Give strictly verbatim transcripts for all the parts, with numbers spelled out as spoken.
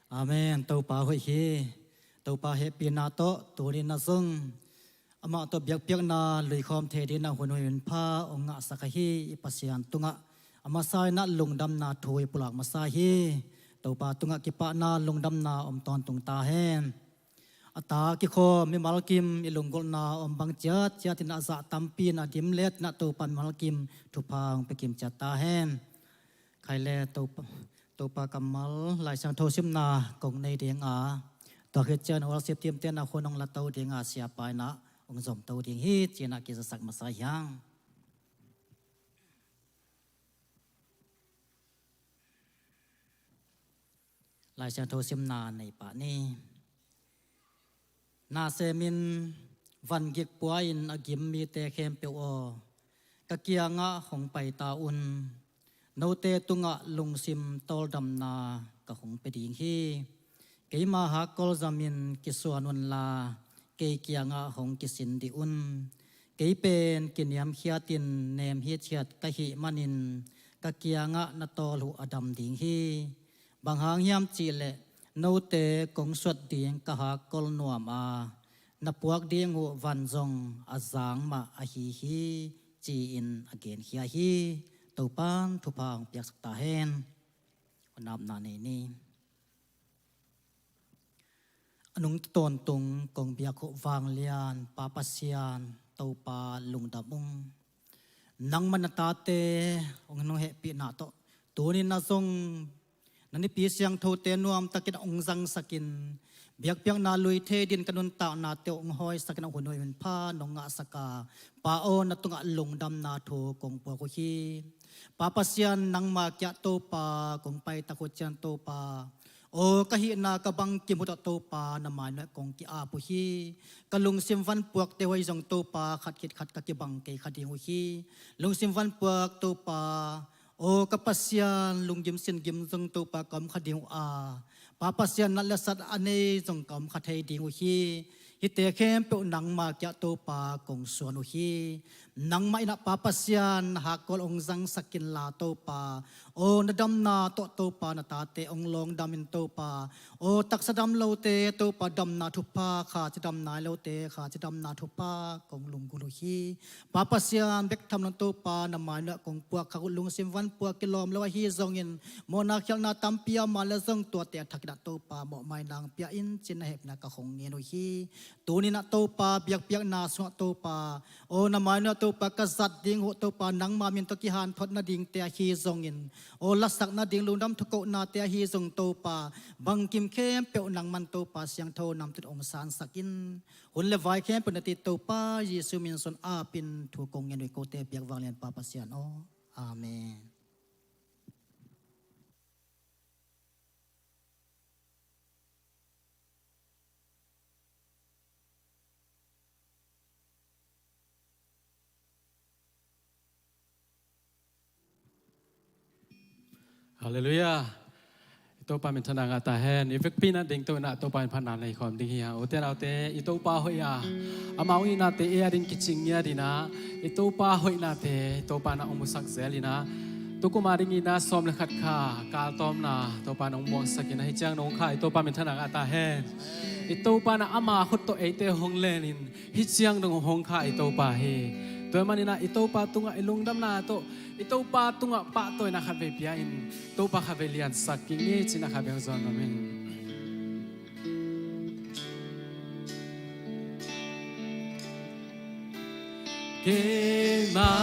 Amen. Topa hoih hi. Topa hehpihna tawh tuni-in ah zong amah tawh biakpiakna luikhawm thei dingin ah hun hoih hun pha hong ngahsak ahi i Pasian tungah a masa-in ah lungdamna thu i pulak masa hi. Topa tungah kipahna lungdamna om tawntung ta hen. A ta kikhawm mimal kim i lunggulhna om bang ciatciat in a zah tampi in a dim letin ah Topa mimal kim thupha hong pia kim ciat ta hen. Khai le Topa, Topa kammal Lai Siangtho simna kong nei ding a, tua khit ciang worship team te in ah hun hong lato ding a, siapa in ah hong zomto ding hi ci-in ah kizasak masa hi hang. Lai Siangtho simna nei pah ni. Na semin van gik pua-in a gim mite khempeuh aw, ka kiangah hong pai ta un. Note tungah lungsim tawldamna ka hong pia ding hi. Keima hakkol zamin kisuan unla, kei kiangah hong kisin dih un. Kei pen kiniamkhiatin nem hithiat ka hih manin ka kiangah na tawl uh a dam ding hi. Bang hang hiam cihleh note kong suat ding ka hakkol nuam a, na puak ding uh van zong a zang mah ahi hi, ci-in a genkhia hi. Topan thupha hong piaksak ta hen. Hun napna nei ni. A nungta tawntung kong biak uh vanglian Pa Pasian Topa lungdam ung. Nangmah na tate hong hehpihna tawh tuni-in ah zong na nipi siangthote nuamtakin hong zangsakin, biakpiakna lui thei dingin ka nuntaknate hong hawisakin ah hun hoih hun pha nong ngahsak a, Pa aw, na tungah lungdamna thu kong puak uh hi. Pa Pasian, nangma kiang Topa kong paitak uh ciang Topa, aw ka hihna ka bangkim uh tawh Topa na mai nuai kong ki-ap uh hi. Ka lungsim vanpuakte uh ahi zong Topa khat khit khat ka kibang kei kha ding uh hi. Lungsim vanpuak Topa, aw ka Pasian, lunggim singim zong Topa ka om kha ding uh a, Pa Pasian, nat le sat a nei zong ka om kha thei ding uh hi. Hihte khempeuh nangma kiang Topa kong suan uh hi. Nangmah in ah Pa Pasian, na hakkol hong zangsak inla Topa, aw na damna tawh Topa na tate hong lawngdam in Topa, aw taksa dam lote Topa damna thupha, kha cidam nai lote kha cidamna thupha kong lunggulh uh hi. Pa Pasian, bek tham lo-in Topa na mai nuai kong puak kha uh, lungsim vanpuak kilawm lo ahi zongin, mawhna khialhna tampi a om a leh zong tuate a thakin ah Topa mawhmaina hong pia in ci-in na hehpihna ka hong ngen uh hi. Tuni-in ah Topa, biakpiakna sungah Topa, aw na mai nuai Topa ka zat ding uh Topa, nangma min tawh kihanthawn nadingte ahi zongin, aw lasak nading lungdam thukohnate ahi zong Topa, bangkim khempeuh nangman Topa siangtho namtui hong sansak in. Hun le vai khempeuh na it Topa Jesu min suang apin thu kong ngen uh hi, kote biak vanglian Pa Pasian aw. Amen. Halleluiah. I Topa minthanna ngah ta hen. I vekpi-in ah dingto-in ah Topa in phatna nei khawm ding hi hang. Ute naute, i Topa hoih a, amau i naute a ding kicing ngiat in ah, i Topa hoihnate Topa in ah hong musak zel in ah, tukum a dingin ah sawm le khat kha kaltawmna Topa in ah hong muaksak in ah, hih ciang nong kha i Topa minthanna ngah ta hen. I Topa in ah ama khut tawh eite hong lenin, hih ciang dong hong kha i Topa hi. Tua ahih manin ah i Topa tungah i lungdamna tawh, i Topa tungah pahtawina khatvei pia-in, Topa khatvei liansak kik ni ci-in ah khatvei hong zawn nuam ing. Keima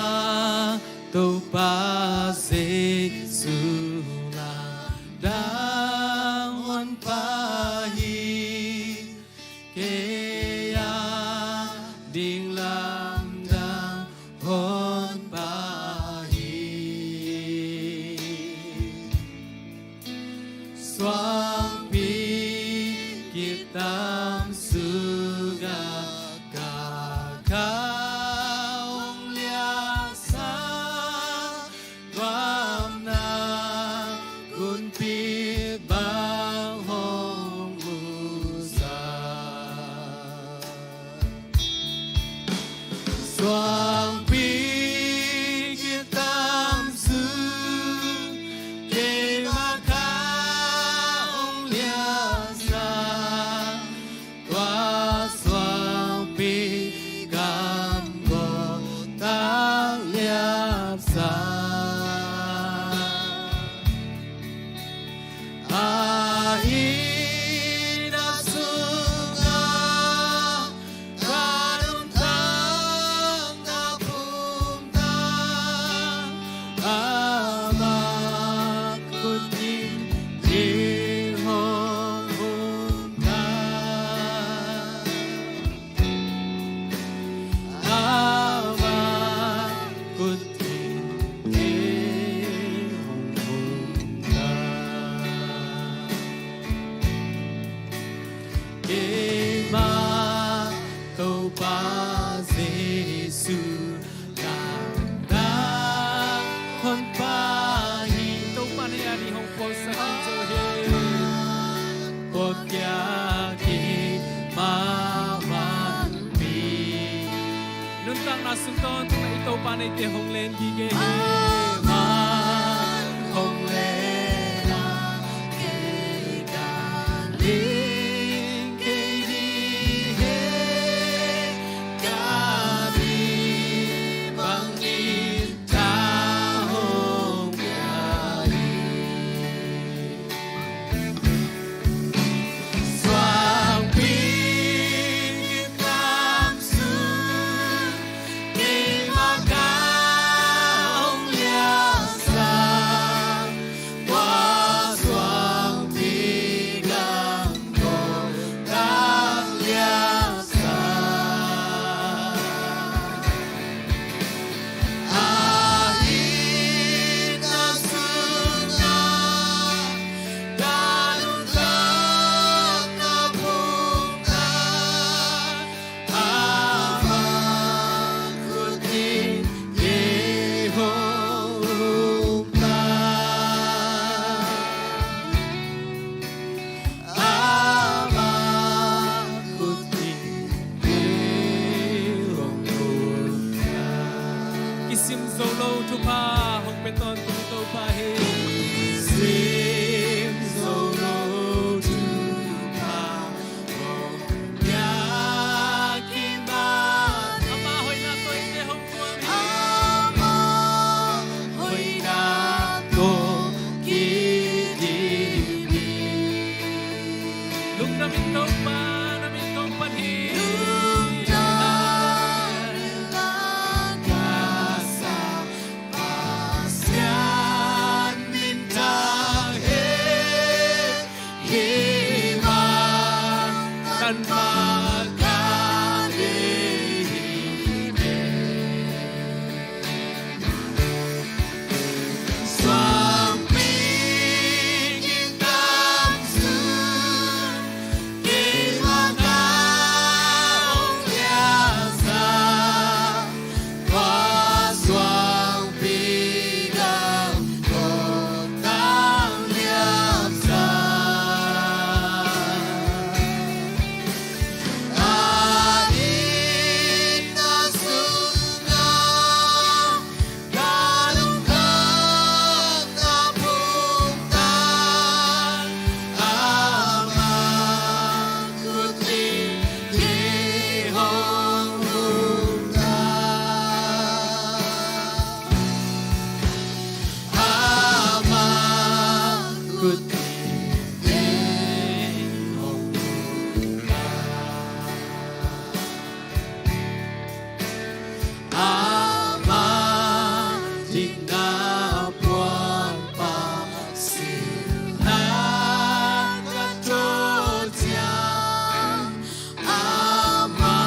Topa Jesu lamdang honpa hi. Kei a ding lamdang honpa hi. Suangpi kitam sungah ka kha hong liahsak, gamna gunpi bang hong musak. Suangpi kitam sung keima kha Tawntung na i Topa neite hong len gige hi. Aman hong len a, kei ka ling kei ding hi. Ka mi bangin ta hong pia hi. Ama khut in thei hong pia. Kisim zo lo thupha hong pia tawntung Topa hi. Kisim zo lo thupha hong pia kimat. Ama hoihna tawh eite hong Ama hoihna tawh kidim hi. Lungdam in Topa na min kong phat hi. Lungdam in la ka sa Pasian min thang hi. Hi man tan mah ka nei hi ve. Suangpi kitam sung keimah ka hong liansak. Tua suangpi gam kawtang liamsa. A itna sungah ka lungkhamna phungtak. Ama khut in kei hong nungta. Ama khut in kei hong nungta. Ama dikna puanpa silna ka tawh ciang, Ama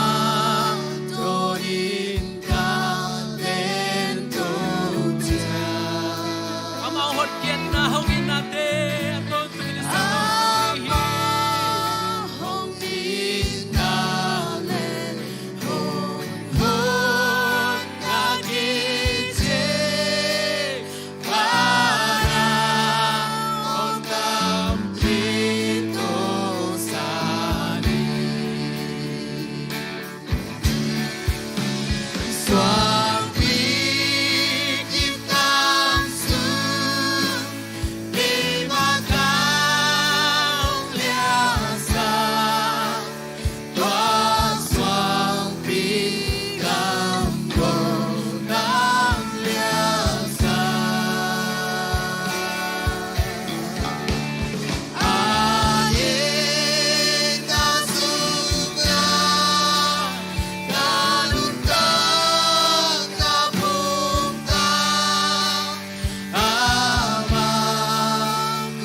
tawh in ka lento ciang. Ama hotkhiatna hong itnate a tawntung in i sa Ama hong itna le hong hotna kici. Tua suangpi gam kawtang liamsa. A itna sungah ka lungkhamna phungtak. Ama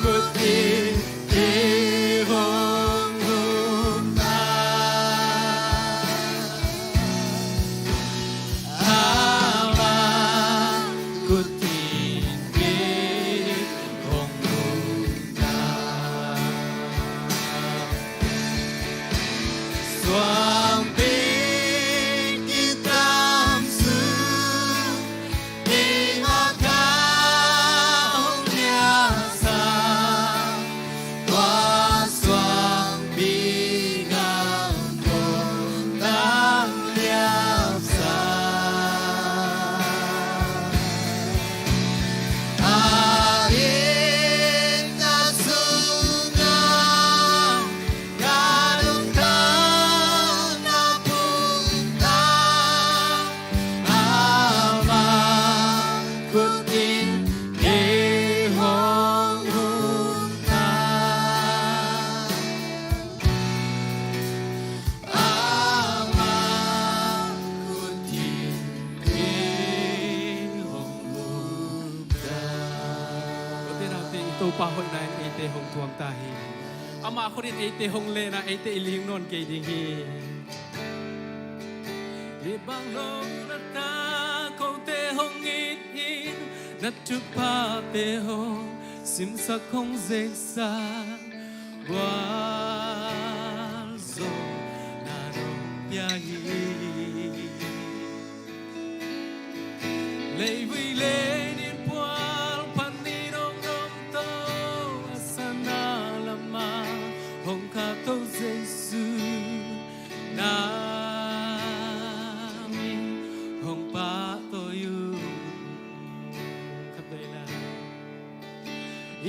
khut in kei hong nungta. Ama khut in kei hong nungta. Suangpi kitam sung keimah ka hong liansak. Tua suangpi gam kawtang liamsa. Pa hoihna in eite hong thuam ta hi. Ama khut in eite hong len a, eite i ling nawn kei ding hi. Hih bang lo na ta, kote hong it in, na thuphate hong simsak hong zeksak, gualzawhna nong pia hi. Leivui le nitpual pan ni dongdong to, a sana lama hong kah to Jesu, na min hong pahtawi uh. Khat vei lai.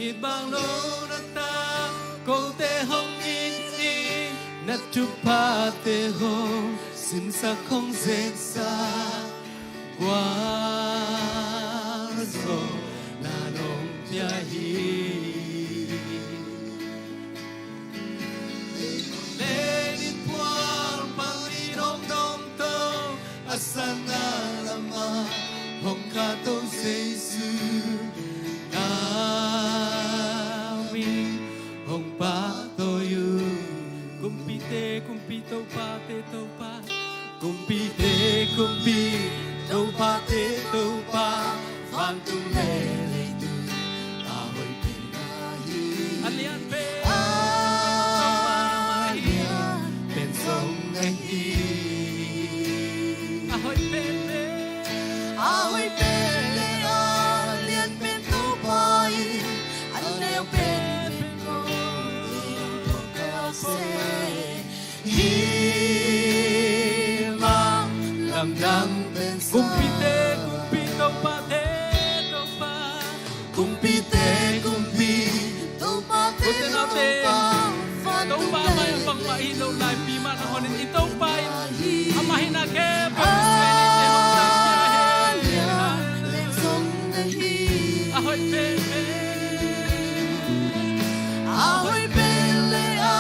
It bang lo na ta, kote hong it in, na thuphate hong simsak hong zeksak, gualzawhna nong pia hi. Lenin pual pang ni dongdong to, a sana lama hong kah to Jesu, na min hong pahtawi uh. Kumpite kumpi, topate topa, kumpite kumpi, topate topa, vantung le leitung a hoih pen na hi. A lian pen, a lian pen zong na hi. A hoih pen pen, a hoih pen le a lian pen Topa in, a neu pen pen ko in ko ka se. Hih mah lamdang pen sa. Kumpite kumpi, topate topa, kumpite kumpi, topate topa, Topa mai bangmah hi lo lai, pi mah na honin i Topa in, amah hi na ke, a hoih pen pen, a hoih pen le a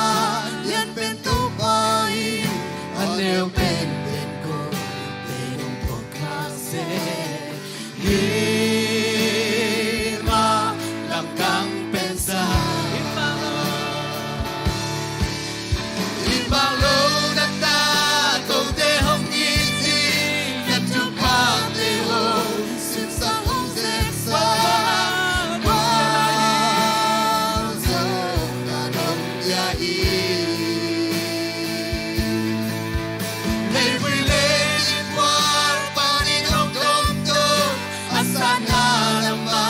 lian pen Topa in, a neu pen pen ko te nong pok kha se. Hih mah lamdang pen sa. Hih mah lo na ta, kote hong it in, na thuphate hong simsak hong zeksak, gualzawhna nong pia hi. Leivui le nitpual pan ni dongdong to, a sana lama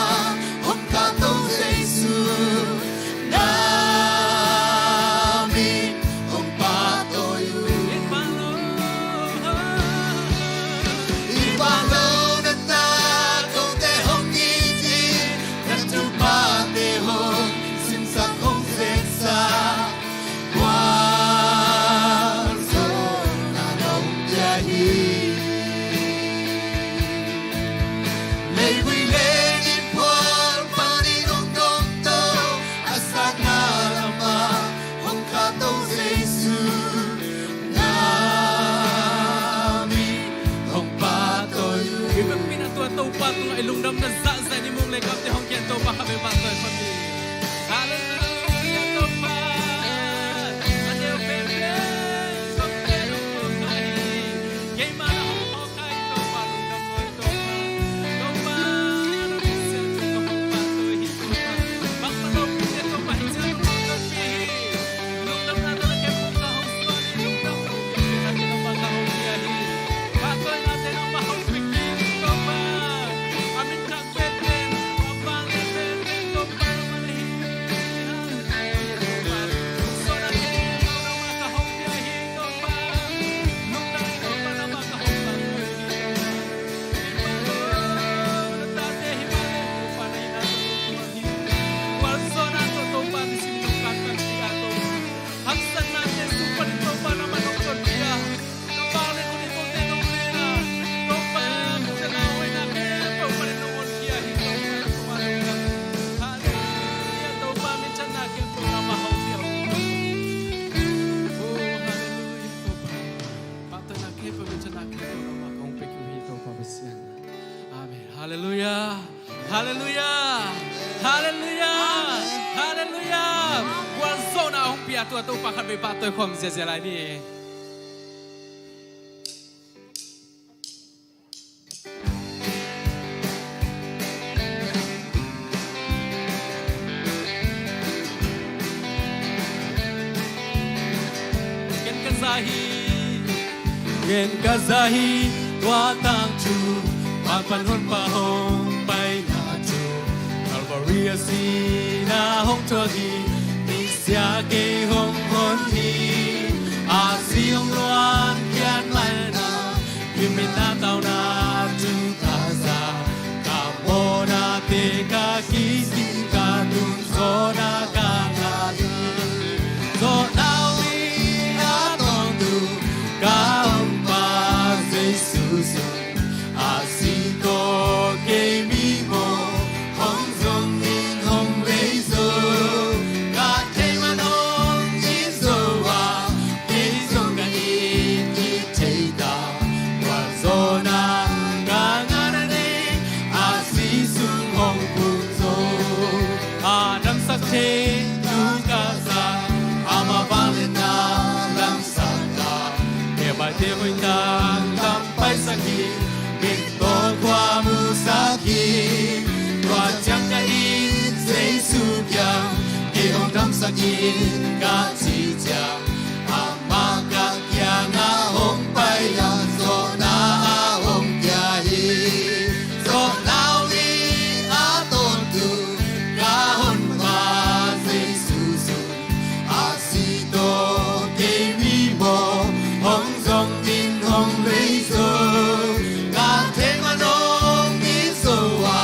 hong kah to Jesu, na min hong pahtawi uh. Hih bang lo na ta, kote hong it in, na thuphate hong simsak hong zeksak, gualzawhna nong pia hi. Leivui le nitpual pan ni dongdong to, a sana lama hong kah to Jesu, na min hong pahtawi uh. I vekpi in a tua Topa tungah i lungdamna zahzah in i muk le kamte hong kian Topa khat vei pahtawi pah ni. Halleluiah Topa. A neu pen pen, Topa hong pahtawi hi. Keimah na hong pahtawi hi Topa, lungdam nuam Topa. Topa na min siangtho ka hong pahtawi hi Topa. Bangmah lo pite Topa hi ciang hong pahtawi hi. Lungdamna tawh na kem hong ka hong suan hi, lungdam lo pite na kem hong ka hong pia hi. Pahtawina te nangmah hong pia hi Topa. A min thang pen pen, a vang le pen pen Topa nangmah na hi. Amen. Halleluiah. Halleluiah. Halleluiah. Tua Topa khatvei pahtawi khawm ziahziah lai ni. Ken ka za hi. Ken ka za hi. Tua tangthu, Topa Honpa hong paina thu, Calvary a sihna hong thuak hi. Misia kei hong hon hi. A si hong luangkhia manin, hih min a tauna thu ka za. Ka mawhnate ka kisin, ka tungzawhna ka ngah hi. Zawhna uih a tawntung ka Honpa Jesu zong, a si tawh kei mimawh hong zong in hong lei zo. Ka theih man hong it zo a, kei zong ka it kik thei ta. Tua zawhna ka ngah nading, a si sung hong pung zo. A damsak thei thu ka za, amah vangliatna damsak a, kei a baite hoih tak dam paisak hi. Mik tawh khua musak hi. Tua ciang ka it Jesu kiang, kei hong damsak in ka cih ciang, amah ka kiangah hong pai a, zawhna a hong pia hi. Zawhna uih a tawntung ka Honpa Jesu zong, a si tawh kei mimawh hong zong in hong lei zo. Ka theih man hong it zo a,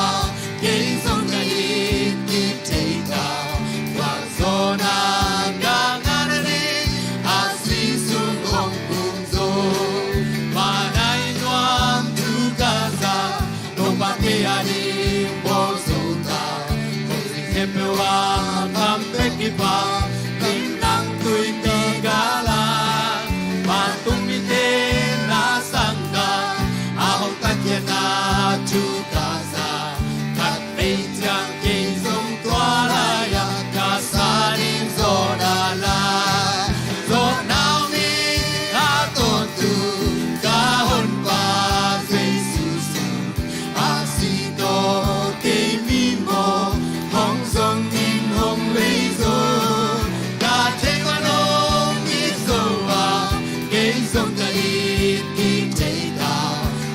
kei zong ka it kik thei ta. Tua zawhna ka ngah nading, a si sung hong pung zo. Manna i nuam thu ka za, Topa kei a ding bawl zo ta. Kong zing khempeuh a kham bek kipha, limnang tuipi gala. Vantung mite na sangkah, a hong tatkhiatna thu ka za. Khatvei ciang kei zong tua lai-ah ka sa ding zawhna lai. Zawhna uih a tawntung ka Honpa Jesu zong, a si tawh kei mimawh hong zong in hong lei zo. Ka theih man hong it zo a, kei zong ka it kik thei ta.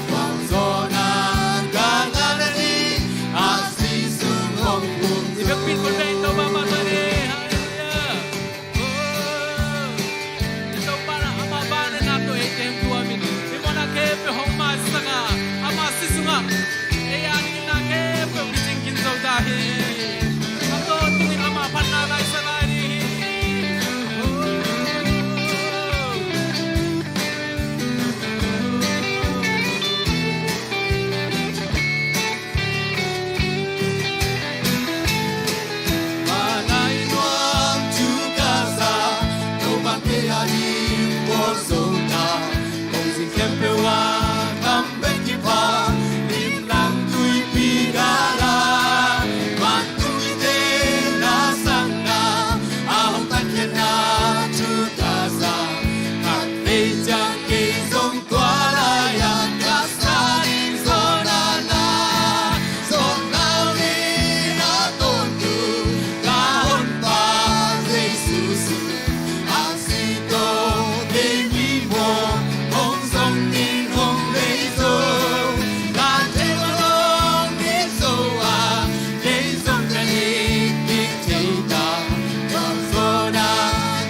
Tua zawhna ka ngah nading, a si sung hong pung zo. I biakpiin khut beng Topa mah ta ni. Halleluiah. Oh. I Topa in amah vangliatna tawh eite hong tuam in, i mawhna khempeuh hong maisak a, ama si sungah ei a dingin na khempeuh kicing kin zo ta hi. A tawntungin ama phatna la sa lai ding hi. Oh. Manna i nuam thu ka za, Topa kei a ding bawl zo ta. Kong zing khempeuh a kham bek kipha, limnang tuipi gala. Vantung mite na sangkah, a hong tatkhiatna thu ka za. Khatvei ciang kei zong tua lai-ah ka sa ding zawhna lai. Zawhna uih a tawntung ka Honpa Jesu zong, a si tawh kei mimawh hong zong in hong lei zo. Ka theih man hong it zo a, kei zong ka it kik thei ta. Tua zawhna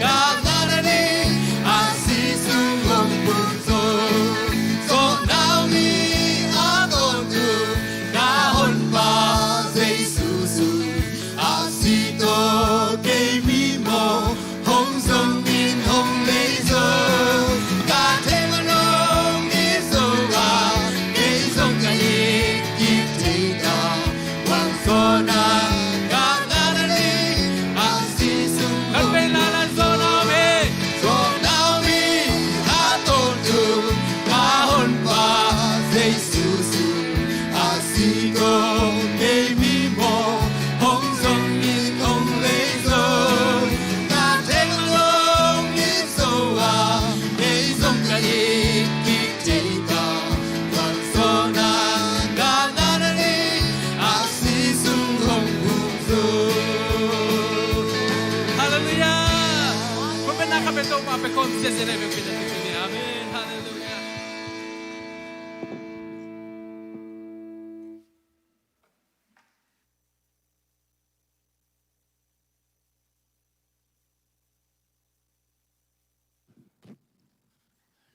ka ngah nading, a si sung hong pung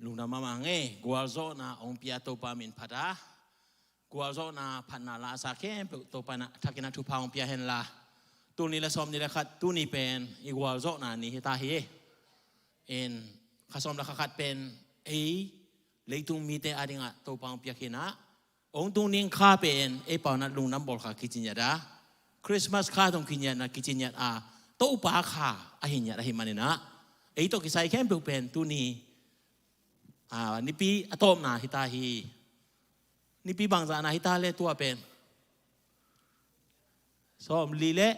Lungdam mahmah ing ei. Gualzawhna hong pia Topa min phat a, gualzawhna phatna la a sa khempeuh Topa in a thakin a thupha hong pia hen la. Tul nih le sawmnih le khat tuni pen i gualzawhna ni hi ta hi. In kha sawm le kha khat pen ei leitung mite adingah Topa hong piak hi in a, hong tung ding kha pen ei pau in a lungdam bawl kha kici ngiat a, Christmas kha tawh kici ngiat a, kici ngiat a, Topa kha ahi ngiat ahih manin a, ei tawh kisai khempeuh pen tuni a, nipi a tawpna hi ta hi. Nipi bangzahna hi ta le tua pen? Sawmli le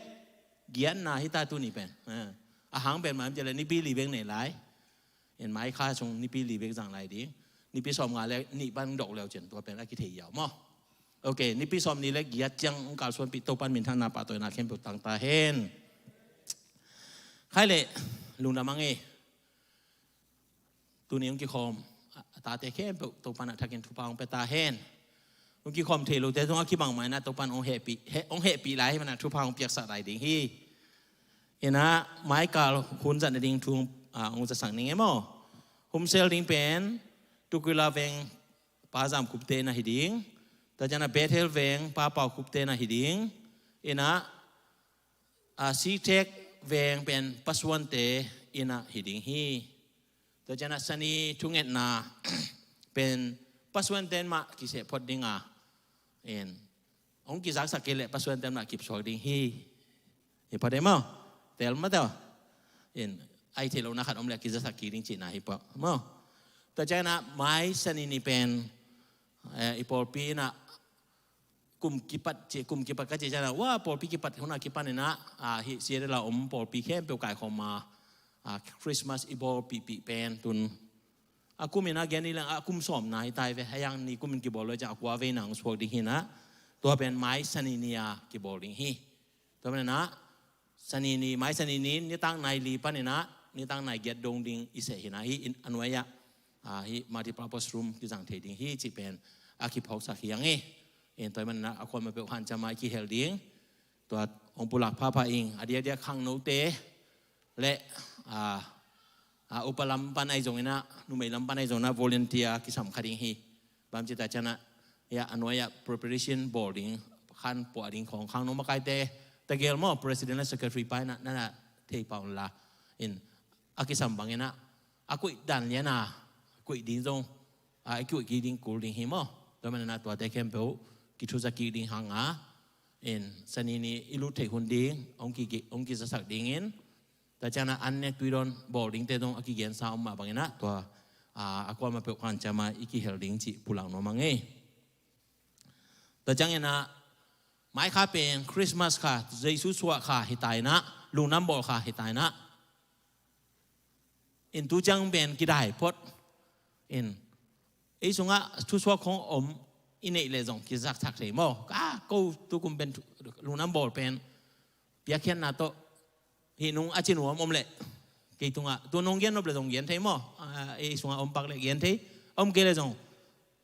giatna hi ta tuni pen. Eh, a hang pen mah hiam cih leh nipi li bek nei lai. In mai kha sung nipi li bek zang lai ding. Nipi sawmnga le nih pan dok leu cin tua pen a kithei ziau maw? Ok, nipi sawmnih le giat ciang hong kalsuanpih Topa in minthanna pahtawina khempeuh tang ta hen. Khai leh lungdam ing ei. Tuni hong kikhawm a tate khempeuh Topa in a thakin thupha hong pia ta hen. Hong kikhawm thei lote zong a kibang mah in a Topa in hong hehpih, heh, hong hehpih lai ahih manin a thupha hong piaksak lai ding hi. In a mai kal hun zat nading thu, ah, hong zasak ning e maw? Home cell ding pen Tukwila veng Pa Zam Kupte in a hi ding. Tua ciang a Bethel veng Pa Pau Kupte in a hi ding. In a, ah, Sitek veng pen Pa Suante in a hi ding hi. Tua ciang a Sani thungetna pen Pa Suante in mah kiseh phot ding a, in hong kizaksak kei leh Pa Suante in mah kipsuak ding hi. Hi phot e maw? Tel mah teh. In a i theih lohna khat om leh kizaksak kik ding cihna hi phot maw? Tua ciang a mai Sani ni pen, eh, i pawlpi in a kum kipat ci, kum kipat ka cih ciang a, wa, pawlpi kipat hun a kipan in a, ah, hih Seattle a om pawlpi khempeuh kaikhawm a, ah, Christmas i bawlpihpih pen tun a kum in a gen ni leng a kum sawmna hi ta hi ve. Hih hang ni kum in kibawl lo ciang a kua vei nang suak ding hi in a, tua pen mai Sani ni a kibawl ding hi. Tua manin a Sani ni, mai Sani ni, nitak nai li pan in a nitak nai giat dong ding i seh hi in a, hih in a nuai ah, ah, hih multipurpose room kizang thei ding hi cih pen a kiphawksak hi ing ei. In tua manin a, a kuamah peuh hanciam a i kihel ding. Tua hong pulak phapha ing, a diakdiak khangnote le, ah, ah, upa lam pan ahi zongin a, numei lam pan ahi zongin a volunteer kisam kha ding hi. Bang ci ta ciang a, ya, a nuai ah preparation bawl ding, khan puah ding khawng khangno makaite tegel maw, president le secretary pa in a, na na thei pah un la. In a kisam bangin a, a kuih dan lian a kuih ding zong, a, a kuih kik ding kul ding hi maw? Tua manin a tuate khempeuh kithuza kik ding hang a, in Sani ni i lut theih hun ding hong ki, hong kizasak ding in, tua ciang a an nek tui dawn bawl dingte zong a kigensa om mah bangin a, tua, a, a kuamah peuh hanciam a i kihel ding cih pulak nuam ing ei. Tua ciangin a mai kha pen Christmas kha, Jesu suah kha hi ta in a, lungdam bawl kha hi ta in a, in tu ciang pen kidai phot. In ei sungah thusuak khong om i neih leh zong kizaksak thei maw? Ka ko tu kum pen thu, lungdam bawl pen piakkhiatna tawh hih nung a ci nuam om leh kei tungah tu nong gen nop leh zong gen thei maw? Ah, ei sungah om pak leh gen thei, om kei leh zong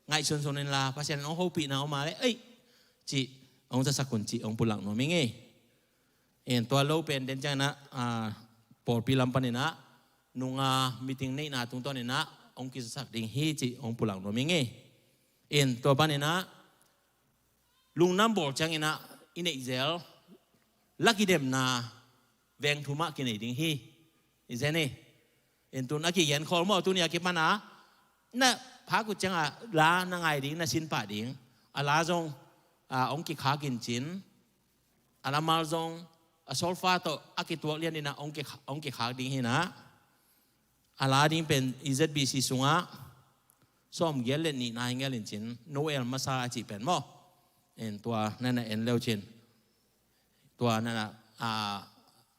ngaihsunsun in la, Pasian in hong hopihna om a leh, ei, cih hong zasak un cih hong pulak nuam ing ei. In tua lo pen den ciang in a, ah, pawlpi lam pan in a, nunga meeting neihna tungtawn in a hong kizasak ding hi cih hong pulak nuam ing ei. In tua pan in a lungdam bawl ciangin a i neih zel la kidemna veng thum ah kinei ding hi. I zen ei. In tun a kigen khol maw, tuni a kipan a na phak ut ciang a la na ngai ding, na sin pah ding. A la zong, ah, hong kikhak in cin, a lamal zong a solfa tawh a kituak lian in a hong ki, hong kikhak ding hi in a. A la ding pen ZBC sungah sawmgiat le nihna hi ngel in cin, Noel masa a cih pen maw? In tua na na en leu cin, tua na na, ah,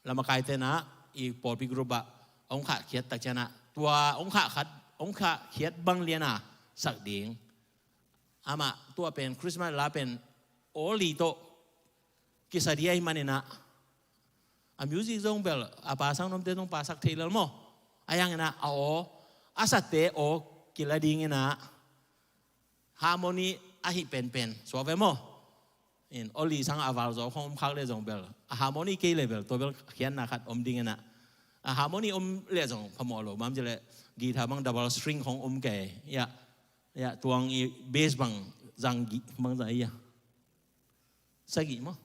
lamakaite in a i pawlpi group ah hong khahkhiat tak ciang a, tua hong khahkhiat, hong khahkhiat bang lian a sak ding. Amah tua pen Christmas la pen aw li tawh kisa ding ahih manin a, a music zong bel a pasang nuamte zong pasak thei lel maw? Ahi hangin a, a aw, a sate aw kila dingin a, harmony ahih penpen suak ve maw? In aw li sang a val zaw khong om khak leh zong bel, a harmony kei leh bel tua bel khiatna khat om dingin a, A harmony om leh zong phamawh lo, bang ci leh guitar bang double string khong om kei. Ya, ya, tuang i bass bang zang gi bang zang ya. Sagih maw?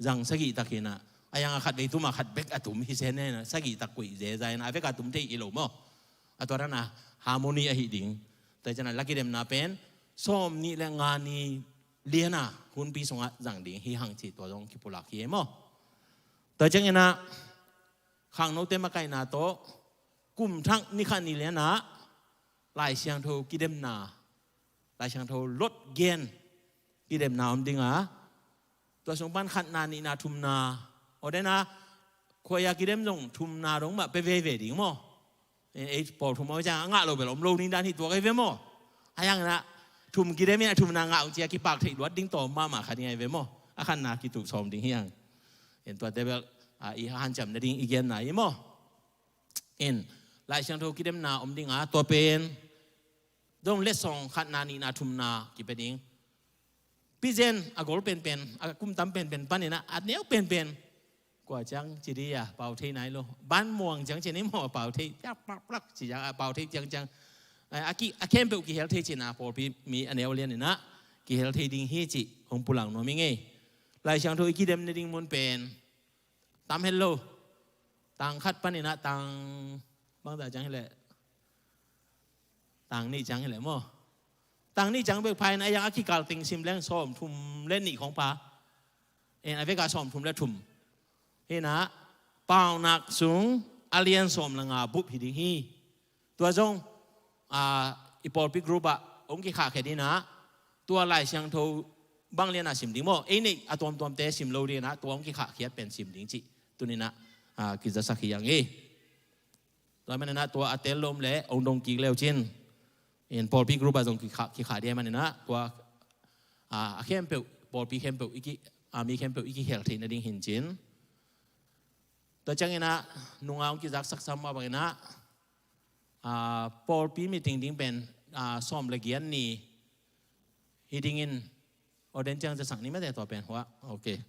Zang sagih tak hi na. A yang a khat vei tum a khat bek a tum hi se ne na. Sagih tak kuih zeza hi na. A bek a tum thei hi lo maw? A tua dan a harmony ahi ding. Tua ciang a la kidemna pen sawm nih le nga ni lian a hunpi sungah zang ding hi hang ci tua zong kipulak hi e maw? Tua ciang ina khangnote makaihna tawh kum thak ni khat ni lian a Lai Siangtho kidemna, Lai Siangtho lot gen kidemna om ding a, tua sung pan khatna, nihna, thumna, aw den a, khuaia kidem zong thumna dong mah pe veve ding maw? Ei pawl thum aw ciang a ngah lo bel om lo ning dan hi tua kai ve maw? A yang na thum kidem in a thumna ngah ung cia kipak theih luat ding tawm mahmah kha ding ai ve maw? A khatna kituh sawm ding hi ang. En tuate bel a i hanciam na ding i genna i maw? En Lai Siangtho kidemna om ding a tua pen dong letsong khatna, nihna, thumna kipia ding. Pizen a gol penpen, a kum tam penpen panin a, a neu penpen. Kua ciang ci di a pau thei nai lo. Ban muang ciang ci ni maw a pau thei, piak plak plak ci ciang a pau thei ciang ciang. A, a ki, a khempeuh kihel thei ci na pawlpi mi a neu lian ina kihel thei ding hi ci hong pulak nuam i ngei. Lai Siangtho i kidem na ding mun pen tam het lo. Tang khat panin a tang bangza ciang hi leh. Tang nih ciang hi leh maw? Tang nih ciang bek pha in a yang a kikal teng sim leng sawm thum le nih khong pha. En a vek a sawm thum le thum. Hi na, Paunak sung a lian sawm le nga bup hi ding hi. Tua zong a, i pawlpi group ah hong kikhah khia ding a, tua Lai Siangtho bang lian a sim ding maw? Ei neih a tuamtuamte sim lo ding a, tua hong kikhah khiat pen sim ding cih tuni na a, kizasak hi ang hi. Tua manin a tua a tel lom le hong dong kik leu cin. In pawlpi group a zong kikha, kikha dia manin a tua a, a khempeuh, pawlpi khempeuh i ki, a mi khempeuh i kihel theih na ding hin cin. Tua ciangin a nunga hong kizaksak sam a bangin a, a, pawlpi meeting ding pen a, sawm le giat ni hi dingin, aw den ciang zasak ni mate tua pen hua. Ok.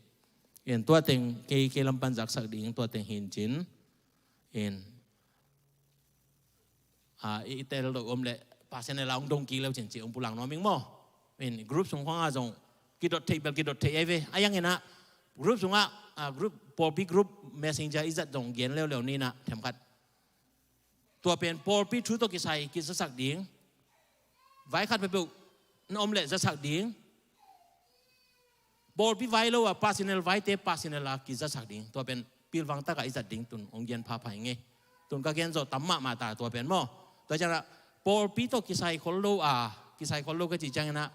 In tua teng kei, kei lam pan zaksak ding tua teng hin cin. In a, i, i tel lo om le personal a hong dong kik leu cin ci hong pulak nuam ing maw? In group sung khuang a zong kidot theih bel kidot theih ai ve. A yang ina group sungah a, group, pawlpi group messenger i zat zong gen leuleu ni na themkhat. Tua pen pawlpi thu tawh kisai kizasak ding. Vai khat peuhpeuh na om le zasak ding. Pawlpi vai lo a personal vaite personal a kizasak ding. Tua pen pilvang taka i zat ding tun hong gen phapha ing e. Tun ka gen zawh tam mahmah ta tua pen maw? Tua ciangin a pawlpi tawh kisai khol lo a, kisai khol lo ka cih ciangin a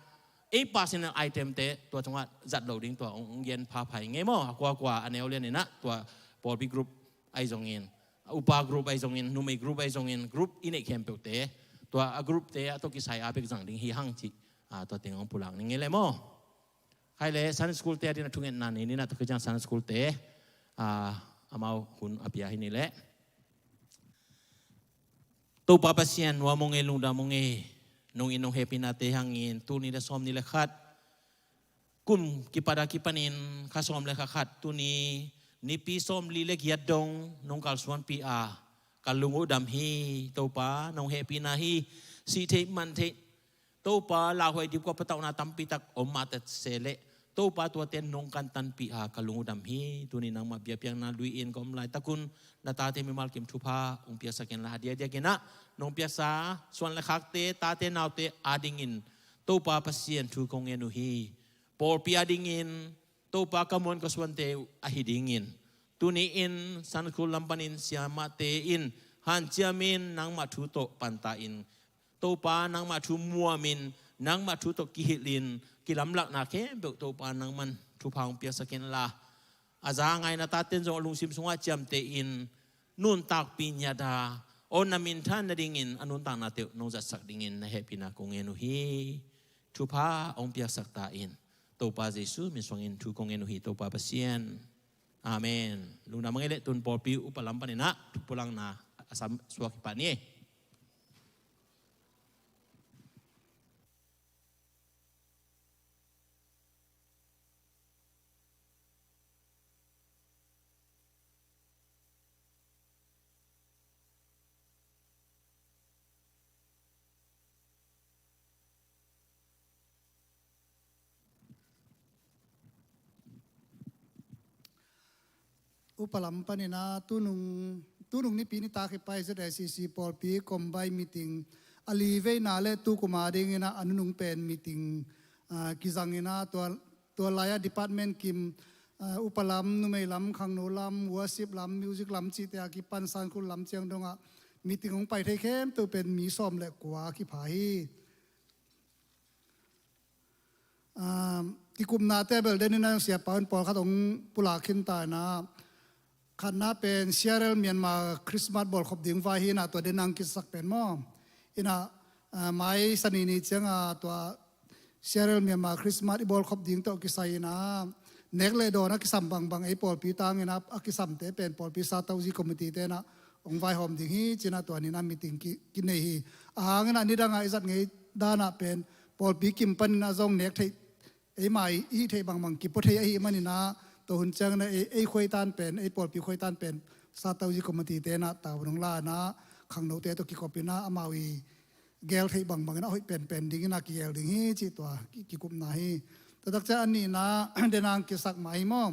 ei personal itemte tua tungah zat lo ding tua hong, hong gen phapha ing e maw? A kuakua a neu lian in a tua pawlpi group ahi zongin, a upa group ahi zongin, numei group ahi zongin, group i neih khempeuhte tua a groupte a tawh kisai a bek zang ding hi hang cih a, tua teng hong pulak ning e le maw? Khai le Sunday school te a ding a thungetna nei ni na, tua khit ciang Sunday school te a, amau hun a pia hi ni le. Topa Pasian nuam ung e, lungdam ung e. Nong in nong hehpihna te hangin tul nih le sawm nih le khat kum kipat a kipanin kha sawm le kha khat tuni nipi sawm li le giat dong nong kalsuanpih a, ka lung uh dam hi. Topa nong hehpihna hi. Sih theih man theih Topa lauhuai dipkua patauhna tampi tak om mahte se leh Topa tuate nong kantanpih a, ka lung uh dam hi. Tuni nangmah biakpiakna lui in ka om laitakun na tate mimal kim thupha hong piaksak in la, a diakdiakin ah nong piaksa suan le khakte, tate naute adingin Topa Pasian thu kong ngen uh hi. Pawlpi adingin Topa ka muan ka suante uh ahi dingin tuni in Sunday school lam panin siamahte in hanciamin nangmah thu tawh panta in Topa nangmah thu muamin nangmah thu tawh kihilhin kilamlahna khempeuh Topa nangman thupha hong piaksak in la, a za ngaina taten zong a lungsim sungah ciamteh in nuntakpih ngiat a, aw na minthan nadingin a nuntaknate uh nong zatsak dingin na hehpihna kong ngen uh hi. Thupha hong piaksak ta in. Topa Jesu min suangin thu kong ngen uh hi, Topa Pasian. Amen. Lungdam a ngei leh tun pawlpi upa lam panin ah thupulakna a sam suak hi pah ni. Upa lam panin ah tunung, tunung nipi nitak hi pai ZACC pawlpi combine meeting a li veina le tukum a dingin ah a nunung pen meeting, ah, kizangin ah tua, tua lai-ah department kim, ah, upa lam, numei lam, khangno lam, worship lam, music lam cihte a kipan Sangkul lam ciang dongah meeting hong pai thei khempeuh pen mi sawm le kua kipha hi. Ah, kikupnate bel denin ah siapa in pawlkhat hong pulak khin ta in ah, khatna pen C R L Myanmar Christmas bawlkhop ding vai hi in ah tua denin ah kisak pen maw. In ah, ah, mai Sani ni ciang ah tua C R L Myanmar Christmas i bawlkhop ding tawh kisai in ah nek le dawn a kisam bangbang ei pawlpi tangin ah a kisamte pen pawlpi Sataoji committee te in ah hong vaihawm ding hi ci in ah tua ni in ah meeting ki, kinei hi. A hang in ah nidang ah i zat ngei dan ah pen pawlpi kim panin ah zong nek theih, eima i hih theih bangbang kipua thei ahih manin ah tua hun ciangin ah ei, ei khuaitan pen, ei pawlpi khuaitan pen Sataoji committee te in ah tavuan hong la in ah khangnote tawh kikop in ah amau i gel theih bangbangin a hoih penpen dingin a kigel ding hi cih tua ki, kikupna hi. Tua tak ciang a nihna denin ah kisak mah hi maw.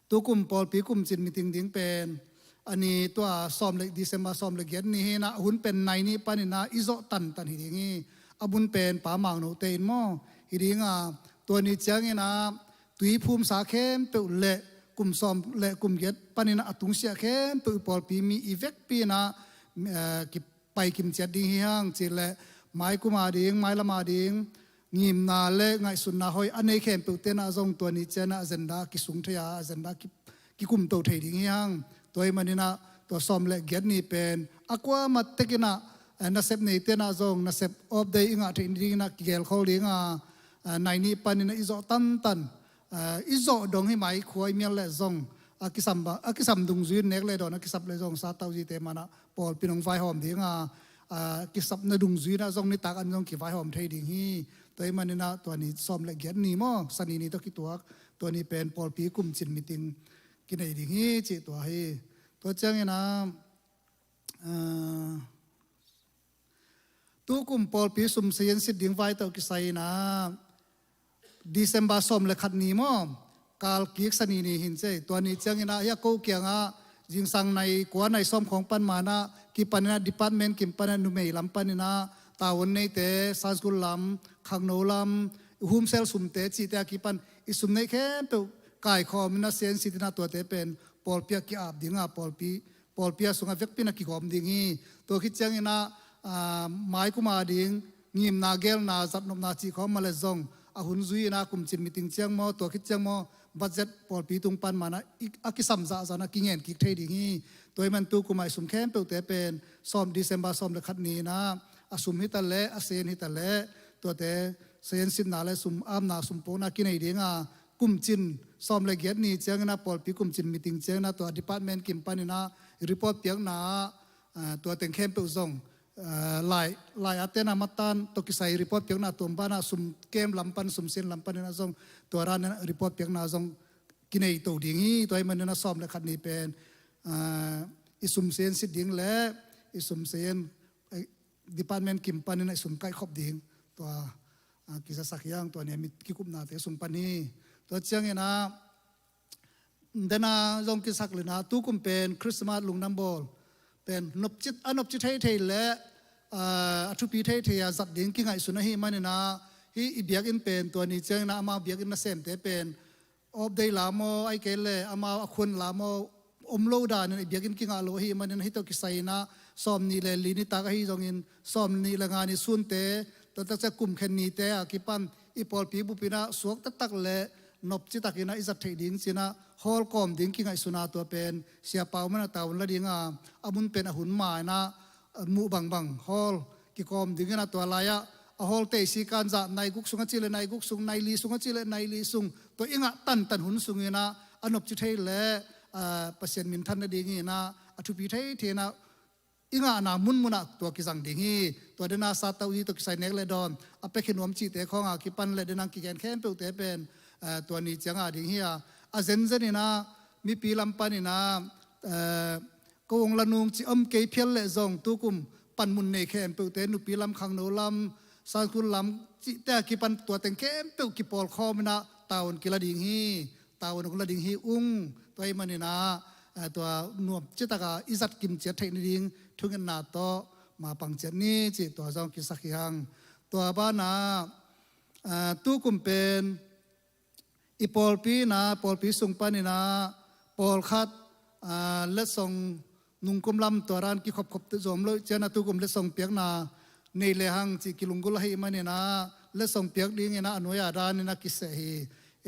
Tukum pawlpi kumcin meeting ding pen a ni tua sawm le, December sawm le giat ni hi in ah a hun pen nai nih panin ah i zawh tantan hi ding hi. A bun pen Pa Mangno te in maw hi ding a, tua ni ciangin ah tuiphumsa khempeuh le kum sawm le kum giat panin ah a tungsiah khempeuh i pawlpi mi i vekpi in ah, eh, ki paikim ciat ding hi hang cih leh maikum a ding, mailam a ding ngimna le ngaihsutna hoih a nei khempeuh te in ah zong tua ni ciang ah agenda kisung thei a, agenda ki, kikumto thei ding hi hang. Tua ahih manin ah tua sawm le giat ni pen a kuamah tekin ah, eh, nasep neite in ah zong nasep off day i ngah theih dingin ah kigelkhol ding a, eh, nai nih panin ah i zawh tantan, eh, i zawh dong hi mai khua i mial leh zong a kisam ba, a kisam dungzui in nek le dawn a kisap leh zong Sataoji te mah in ah pawlpi in hong vaihawm ding a, a kisapna dungzui in ah zong nitak an zong kivaihawm thei ding hi. Tua ahih manin ah tua ni sawm le giat ni maw, Sani ni tawh kituak, tua ni pen pawlpi kumcin meeting kinei ding hi cih tua hi. Tua ciangin ah, ah, tukum pawlpi sum sayan sit ding vai tawh kisai in ah December sawm le khat ni maw, kal kik Sani ni hi in cei. Tua ni ciangin ah hih a ko kiangah zingsang nai kua nai sawm khawng pan mah in ah kipan in ah department kim pan in ah numei lam panin ah tavuan neite, Sunday school lam, khangno lam, humsel sumte cihte a kipan i sum neih khempeuh kaikhawm in ah sayan sit in ah tuate pen pawlpi ah ki-ap ding a, pawlpi pawlpi a sungah vekpi in ah kigawm ding hi. Tua khit ciangin ah, ah, maikum a ding ngimna, gelna, zatnopna cih khawng mah leh zong a hun zui in ah kumcin meeting ciang maw, tua khit ciang maw, budget pawlpi tung pan mah in ah i, a kisam zahzah in ah kingen kik thei ding hi. Tua ahih man tukum a i sum khempeuhte pen sawm, December sawm le khat ni in ah a sum hi ta leh, a sayan hi ta leh, tuate sayan sitna le sum apna, sum puakna kinei ding a, kumcin sawm le giat ni ciangin ah pawlpi kumcin meeting ciangin ah tua department kim panin ah report piakna ah, ah, tua teng khempeuh zong, ah, lai, lai a ten ah matan tawh kisai report piakna tuam ban ah sum kem lam pan, sum sayan lam panin ah zong tua dan in ah report piakna zong kinei to ding hi. Tua ahih manin ah sawm le khat ni pen, ah, i sum sayan sit ding le i sum sayan, eh, department kim panin ah i sum kaihkhop ding tua, ah, kizasak hi hang, tua ni a mi kikupnate sung pan hi. Tua ciangin ah dena zong kisak leh in ah tukum pen Christmas lungdam bawl pen nopci, a nopci theithei le, ah, a thupi theithei a zat ding kingaihsun ahih manin ah hih i biakinn pen tua ni ciangin ah amau biakinn nasemte pen off day la maw, ahih kei leh amau a khuan la maw, om lo danin i biakinn kingah lo ahih manin hih tawh kisai in ah sawmnih le li nitak ahi zongin sawmnih le nga ni sunte, tua tak ciang kum khen nite a kipan i pawlpi bup in ah suak taktak le nopci takin ah i zat theih ding ci in ah hall kawm ding kingaihsun a, tua pen Sia Pau mah in ah tavuan la ding a, a mun pen a hun ma in ah muh bangbang hall kikawm dingin ah tua lai-ah a hall tei sikan zah nai guk sung a cih leh nai guk sung, nai li sung a cih leh nai li sung, tua i ngah tantan hun sungin ah a nopci thei le, ah, Pasian minthan nadingin ah a thupi theithei in ah i ngahna munmun ah tua kizang ding hi. Tua dena Sataoji tawh kisai nek le dawn, a pekhin nuam cihte khawng a kipan le dena kigen khempeuhte pen, ah, tua ni ciang a ding hi a, a zenzen in ah mipi lam panin ah, ah, ko hong la nung ci om kei phial leh zong tukum panmun nei khempeuhte, nupi lam, khangno lam, Sunday school lam cihte a kipan tua teng khempeuh kipawlkhawm in ah tavuan kila ding hi, tavuan hong la ding hi ung. Tua ahih manin ah, eh, tua nuam citak a i zat kim ciat theih nading thungetna tawh mapang ciat ni cih tua zong kisak hi hang. Tua banah, eh, tukum pen i pawlpi in ah, pawlpi sung panin ah, pawlkhat, ah, letsong nungkum lam tua dan kikhopkhop zom lo ciangin ah tukum letsong piakna nei lehang cih kilunggulh ahih manin ah, letsong piak dingin ah a nuai-a danin ah kiseh hi.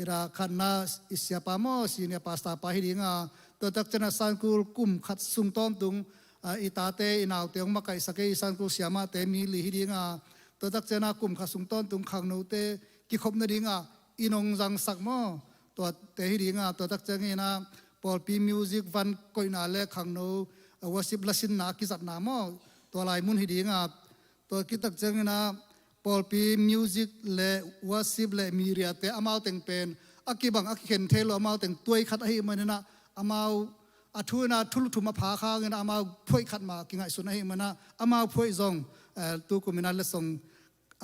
Ina khatna i siapa maw, senior pastor pa hi ding a, tua tak ciangin ah Sangkul kum khat sung tawntung, ah, i tate i naute hong makaihsak ei, Sangkul siamahte mi li hi ding a, tua tak ciangin ah kum khat sung tawntung khangnote kikhop nading a inn hong zangsak maw, tuate hi ding a, tua tak ciangin ah pawlpi music van koihna le khangno, ah, worship lasinna a kizatna maw, tua lai mun hi ding a, tua khit tak ciangin ah pawlpi music le worship le mediate amau teng pen a kibang a kikhen thei lo, amau teng tuai khat ahih manin ah amau a thu in ah thulu thum a phak hangin ah amau phuaih khat mah kingaihsun ahih manin ah amau phuaih zong, eh, tukum in ah letsong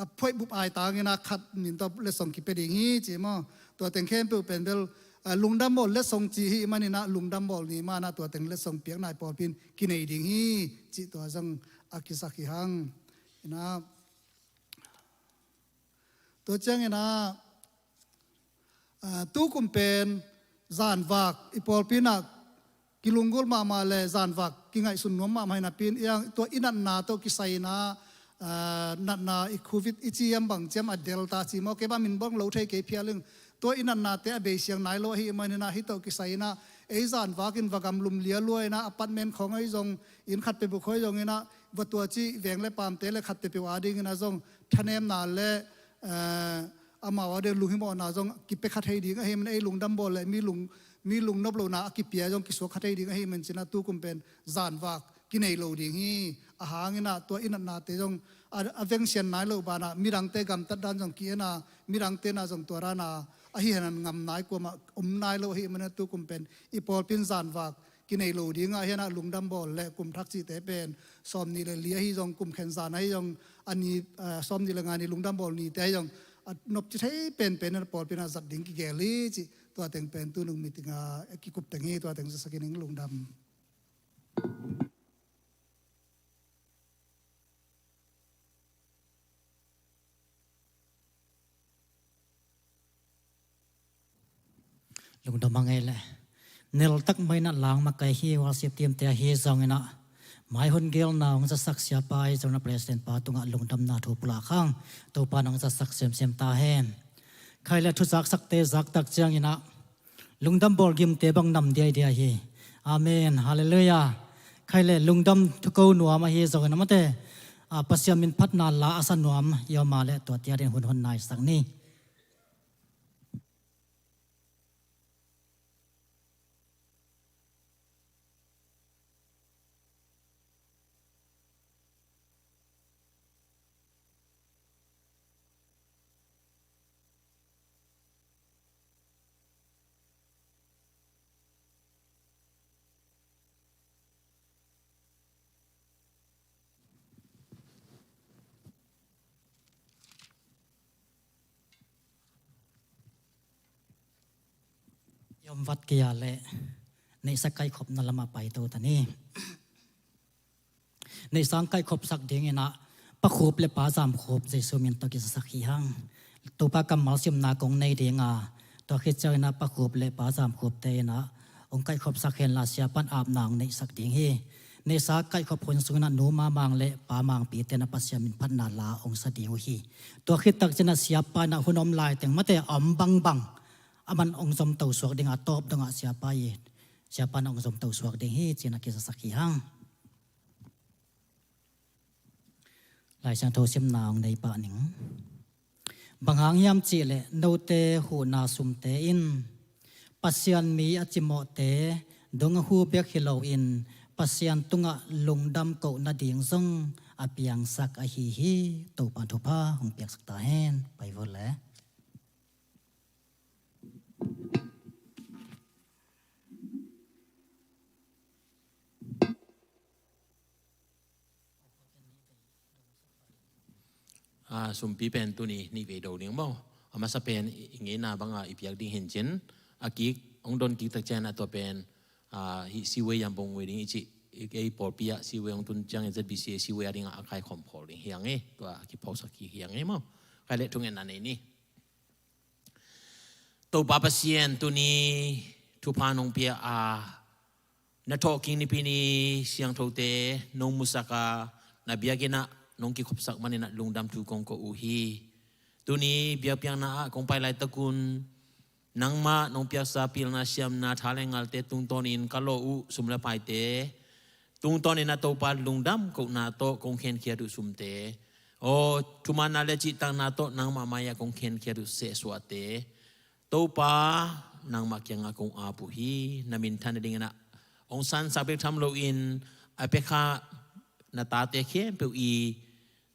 a phuaih bup ai tangin ah khat min tawh letsong kipia ding hi ci maw. Tua teng khempeuh pen bel, ah, lungdam bawl letsong ci hi manin ah lungdam bawl ni manin ah tua teng letsong piakna i pawlpi in kinei ding hi cih tua zong a kisak hi hang. Ina tua ciangin ah, ah, tukum pen zanvak i pawlpi in ah kilunggulh mahmah le zanvak kingaihsun nuam mahmah hi napi in, tua i natna tawh kisai in ah, ah, natna i covid i ci hiam bang ci hiam, a Delta ci maw, kei bang min bang lo thei kei phial ing. Tua i natnate a beisiang nai lo ahih manin ah hih tawh kisai in ah ei zanvak in va gamlum lialua in ah apartment khawng ahi zong, inn khat peuhpeuh khawng ahi zongin ah va tuaci, veng le paamte le khat peuhpeuh adingin ah zong thanemna le, eh, amau ading lunghimawhna zong kipia kha thei ding ahih manin ei lungdam bawl le mi lung, mi lungnop lohna a kipia zong kisuak kha thei ding ahih manin ci-in ah tukum pen zanvak kinei lo ding hi. A hang in ah tua i natnate zong a, a vengsiang nai loh banah midangte gamtat dan zong ki-en a, midangte in ah zong tua dan a, ahi hen an ngam nai, kuamah om nai lo ahih manin ah tukum pen i pawlpi in zanvak kinei lo ding a, hi-in ah lungdam bawl le kum thak cihte pen sawmnih le li ahi zong, kum khen zan ahi zong, a ni, ah, sawmnih le nga ni lungdam bawl nite ahi zong, a nopci thei penpen in ah pawlpi in ah zat ding kigel hi cih tua teng pen tunung meeting a kikup teng hi. Tua teng zasak ing, lungdam. Lungdam a ngei le. Nel tak mai na lang makai hi, worship team te ahi zongin ah, mai hun gelna hong zasak siapa ahi zongin ah president pa tungah lungdamna thu pulak hang. Topa in hong zasak semsem ta hen. Khai le thu zaksakte zak tak ciangin ah lungdam bawl gimte bang nam diaidiai hi. Amen. Halleluiah. Khai le lungdam thuko nuam ahi zongin ah mate, ah, Pasian min phatna la a sa nuam i om a le tua tia ding hun hon naisak ni. I om vat kei a le neihsa kaihkhopna lamah paito ta ni. Neihsa hong kaihkhopsak dingin ah Pa Khup le Pa Zam Khup Jesu min tawh kizasak hi hang. Topa kammal simna kong nei ding a, tua khit ciangin ah Pa Khup le Pa Zam Khup te in ah hong kaihkhopsak hen la, siapa in apna hong neihsak ding hi. Neihsa kaihkhop hun sungin ah Nu Ma Mang le Pa Mang Pi te in ah Pasian min phatna la hong sa ding uh hi. Tua khit tak ciangin ah siapa in ah hun om lai teng mate a om bangbang aman hong zomto suak ding a, tawp dongah siapa hi, siapa in ah hong zomto suak ding hi ci-in ah kizasak hi hang. Lai Siangtho simna hong nei pah ning. Bang hang hiam cih leh note huhna sumte in Pasian mi a cimawhte dong a hu bek hi loin Pasian tungah lungdam koh nading zong a piangsak ahi hi. Topa in thupha hong piaksak ta hen. Pai vua le. A, sumpi pen tuni nih vei do ding maw? A masa pen i, i ngeina banga i piak ding hi in cin, a kik hong don kik tak ciangin ah tua pen, ah, hih Seaway Yangon ngui ding i cih, i, ei pawlpi ah Seaway hong tun ciangin Z B C A Seaway a dingah a kaikhawm pawl ding hi hang e, tua a kiphawksak kik hi hang e maw. Kai leh thungetna nei ni. Topa Pasian, tuni thupha nong pia a, na thawhkik Nipi ni siangthote nong musak a, na biakinn ah nong kikhopsak manin ah lungdam thu kong ko uh hi. Tuni biakpiakna ah kong pai laitakun nangmah nong piaksa pilna siamna tha le ngalte tungtawnin ka lawh uh sum le paite tungtawnin ah Topa lungdam kohna tawh kong khenkhia uh sumte, aw, thumaanna le cihtakna tawh nangmah mai-ah kong khenkhia uh sehsuahte Topa, nangmah kiangah kong ap uh hi. Na minthan nadingin ah hong sansak bek tham loin a pia kha na tate khempeuh i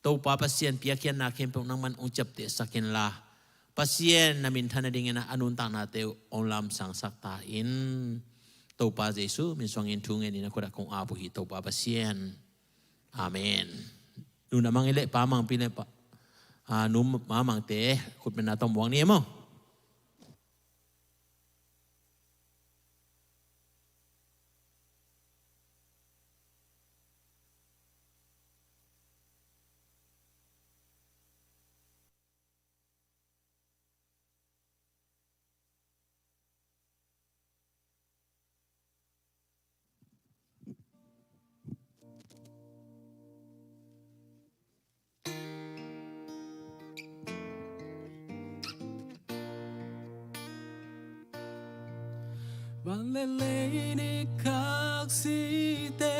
Topa Pasian piakkhiatna khempeuh nangman hong ciaptehsak inla, Pasian na minthan nadingin ah a nuntaknate uh hong lamsangsak ta in. Topa Jesu min suangin thu ngenin a khut ah kong ap uh hi Topa Pasian. Amen. Nu na mang i leh pa mangpi le pa, ah, nu ma mangte khut menna tawh muak ni e maw. Vanlei lei ni khaksite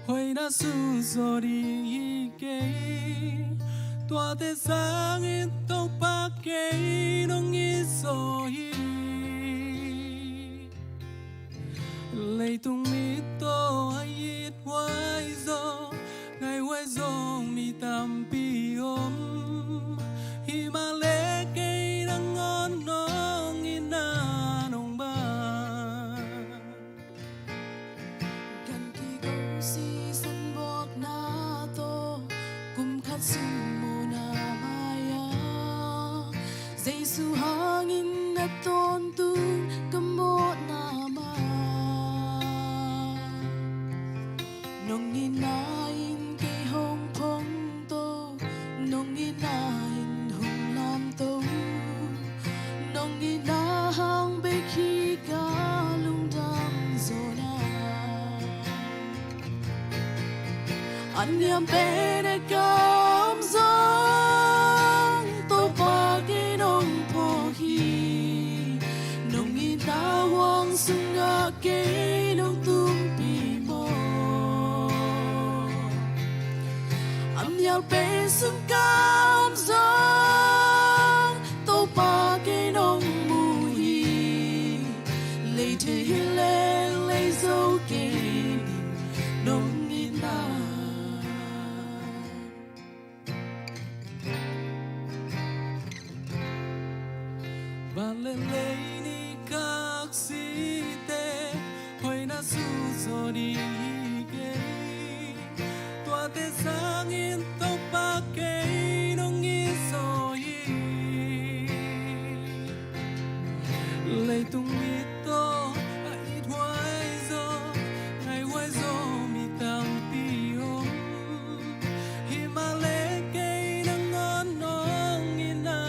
hoihna sunzaw ding hi kei. Tuate sangin Topa kei nong it zaw hi. Leitung mit tawh a ithuai zaw, ngaihuai zaw mi tampi om. Himahleh kei nangawn nong itna nong bang. Gan kigo sisan buakna tawh kum khat sung mawhna mai-ah Jesu hangin na tawntung ka mawhna mai. Nong itna in kei hong phongto, nong itna in hong lamto, nong itna hang bek hi ka lungdam zawhna. A niam pen a kam zong Topa kei nong phawk hi. Nong itna huang sungah kei nong tumpi mawk. A mial pen sung kam zong Topa kei nong mu hi. Lei thei hi leh lei zo kei ning nong itna. Vanlei lei ni khaksite hoihna sunzaw ding hi kei. Tuate sangin Topa kei nong it zaw hi. Leitung mit tawh a ithuai zaw, ngaihuai zaw mi tampi om. Himahleh kei nangawn nong itna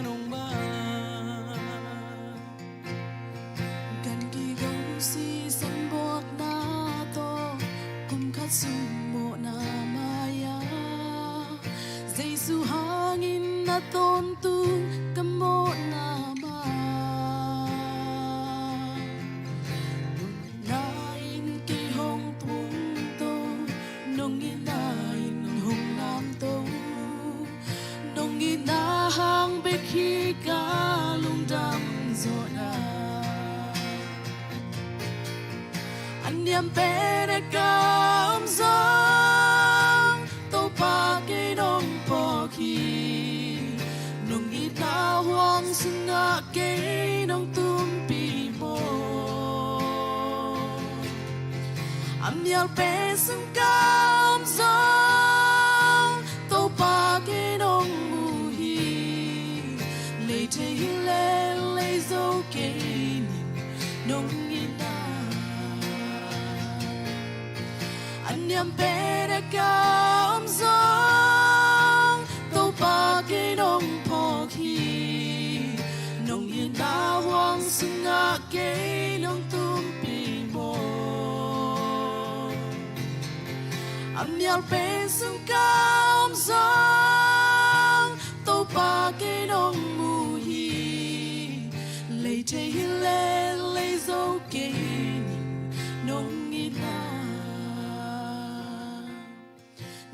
nong bang. Gan kigo sisan buakna tawh kum khat sung mawhna mai-ah Jesu hangin na tawntung ka mawhna mai. Nong itna in kei hong phongto, nong itna in hong lamto, nong itna hang bek hi ka lungdam zawhna. A niam pen a kam zong Topa kei nong phawk hi. Nong itna huang sungah kei nong tumpi mawk. A mial pen sung kam zong Topa kei nong mu hi. Lei thei hi leh lei zo kei ning Sungah kei nong tumpih maw? A mial pen sung ka om zong Topa kei nong mu hi. Lei thei hi leh lei zo kei ning nong itna.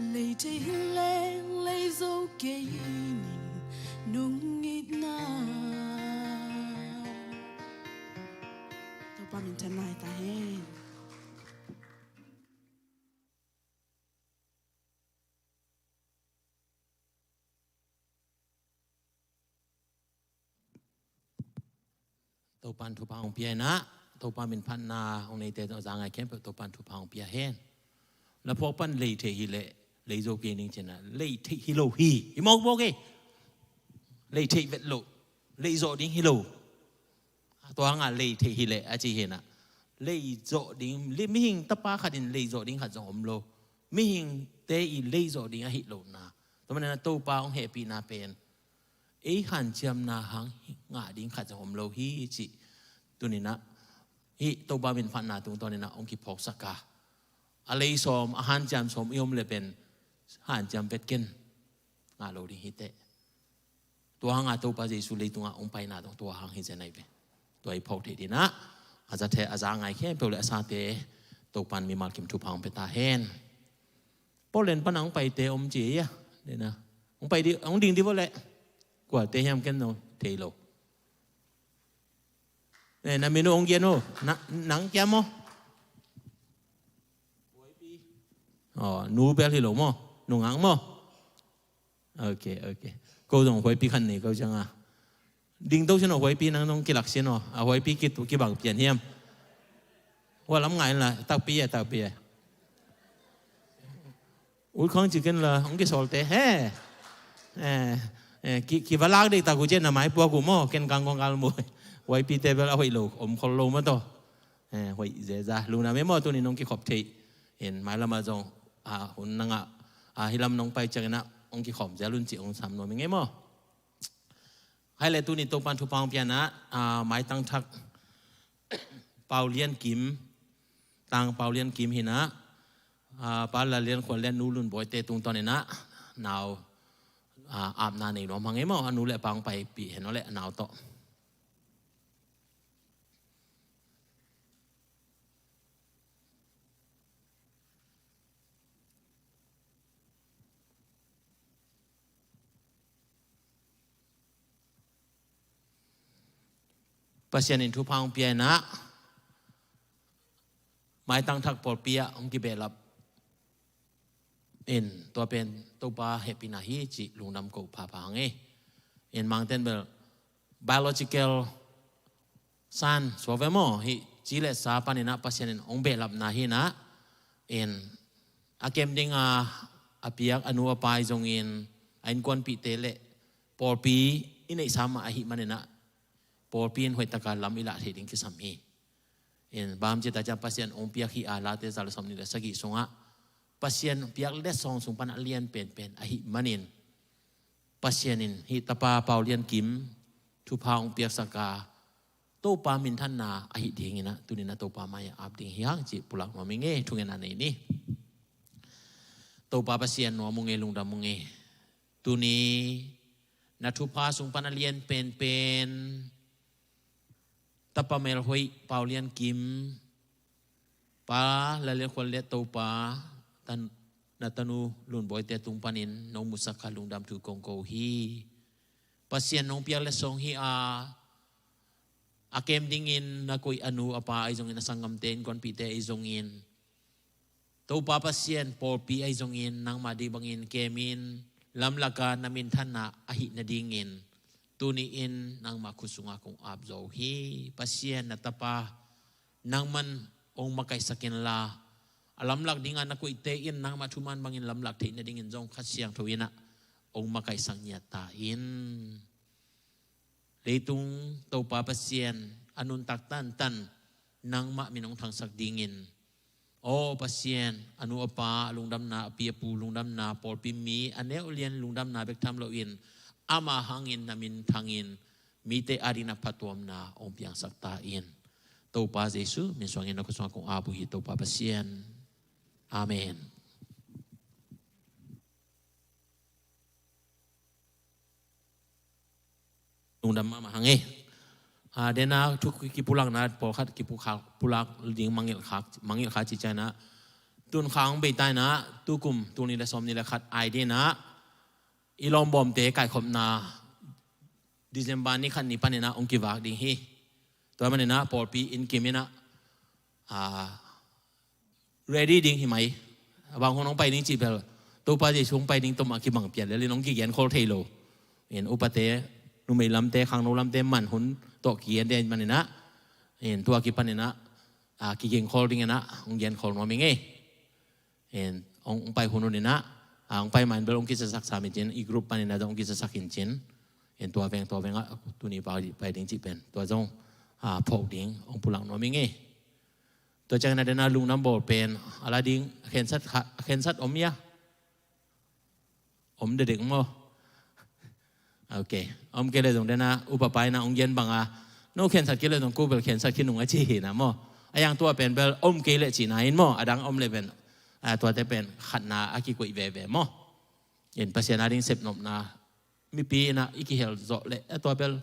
Lei thei hi leh lei zo kei ning nong itna. Topa minthanna hi ta hen. Topan thupha hong pia inah, Topa minphatna hong neite a za ngai khempeuh Topan thupha hong pia hen. Na phawk pan lei thei hi leh lei zo kei ning ci inah, lei thei hi lo hi. Hi mawkmawk e. Lei thei vet lo. Lei zawh ding hi lo. Tua hangah lei thei hi leh a ci hi inah, lei zawh ding, li-, mihing tapa khat in lei zawh ding khat zong om lo. Mihingte i lei zawh ding ahi lohna. Tua manin ah Topa hong hehpihna pen ei hanciamna hang ngah ding khat zong om lo hi cih tuni inah, hih Topa minphatna tungtawn inah hong kiphawksak a, a lei sawm, a hanciam sawm i om leh pen hanciam vet ken, ngah lo ding hi teh. Tua hangah Topa Jesu leitungah hong paina tawh tua hang hi zen ahi ve. Tua i phawk theih ding inah, a za the, a za ngai khempeuh leh a sate Topan mimal kim thupha hong pia ta hen. Portland pan a hong paite om ci a, dena. Hong pai di, hong ding di vo leh. Kuate hiam ken no thei lo. Eh, na min uh hong gen uh. Na, nang kia maw? Oh, nu bel hi lo maw? Nungak maw? Ok, ok. Ko zong huaipi khan nei ko ciang a. Ding to sin aw huaipi nang nong kilak sin aw. A huaipi ki, kibang pian hiam. Hua lam ngai la, takpi e, takpi e. Ut khong ci ken la, hong kisawlte he. Eh, eh, ki, ki va lak dek tak uh cian na mai puak uh maw, ken kang kong kal mu. Huaipi te bel a hoih lo, om khol lo maw taw. Eh, hoih zeza, lungdam e maw, tuni nong kikhop theih. In mailam ah zong, a, hun nangah, a, hilam nong pai ciang inah, hong kikhawm zel un ci hong sam nuam ing e maw. Hai le tuni Topan thupha hong pia inah, a, maitang thak Pau Lian Kim, tang Pau Lian Kim hi inah, a, Pa La Lian Khuan le Nu Lun Bawi te tungtawn inah, nau, a, apna nei nuam hang e maw, a nu le a pa hong paipih hen aw leh a nau tawh. Pasian in thupha hong pia inah, maitang thak pawlpi ah hong kibehlap in, tua pen Topa hehpihna hi cih lungdam ko phapha hang e. In Mangten bel biological son, suak ve maw, hih ci le sa pan inah Pasian in hong behlapna hi inah, in a kem ding a, a piak a nu a pa ahi zongin, a innkuanpihte le pawlpi i neihsa mah ahih man inah, pawlpi in hoihtaka lam i lah theih ding kisam hi. In bang ci ta ciang Pasian hong piak hi a, Late za le sawmnih le sagih sungah Pasian piak letsong sung pan a lian penpen ahih manin, Pasian in hih tapa Pau Lian Kim thupha hong piaksak a, Topa minthanna ahih ding inah, tuni inah Topa mai-ah ap ding hi hang cih pulak nuam ing e, thungetna nei ni. Topa Pasian, nuam ung e, lungdam ung e. Tuni na thupha sung pan a lian penpen tapa melhoih Pau Lian Kim, Pa La Lian Khuan le Topa, tan, na tanu Lun Bawi te tung panin nong musak kha lungdam thu kong ko hi. Pasian, nong piak letsong hi a, a kem dingin na koih a nu a pa ahi zongin, a sanggamte innkuanpihte ahi zongin, Topa Pasian, pawlpi ahi zongin nangmah ding bangin kemin, lamlaka na minthanna ahih nadingin tuni-in nangmah khut sungah kong ap zo uh hi. Pasian, na tapa nangman hong makaihsak inla, a lamlak dingah na koihte in nangmah thuman bangin lamlak theih nadingin zong Kha Siangtho in ah hong makaihsak ngiat ta in. Leitung Topa Pasian, a nuntak tantan nangmah min hong thangsak dingin, aw Pasian, a nu a pa lungdamna, a pi a pu lungdamna, pawlpi mi a neu lian lungdamna bek tham loin, ama hangin na min thangin, mite adingin a phatuamna hong piangsak ta in. Topa Jesu min suangin na khutsungah kong ap uh hi, Topa Pasian. Amen. Lungdam mahmah hang e. Ah, dena thu kipulakna pawlkhat kipulak, pulak ding mangngilh khak, mangngilh khak ci ciangin ah, tun khang bei ta in ah, tukum tul nih le sawm nih le khat ai ding in ah, i lawmbawmte kaikhopna December ni khat ni panin ah hong kivak ding hi. Tua manin ah pawlpi inn kim in ah, ah, ready ding hi mai. A bang hun hong pai ding cih bel, Topa Jesu hong pai ding tawh mah kibang pian lel in hong kigen khol thei lo. In upate, numei lamte, khangno lamte man hun tawh kigen ding manin ah, in tua kipanin ah, ah, kigen khol ding in ah hong gen khol nuam ing e. In hong, hong pai hun hun in ah, ah, hong pai ma in bel hong kizasak sam in cin, i group panin ah hong kizasak in cin. In tua veng, tua veng ah, tuni pai, pai ding cih pen, tua zong, ah, phawk ding hong pulak nuam ing e. Tua ciangin ah dena lungdam bawl pen a la ding, khensat kha, khensat om hia? Om dedek maw? Ok. Om kei le zong dena upa pa in ah hong gen bang a, no khensat kei le zong ko bel khensat khin ung a ci hi na maw? A yang tua pen bel om kei le cihna in maw, a dang om le pen, ah, tuate pen khatna a kikoih veve maw? In Pasian ading sepnopna mipi in ah i kihel zawh leh, a tua bel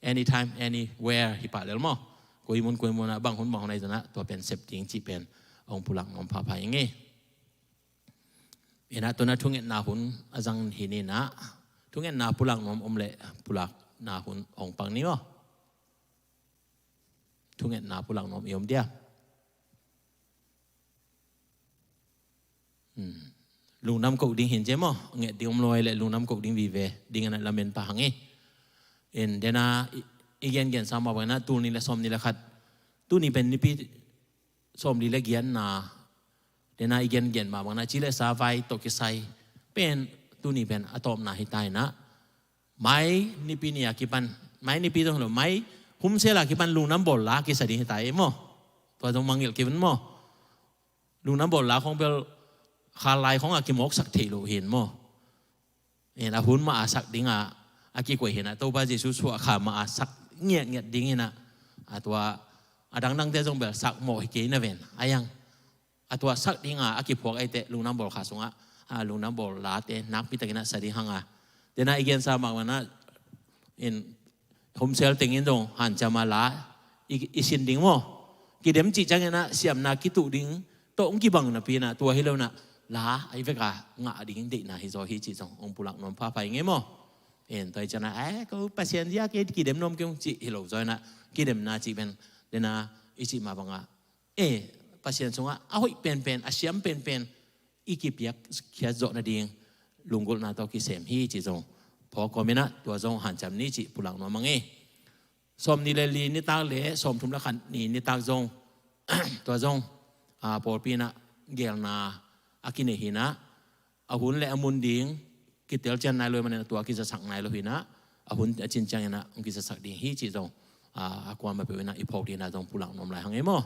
anytime, anywhere hi pah lel maw? Koi mun, koi mun ah, bang hun, bang hun ah, i zon ah tua pen sep ding cih pen hong pulak nuam phapha ing e. In ah tun ah thungetna hun a zang hi ni in ah, thungetna pulak nuam om leh pulakna hun hong pang ni maw? Thungetna pulak nuam i om dia? Hmm. Lungdam koh ding hi in ci maw? Nget ding om lo a leh lungdam koh ding vive ding in ah lamen pah hang e. In dena i, i gengen sa mah bangin ah tul nih le sawm nih le khat, tuni pen nipi sawmli le giatna, dena i gengen mah bangin ah ci le sa vai tawh kisai pen, tuni pen a tawpna hi ta in ah, mai nipi ni a kipan, mai nipi zong hi lo, mai humsel a kipan lungdam bawl la kisa ding hi ta e maw? Tua zong mangngilh kei un maw? Lungdam bawl la khong bel kha lai khong a kimawksak theih loh hi in maw? In a hun mah a sak ding a, a kikoih hi in ah, Topa Jesu suah kha mah a sak ngiatngiat ding hi in ah, a tua a dangdangte zong bel sak mawh hi kei na ven. A yang a tua sak ding a, a kiphuak ahih teh lungdam bawl kha sungah, a, lungdam bawl late nakpi takin ah sa ding hang a. Dena i gensa mah bangin ah, in humsel tengin zong hanciam a la i, i sin ding maw? Kidem cih ciangin ah siamna kituh ding tawh hong kibang napi in ah, tua hi lo in ah la a i vek a ngah ding deihna hi zaw hi cih zong hong pulak nuam phapha ing e maw? In tua hi ciangin ah, eh, ko Pasian zia kei kidem nuam kei ung cih hi lo zaw in ah, kidemna cih pen dena i cih mah bang a, eh, Pasian sungah a hoih penpen, a siam penpen i kipiak khiat zawh nading lunggulhna tawh kisem hi cih zong phawk kawm in ah, tua zong hanciam ni cih pulak nuam hang e. Sawmnih le li nitak le sawmthum le khat ni nitak zong, tua zong, ah, pawlpi in ah geelna a kinei hi in ah, a hun le a mun ding kitelcian nai lo ahih manin tua kizasak nai lo hi in ah, a hun a cin ciangin ah hong kizasak ding hi cih zong, ah, a kuamah peuh in ah i phawk ding in ah zong pulak nuam lai hang e maw?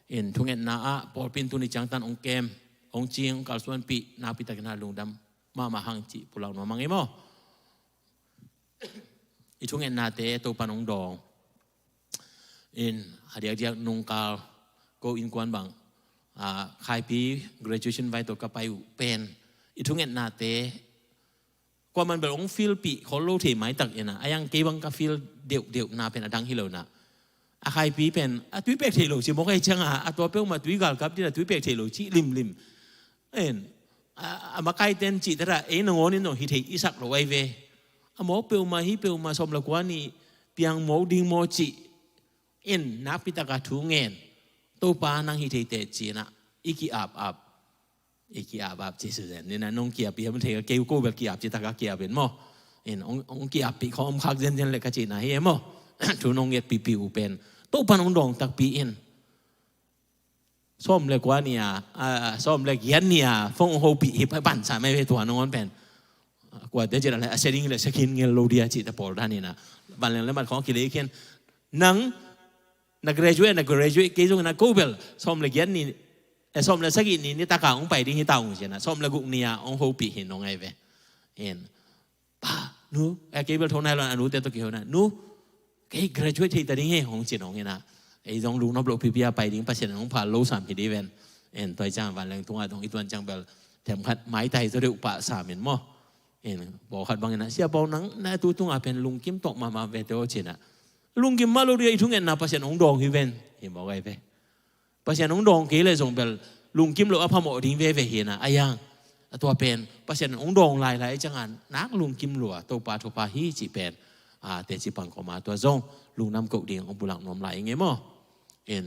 In thungetna ah pawlpi in tuni ciangtan hong kem, hong cing, hong kalsuanpih nakpi takin ah lungdam mahmah hang cih pulak nuam hang e maw? I thungetnate Topa'n hong dawng. In a diakdiak nungkal ko innkuan bang, ah, Khaipi graduation vai tawh ka pai uh pen, i thungetnate kuaman bel hong feelpih khol lo thei maitak in ah, a yang kei bang ka feel deuhdeuhna pen a dang hi lo in ah, a Khaipi pen a tuipek thei lo ci mawk ahih ciangin, a tua peuhmah tui galkap ding a tuipek thei lo ci limlim. En, a, a makaite'n cih tak a ei nangawn in zong hi thei i sak lo ahi ve. A mawk peuhmah, hi peuhmah, sawm le kua ni piang mawk ding maw cih in nakpi tak a thu ngen. Topa nang hi thei teh ci in ah i ki-ap ap. I ki-ap ap ci Susan. Ni na nong ki-ap pi hiam thei, kei ko bel ki-ap ci tak a ki-ap in maw? In hong, hong ki-appih khawng om khak zenzen leh ka cihna hi e maw? Thu nong ngetpihpih uh pen Topa'n hong dawng takpi in. Sawm le kua ni a, a, sawm le giat ni a phone hong hopih hi, pai pan sa mai ve tua nangawn pen. Kuate cih leh a sia ding leh sia khin ngel lo dia cih ta pawl dan in ah. Vanleng le mat khawng a kilei khin. Nang na graduate, na graduate kei zong in ah ko bel sawm le giat ni, eh, sawm le sagih ni nitak a hong pai ding hi ta ung ci in ah, sawm le guk ni a hong hopih hi nong ai ve. In, pa, nu, eh, kei bel tho nai lo in a nute tawh kiho in ah, nu, Kei graduate thei ta ding hi, hong ci-in hong hi-in ah. Ei zong lungnop loh pipi a pai ding, Pasian in hong phal lo sam hi ding ven. En, tua hi ciang vanleng tungah dong i tuan ciang bel themkhat maitai zaw deuh pah sam in maw. En, pawlkhat bang hi-in ah, Sia Pau, nang na tu tungah pen lungkim tawk mahmah veve aw, ci-in ah. Lungkim mah lo ding a, i thungetna Pasian hong dawng hi ven. Hi maw, gai ve. Pasian hong dawng kei leh zong bel lungkim loh a phamawh ding veve hi-in ah, a yang. A tua pen Pasian hong dawng lailai ciangah nak lungkim lua, Topa thupha hi cih pen, a, teci pang kawma tua zong lungdam koh ding hong pulak nuam lai ing ei maw. En,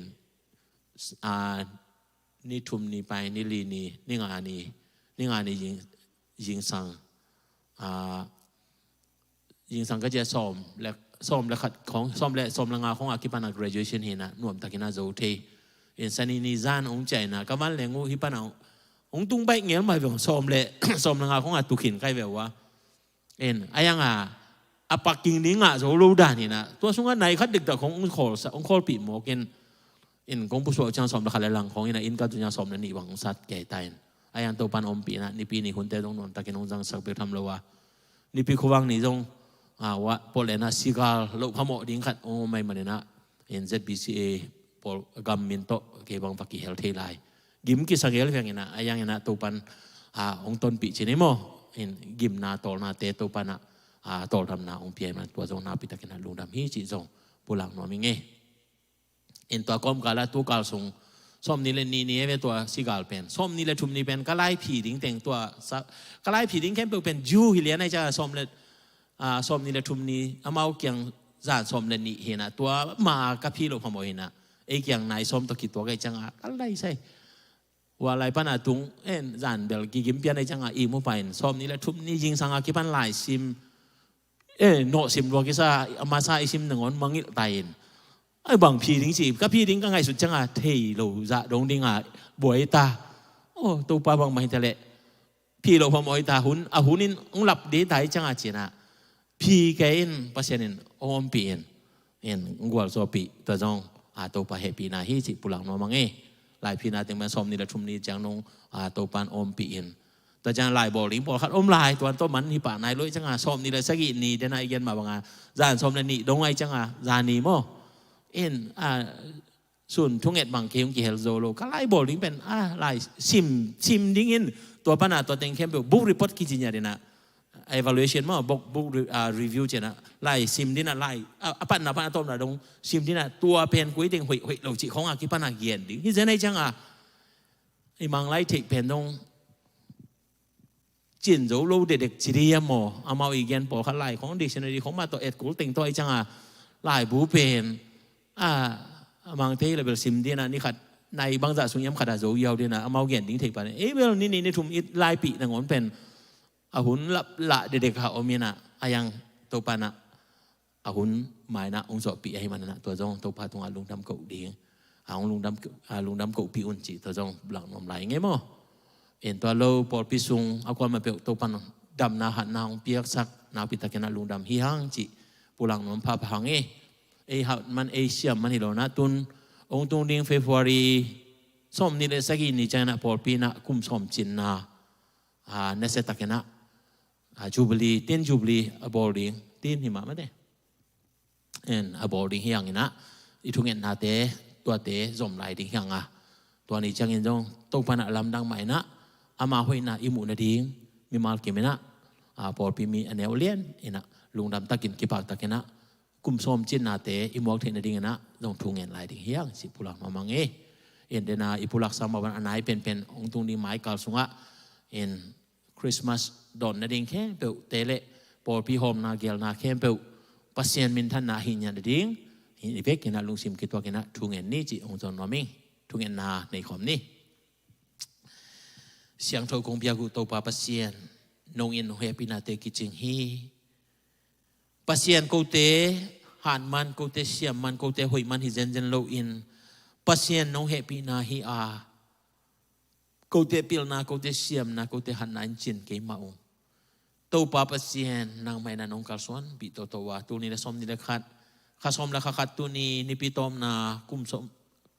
a, ni thum ni pai, ni li ni, ni nga ni, ni nga ni zing, zingsang, a, zingsang ka ci a sawm le, sawm le khat khawng, sawm le, sawm le nga khawng a kipan a graduation hi-in ah, nuamtakin a zo thei. En, Sani ni zan hong ciah in ah, ka vanleng uh hih pan a hong tung baih ngel mah ve, sawm le, sawm le nga khawng a tu khin kai ve ua. En, a yang a, a paking ding ngah zo lo dan hi-in ah, tua sungah nai khat diktak khawng hong khawl sa, hong khawlpih mawk in. En, kong pusuak ciang sawm le khat le lang khawng hi-in ah, inn ka tun ciang sawm le nih bang hong sat kei ta in. A yang Topan ompih in ah, Nipi ni hunte zong nuamtakin hong zangsak bek tham lo a, Nipi khua-vang ni zong, a, ua, pawlkhat in ah sigal loh phamawh ding khat hong om ahih manin ah, en, Z B C A pawl gam min tawh kei bang va kihel thei lai. Gim kisa ngel veng in ah, a yang in ah Topan, a, hong tonpih ci-in ei maw. En, gimna tawlnate Topan ah, a, tawldamna hong pia ahih manin tua zong nakpi takin ah lungdam hi cih zong pulak nuam ing ei. En, tua kawmkal ah tu kal sung sawmnih le nih ni ei ve, tua sigal pen. Sawmnih le thum ni pen ka laiphi ding teng tua sa, ka laiphi ding khempeuh pen Jew hi lian ahih ciangah sawm le, a, sawmnih le thum ni amau kiang zan sawm le nih hi-in ah, tua mah ka phi loh phamawh hi-in ah, ei kiang nai sawm tawh kituak ahih ciangah ka lai sai. Ua lai pan a tung, en, zan bel kigim pian ahih ciangah ihmu pah in, sawmnih le thum ni zingsang a kipan lai sim, eh, nawh sim lua kisa, a masa i sim nangawn mangngilh ta in. Ai, bang phi ding ci, ka phi ding ka ngaihsut ciangah thei lo zah dong ding a buai ta. Oh, Topa, bangmah hi ta leh, phi loh phamawh hi ta, hun, a hun in hong lap ding ta hi ciangah ci-in ah, phi kei in, Pasian in hong ompih in, en, hong gualzawhpih, tua zong, a, Topa hehpihna hi cih pulak nuam ing ei. Laiphina teng pen sawmnih le thum ni ciang nong, a, Topan ompih in. Tua ciang laibawl ding pawlkhat om lai, tua tawh man hi pah nai lo ahih ciangah, sawmnih le sagih ni, den a i gen mah bangah, zan sawm le nih dong ahih ciangah, zan ni maw. En, a, sun thunget bang kei hong kihel zo lo. Ka laibawl ding pen, a, lai sim, sim ding in, tua pan a tua teng khempeuh book report kici ngiat in ah, evaluation maw, book, book re-, a, review ci-in ah, lai sim ding in ah, lai, a, a patna pan a tawpna dong sim ding in ah, tua pen koi teng hoih, hoih lo cih khawng a kipan a gen ding. Hih zen ahih ciangah, i Mang lai theih pen dong cin zo lo dekdek ci ding hiam maw? Amau i gen pawlkhat lai khawng, dictionary khawng mah tawh et kul teng tawh ahih ciangah, laibu pen, a, a Mangte le bel sim ding in ah, ni khat, nai bangzah sung hiam khat a zo ziau ding in ah, amau gen ding thei pah in. Ei bel ni nih ni thum i laipih nangawn pen, a hun lap lah dekdek a om in ah, a yang Topa in ah, a hun mai in ah hong zawhpih ahih manin ah, tua zong Topa tungah lungdam koh ding. A hong lungdam, a lungdam kohpih un cih tua zong pulak nuam lai ing ei maw. En, tua lo pawlpi sung a kuamah peuh Topan damna hatna hong piaksak, nakpi takin ah lungdam hi hang cih pulak nuam phapha hang ei. Ei hat man, ei siam man hi lo in ah, tun hong tung ding February sawmnih le sagih ni ciangin ah pawlpi in ah kum sawm cinna, a, nasia takin ah, a, Jubilee, Tin Jubilee a bawl ding, tin hi mah mate. En, a bawl ding hi hang in ah, i thungetnate, tuate zom lai ding hi hang a. Tua ni ciangin zong, Topa in ah lamdang mah in ah, ama hoihna i muh nading, mimal kim in ah, a, pawlpi mi a neu lian in ah, lungdam takin, kipak takin ah, kum sawm cinnate i muak theih nading in ah, zong thungen lai ding hi hang cih pulak mahmah ing ei. En, den a i pulaksa mah bang a nai penpen hong tung ding mai kal sungah, en, Christmas dawn nading khempeuhte le pawlpi hawmna geelna khempeuh Pasian minthanna hi ngiat nading, hih vekin ah lungsim kituak in ah thungen ni cih hong zawn nuam ing. Thungetna nei khawm ni. Siangtho kong biak uh Topa Pasian, nong in nong hehpihnate kicing hi. Pasian, kote han man, kote siam man, kote hoih man hi zenzen loin, Pasian nong hehpihna hi a, kote pilna, kote siamna, kote hatna in cin kei mah ung. Topa Pasian, nangmah in ah nong kalsuanpih toto a, tul nih le sawmnih le khat, kha sawm le kha khat, tuni nipi tawpna, kum sawm,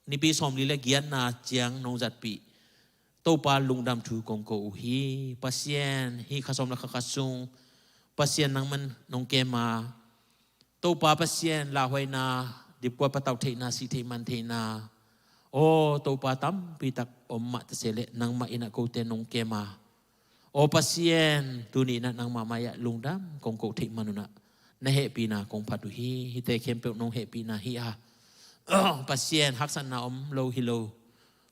nipi sawmli le giatna ciang nong zatpih Topa, lungdam thu kong ko uh hi. Pasian, hih kha sawm le kha khat sung Pasian nangman nong kem a, Topa Pasian, lauhuaina, dipkuat patauh theihna, sih theih man theihna, aw Topa, tampi tak om mah ta se leh nangmah in ah kote nong kem a, aw Pasian, tuni in ah nangmah mai-ah lungdam kong koh theih man un ah na hehpihna kong phat uh hi. Hihte khempeuh nong hehpihna hi a, aw Pasian, haksatna om lo hi lo,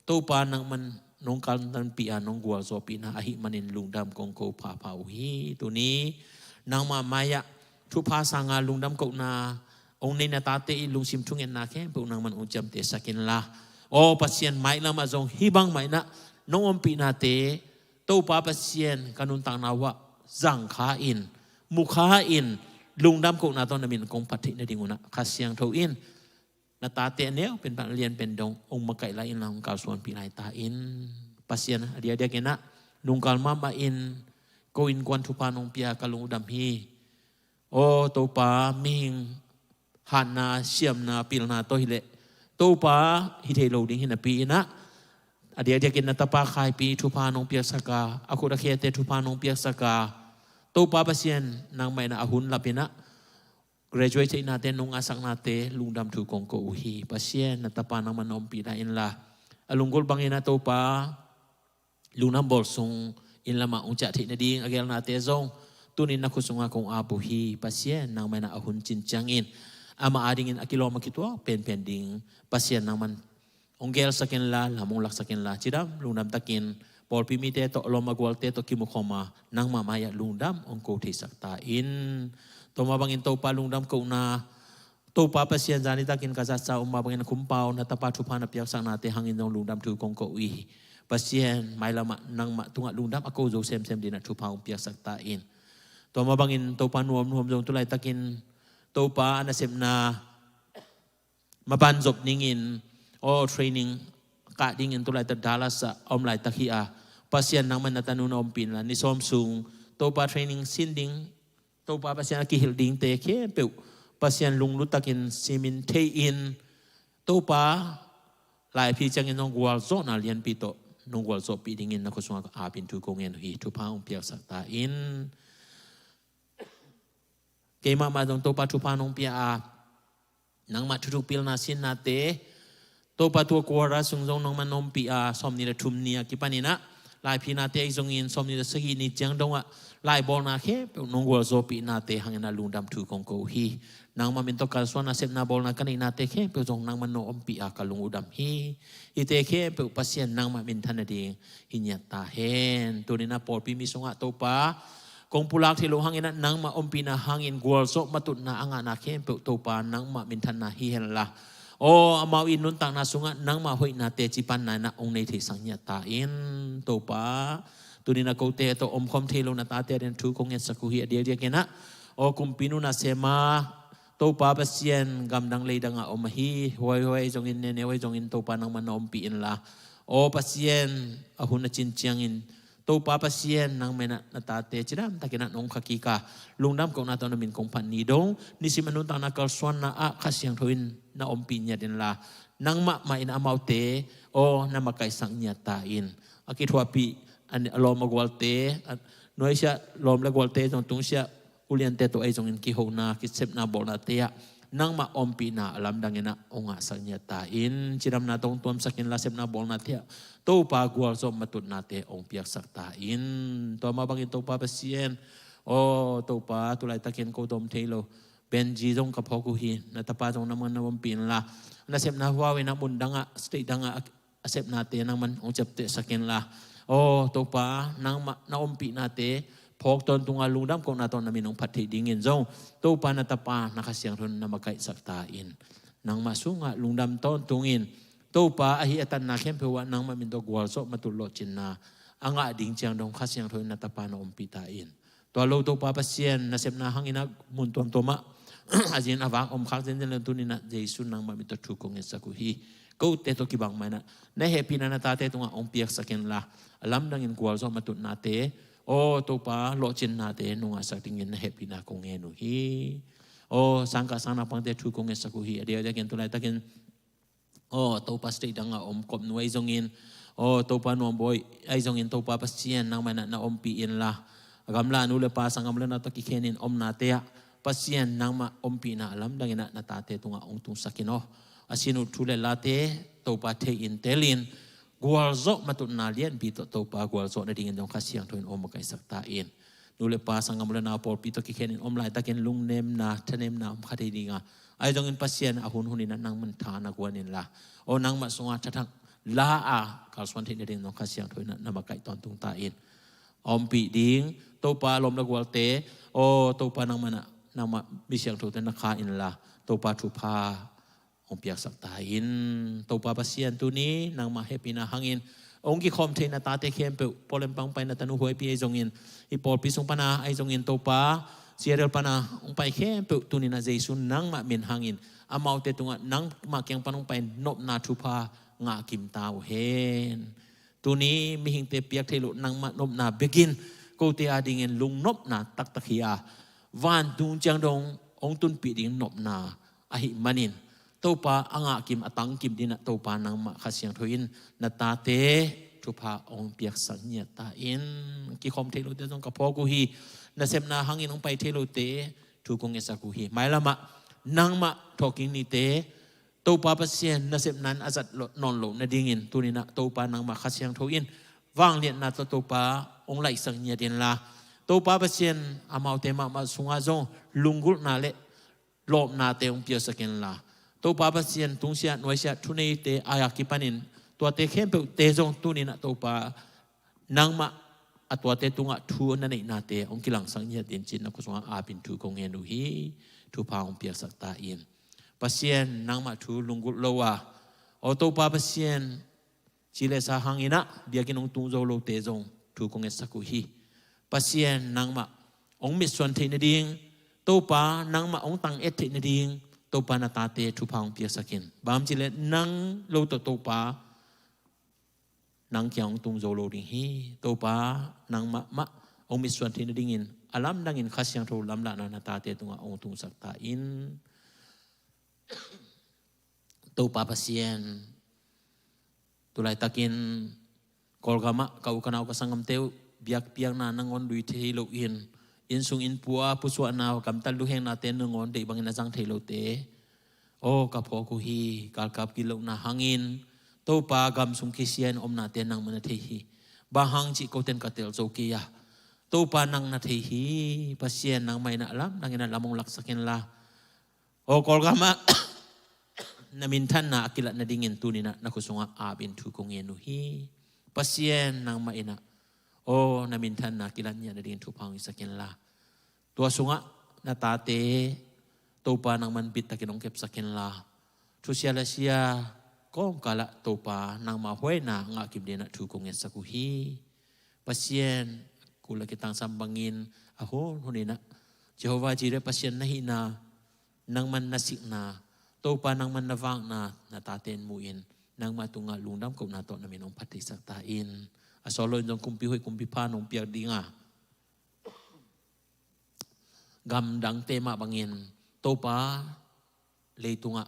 Topa, nangman nong kaltanpih a, nong gualzawhpihna ahih manin lungdam kong ko phapha uh hi. Tuni nangmah mai-ah thupha sanga lungdam kohna hong nei na tate i lungsim thungetna khempeuh nangman hong ciamtehsak inla, aw Pasian, mailamah zong hih bang mah in ah nong ompihnate, Topa Pasian, ka nuntakna uh ah zangkha in, mukha in, lungdam kohna tawh na min kong phat theih nading un ah Kha Siangtho in na tate a neu pen pan a lian pen dong hong makaih lai inla, hong kalsuanpih lai ta in. Pasian, a diakdiak in ah nungkal mahmah in ko innkuan thupha nong pia, ka lung uh dam hi. Aw Topa, mihing hatna, siamna, pilna tawh hi leh, Topa, hi thei lo ding hi napi in ah, a diakdiak in na tapa Khaipi thupha nong piaksak a, a khut a khete thupha nong piaksak a, Topa Pasian, nangmah in ah a hun lap in ah graduate theihnate nong ngahsaknate lungdam thu kong ko uh hi. Pasian, na tapa nangman na ompih lai inla, a lunggulh bangin ah Topa, lungdam bawl sung inn lamah hong ciah theih nading a gelnate zong tuni in na khut sungah kong ap uh hi. Pasian, nangmah in ah a hun cin ciangin amah adingin a kilawm a kituak penpen ding Pasian, nangman hong gelsak inla, lam hong laksak inla, cidam lungdam takin pawlpi mite tawh, lawm a gualte tawh kimukhawm a, nangmah mai-ah lungdam hong ko theisak ta in. Tua mah bangin Topa, lungdam kohna, Topa Pasian, zani takin ka zatsa uh mah bangin a khumpau na tapa thupha na piaksaknate hangin zong lungdam thu kong ko uh hi. Pasian, mailamah nangmah tungah lungdam a ko zo semsem dingin ah thupha hong piaksak ta in. Tua mah bangin Topa, nuamnuam zong tu laitakin Topa, a nasepna maban zop dingin, aw training kah dingin tu laitak Dallas ah a om laitak hi a, Pasian, nangmah na tanu na ompih inla, ni sawm sung Topa training sin ding, Topa Pasian, a kihilh dingte khempeuh Pasian, lunglut takin simin thei-in, Topa, laiphi ciangin nong gualzawhna lianpi tawh nong gualzawhpih dingin na khut sungah ka apin thu ko ngen uh hi. Thupha hong piaksak ta in. Keimah mah zong Topa thupha nong pia a, nangmah thuthuk pilna sinnate, Topa, tua quarter sung zong nangmah na ompih a, sawmnih le thum ni a kipanin ah laiphinate ahi zongin sawmnih le sagih ni ciang dongah laibawlna khempeuh nong gualzawhpihnate hangin ah lungdam thu kong ko uh hi. Nangmah min tawh kalsuan nasepna bawlna ka neihnate khempeuh zong nangmah na ompih a, ka lung uh dam hi. Hihte khempeuh Pasian, nangmah minthan nading hi ngiat ta hen. Tuni in ah pawlpi mi sungah Topa, kong pulak theih loh hangin ah nangmah ompihna hangin gualzawh matutna a ngahna khempeuh Topa, nangmah minthanna hi henla, aw amau i nuntakna sungah nangmah hoihna teci panna in ah hong nei theisak ngiat ta in. Topa, tuni in ah kote tawh omkhawm thei lo na tate adingin thu kong ngetsak uh hi. A diakdiak in ah, aw kumpi nu nasem a, Topa Pasian, gamdang leidang ah om ahi, huaihuai ahi zongin, neneu ahi zongin Topa, nangmah na ompih inla, aw Pasian, a hun a cin ciangin Topa Pasian, nangmah in ah na tate cidam takin ah nong kha kik a, lungdam kohna tawh na min kong phat ni dong, nisim a nuntakna kalsuanna ah Kha Siangtho in na ompih ngiat inla, nangmah mah in amaute, aw, na makaihsak ngiat ta in. A kithuahpih a lawm a gualte, a nuaisiah lawm le gualte zong tungsiah uliante tawh ahi zongin kihona, kisepna bawlnate ah nangmah ompihna a lamdang in ah hong ngahsak ngiat ta in. Cidamna tawh hong tuamsak inla, sepna bawlnate ah Topa, gualzawh matutnate hong piaksak ta in. Tua mah bangin Topa Pasian, aw Topa, tu laitakin ko dawm thei lo Benji zong ka phawk uh hi. Na tapa zong nangmah na ompih inla, nasepna huau in ah mun dangah, state dangah a sepnate nangmah hong ciaptehsak inla, aw Topa, nangmah na ompihnate phawk tawntung a, lungdam kohna tawh na min hong phat theih dingin zong Topa, na tapa, na Kha Siangtho in na makaihsak ta in. Nangmah sungah lungdam tawntungin, Topa, a hih a tanna khempeuh ah nangmah min tawh gualzawh matut lawhcinna a ngah ding ciang dong Kha Siangtho in na tapa na ompih ta in. Tua lo Topa Pasian, nasepna hangin ah mun tuamtuam ah a zin a vak om khak zenzen lo, tuni in ah Jesu nangmah min tawh thu kong ngetsak uh hi. Kote tawh kibang mah in ah na hehpihna na tate tungah hong piaksak inla, a lamdangin gualzawh matutnate, aw Topa, lawhcinnate nong ngahsak dingin na hehpihna kong ngen uh hi. Aw sangkah sangnaupangte thu kong ngetsak uh hi. A diakdiakin tu laitakin, aw Topa, state dangah om Kop Nu ahi zongin, aw Topa, Nuam Bawi ahi zongin, Topa Pasian, nangmah in ah na ompih inla, a gamla nu le pa, sanggam le nau tawh kikhenin omnate ah Pasian nangmah ompihna a lamdang in ah na tate tungah hong tungsak in aw. A sin uh thu le late Topa thei in tel in, gualzawh matutna lianpi tawh Topa gualzawh nadingin zong Kha Siangtho in hong makaihsak ta in. Nu le pa, sanggam u le nau, pawlpi tawh kikhen in om laitakin lungnemna, thanemna om kha thei ding a, ahi zongin Pasian a hun hun in ah nangman tha na guan inla, aw, nangmah sungah thathak la a kalsuan theih nading zong Kha Siangtho in ah na makaih tawntung ta in. A ompih ding Topa lawm le gualte, aw Topa, nangman ah, nangmah mi siangthote na kha inla, Topa thupha hong piaksak ta in. Topa Pasian, tuni nangmah hehpihna hangin hong kikhawm theih na tate khempeuh, pawlem pang pai na tanu huaipi ahi zongin, hih pawlpi sung pana ahi zongin, Topa, Seattle pana hong pai khempeuh, tuni in ah Jesu nangmah min hangin amaute tungah nangmah kiang pan hong pai nopna thupha ngah kim ta uh hen. Tuni mihingte piak theih loh nangmah nopna bekin kote adingin lungnopna taktak hi a, vantung ciang dong hong tunpih ding nopna ahih manin, Topa, a ngah kim, a tang kim ding in ah Topa, nangmah Kha Siangtho in na tate thupha hong piaksak ngiat ta in. Kikhawm thei lote zong ka phawk uh hi. Nasepna hangin hong pai thei lote thu kong ngetsak uh hi. Mailam ah nangmah thawhkik nite, Topa Pasian, nasepna in a zat lo-, nawn loh nadingin tuni in ah Topa, nangmah Kha Siangtho in vangliatna tawh Topa hong laihsak ngiat inla, Topa Pasian, amaute mahmah sungah zong lunggulhna le lawpnate hong piaksak inla, Topa Pasian, tungsiah nuaisiah thuneite a kipanin tuate khempeuhte zong tuni in ah Topa, nangmah a tuate tungah thu na neihnate hong kilangsak ngiat in ci-in na khut sungah apin thu kong ngen uh hi. Thupha hong piaksak ta in. Pasian, nangmah thu lunggulh lo a, aw Topa Pasian, ci le sa hangin ah biakinn hong tung zo lote zong thu kong ngetsak uh hi. Pasian, nangmah hong mitsuan theih nading, Topa, nangmah hong tang et theih nading, Topa, na tate thupha hong piaksak in. Bang hang hiam cih leh nang lo tawh, Topa, nang kiang hong tung zo lo ding hi. Topa, nangmah mah hong mitsuan theih nadingin a lamdangin Kha Siangtho lamlahna na tate tungah hong tungsak ta in. Topa Pasian, tu laitakin Kawlgam ah ka u ka nau ka sanggamte uh biakpiakna nangawn lui thei loin, inn sung inn pu a pusuahna, gamtat luheknate nangawn deih bangin a zang thei lote, aw, ka phawk uh hi. Galkap gitlohna hangin Topa, gam sung kisia in omnate nangmah na thei hi. Bang hang cih kote in ka tel zo kei a, Topa, nang na thei hi. Pasian, nangmah in a lamdangin a lam hong laksak inla, aw, Kawlgam ah na minthanna a kilat nadingin tuni in ah na khut sungah apin thu kong ngen uh hi. Pasian, nangmah in ah, aw, na minthanna a kilat ngiat nadingin thupha hong piaksak inla, tua sungah na tate, Topa, nangman bittakin hong kepsak inla, thusia lasia kawmkal ah, Topa, nangmah huaina ngah kim dingin ah thu kong ngetsak uh hi. Pasian, kul a kitangsam bangin a hun hun in ah Jehovah Jireh Pasian na hihna, nangman na sikna, Topa, nangman na vakna na tate in mu in, nangmah tungah lungdam kohna tawh na min hong phat theisak ta in. A sawt loin zong kumpi hoih kumpi pha nong piak ding a, gamdangte mah bangin, Topa, leitungah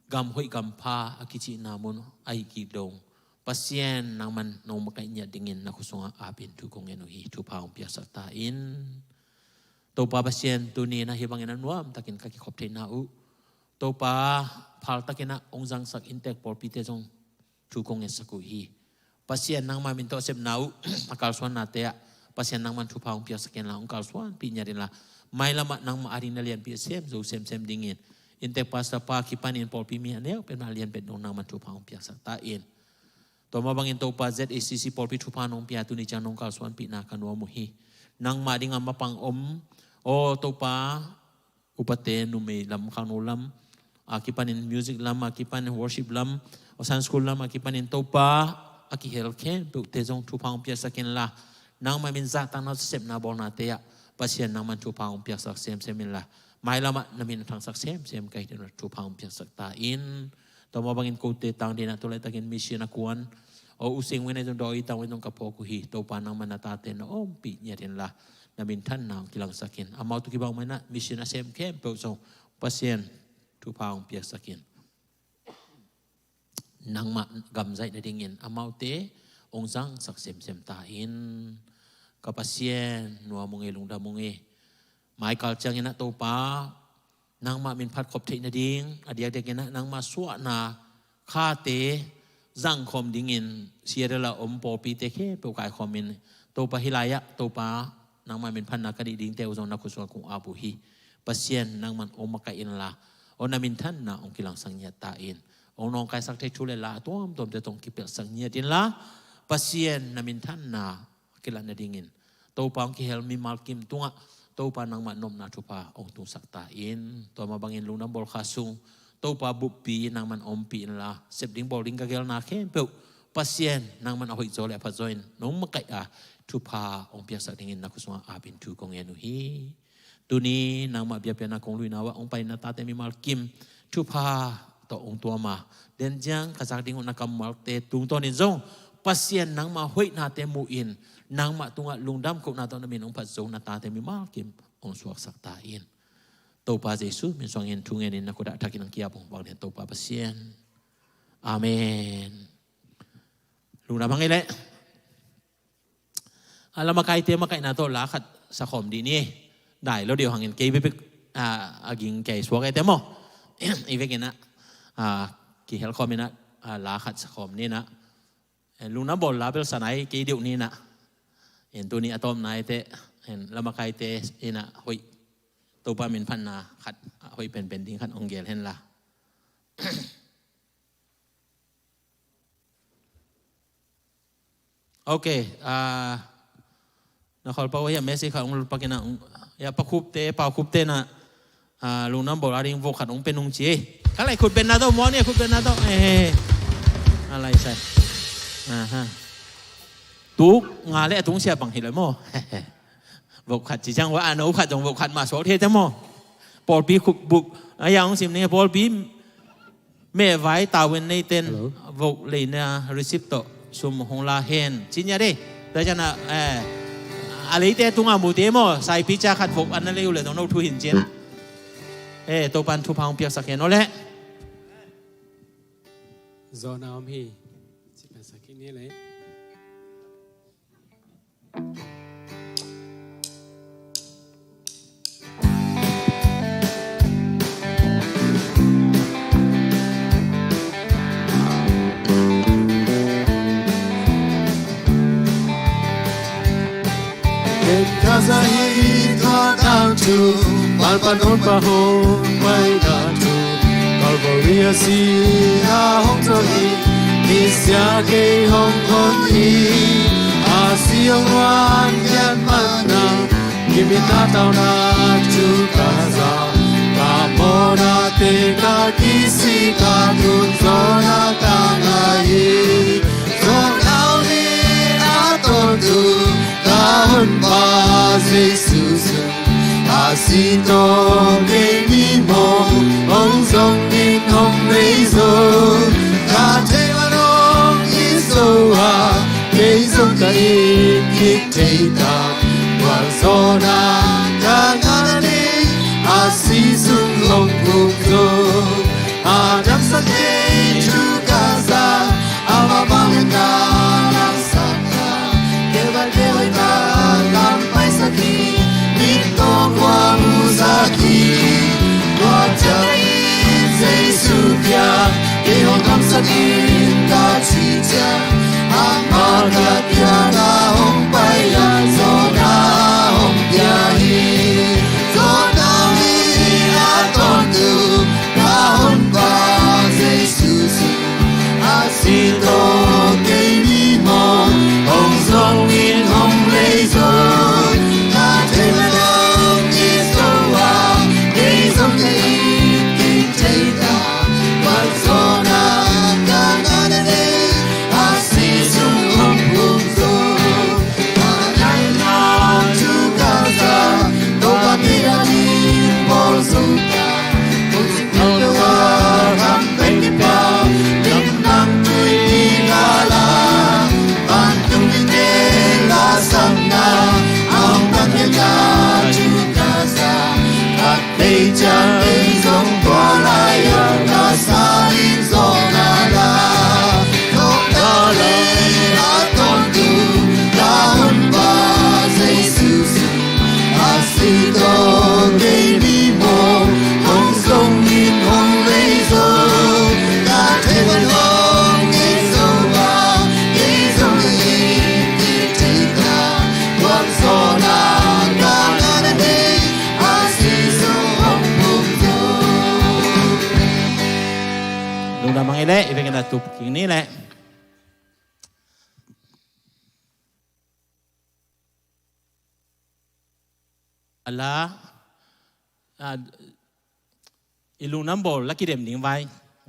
gam hoih gam pha a kicihna mun ahih kik dong, Pasian, nangman nong makaih ngiat dingin na khut sungah apin thu kong ngen uh hi. Thupha hong piaksak ta in. Topa Pasian, tuni in ah hih bangin a nuamtakin ka kikhop theihna uh, Topa, phaltakin ah hong zangsak inntek pawlpite zong thu kong ngetsak uh hi. Pasian, nangmah min tawh a sepna uh a kalsuannate ah, Pasian, nangman thupha hong piaksak inla, hong kalsuanpih ngiat inla, mailam ah nangmah ading na lianpi a sem zo semsem dingin, inntek pastor pa kipanin pawlpi mi a neu pen mah a lian pen dong nangman thupha hong piaksak ta in. Tua mah bangin Topa, Z A C C pawlpi thupha nong pia, tuni ciang nong kalsuanpihna ka nuam uh hi. Nangmah ding a mapang om, aw Topa, upate numei lam, khangno lam a kipanin, music lam a kipanin, worship lam, Sunday school lam a kipanin, Topa, a kihel khempeuhte zong thupha hong piaksak inla, nangmah min zahtakna, sepna bawlnate ah, Pasian, nangman thupha hong piaksak semsem inla, mailam ah na min a thangsak semsem ka hih dingin thupha hong piaksak ta in. Tua mah bangin kote tang dingin ah tu laitakin mission a kuan, aw, U Sing Win ahi zong, Daw Ii Tang Win zong ka phawk uh hi. Topa, nangman na tate na ompih ngiat inla, na minthanna hong kilangsak in. Amau tawh kibang mah in ah mission a sem khempeuh zong, Pasian, thupha hong piaksak in. Nangmah gam zaih nadingin amaute hong zangsak semsem ta in. Ka Pasian, nuam ung ei, lungdam ung ei. Mai kal ciangin ah Topa, nangmah min phat khop theih nading, a diakdiakin ah nangmah suahna khate zangkhawm dingin Seattle a om pawlpite khempeuh kaikhawmin, Topa, hih lai-ah Topa, nangmah min phatna ka neih dingte uh zong na khut sungah kong ap uh hi. Pasian, nangman hong makaih inla, aw, na minthanna hong kilangsak ngiat ta in. Hong nawngkaisak thei thu le la a tuamtuamte tawh hong kipelhsak ngiat inla, Pasian, na minthanna kilat nadingin Topa hong kihel mimal kim tungah Topa, nangmah nopna thupha hong tungsak ta in. Tua mah bangin lungdam bawl kha sung Topa, buppi nangman ompih inla, sep ding bawl ding ka gelna khempeuh Pasian, nangman a hoih zaw le a phat zawin nong makaih a, thupha hong piaksak dingin na khut sungah apin thu kong ngen uh hi. Tuni nangmah biakpiakna kong luina uh ah hong pai na tate mimal kim thupha tawh hong tuam a, den ciang ka zak ding uh na kammalte tungtawnin zong Pasian, nangmah hoihnate muhin, nangmah tungah lungdam kohna tawh na min hong phat zo na tate mimal kim hong suaksak ta in. Topa Jesu min suangin thu ngenin na khut ah thakin hong ki-ap ung, vanglian Topa Pasian. Amen. Lungdam hang ei leh. A, lamakaite makaihna tawh la khat sakhawm dih ni. Dai lo deuh hangin kei bekbek, a, a ging kei suak ei te maw. I vekin ah, a, kihel khawm in ah, a, la khat sakhawm ni in ah. En, lungdam bawl la bel sa nai kei deuh ni in ah. En, tuni a tawpna ei te, en, lamakaite in ah hoih, Topa min phatna khat, a, hoih penpen ding khat hong geel hen la. Ok, a, na khawl pau hiam, message khat hong lut pak in ah, hong, ya, Pa Khupte, Pa Khupte in ah, a, lungdam bawl a ding vok khat hong pe nung ci. Ka lai khut benna tawh, muang ni khut benna tawh. Eh, a lai sai. Aha. Tuk nga le a tung sia bang hi lai maw. Vok khat ci ciang ua, a, no khat zong vok khat mah suak thei te maw. Pawlpi khup buk a, yang hong sim ni, pawlpi mehvai tavuan neiten, hello, vok leina receipt tawh sum hong la hen ci nia de. Tua ciang a, eh, a leite tungah mute maw, saipi cia khat vok an na lei uh le zong no thu hin cin. Eh, Topan thupha hong piaksak hen aw leh. Zawhna om hi. Ci piaksak hi ni leh. Ken ka za hi tua tang thu, Palpa nong pa hong paina thu, Kalvari a si a hong tawh hi, misia kei hong hon hi, a si hong wan kian mana, kimita tauna thu ka za, ka mawna te ka kisi ka tun zawhna ka ngah hi, zawhna le a tawntung ka Honpa Jesu zong, a si tawh kei mi mawng hong zong in hong lei zo. Ka thei man hong it zo a, kei zong ka it kik thei ta. Tua zawhna ka ngah nading, a si sung hong puk zo. A damsak thei thu ka za, amah bang in ka lamsak a, kei bang kei hoih ka lam paisak hi, mit tawh kua musak hi. Tua ciang in Jesu kiang kei hong kamsak in ka cih ciang, amah ka kiangah hong pai a, zawhna hong pia hi. Zawhna hi a tawntung ka Honpa Jesu zong, a si tawh kei mi mawng hong zong in hong lei zo. Ka thei man hong it zo a, kei zong ka it kik thei ta. Tua zawhna ka ngah nading, a si sung hong puk zo. Tei ciang kei zong tua lai-ah ka sa in zawhna la, zawhna le a tawntung ka Honpa Jesu zong, a si tawh Mangei leh i vekin a tup king ni leh. Ala, a, i lungnuam bawl la kidem ding vai.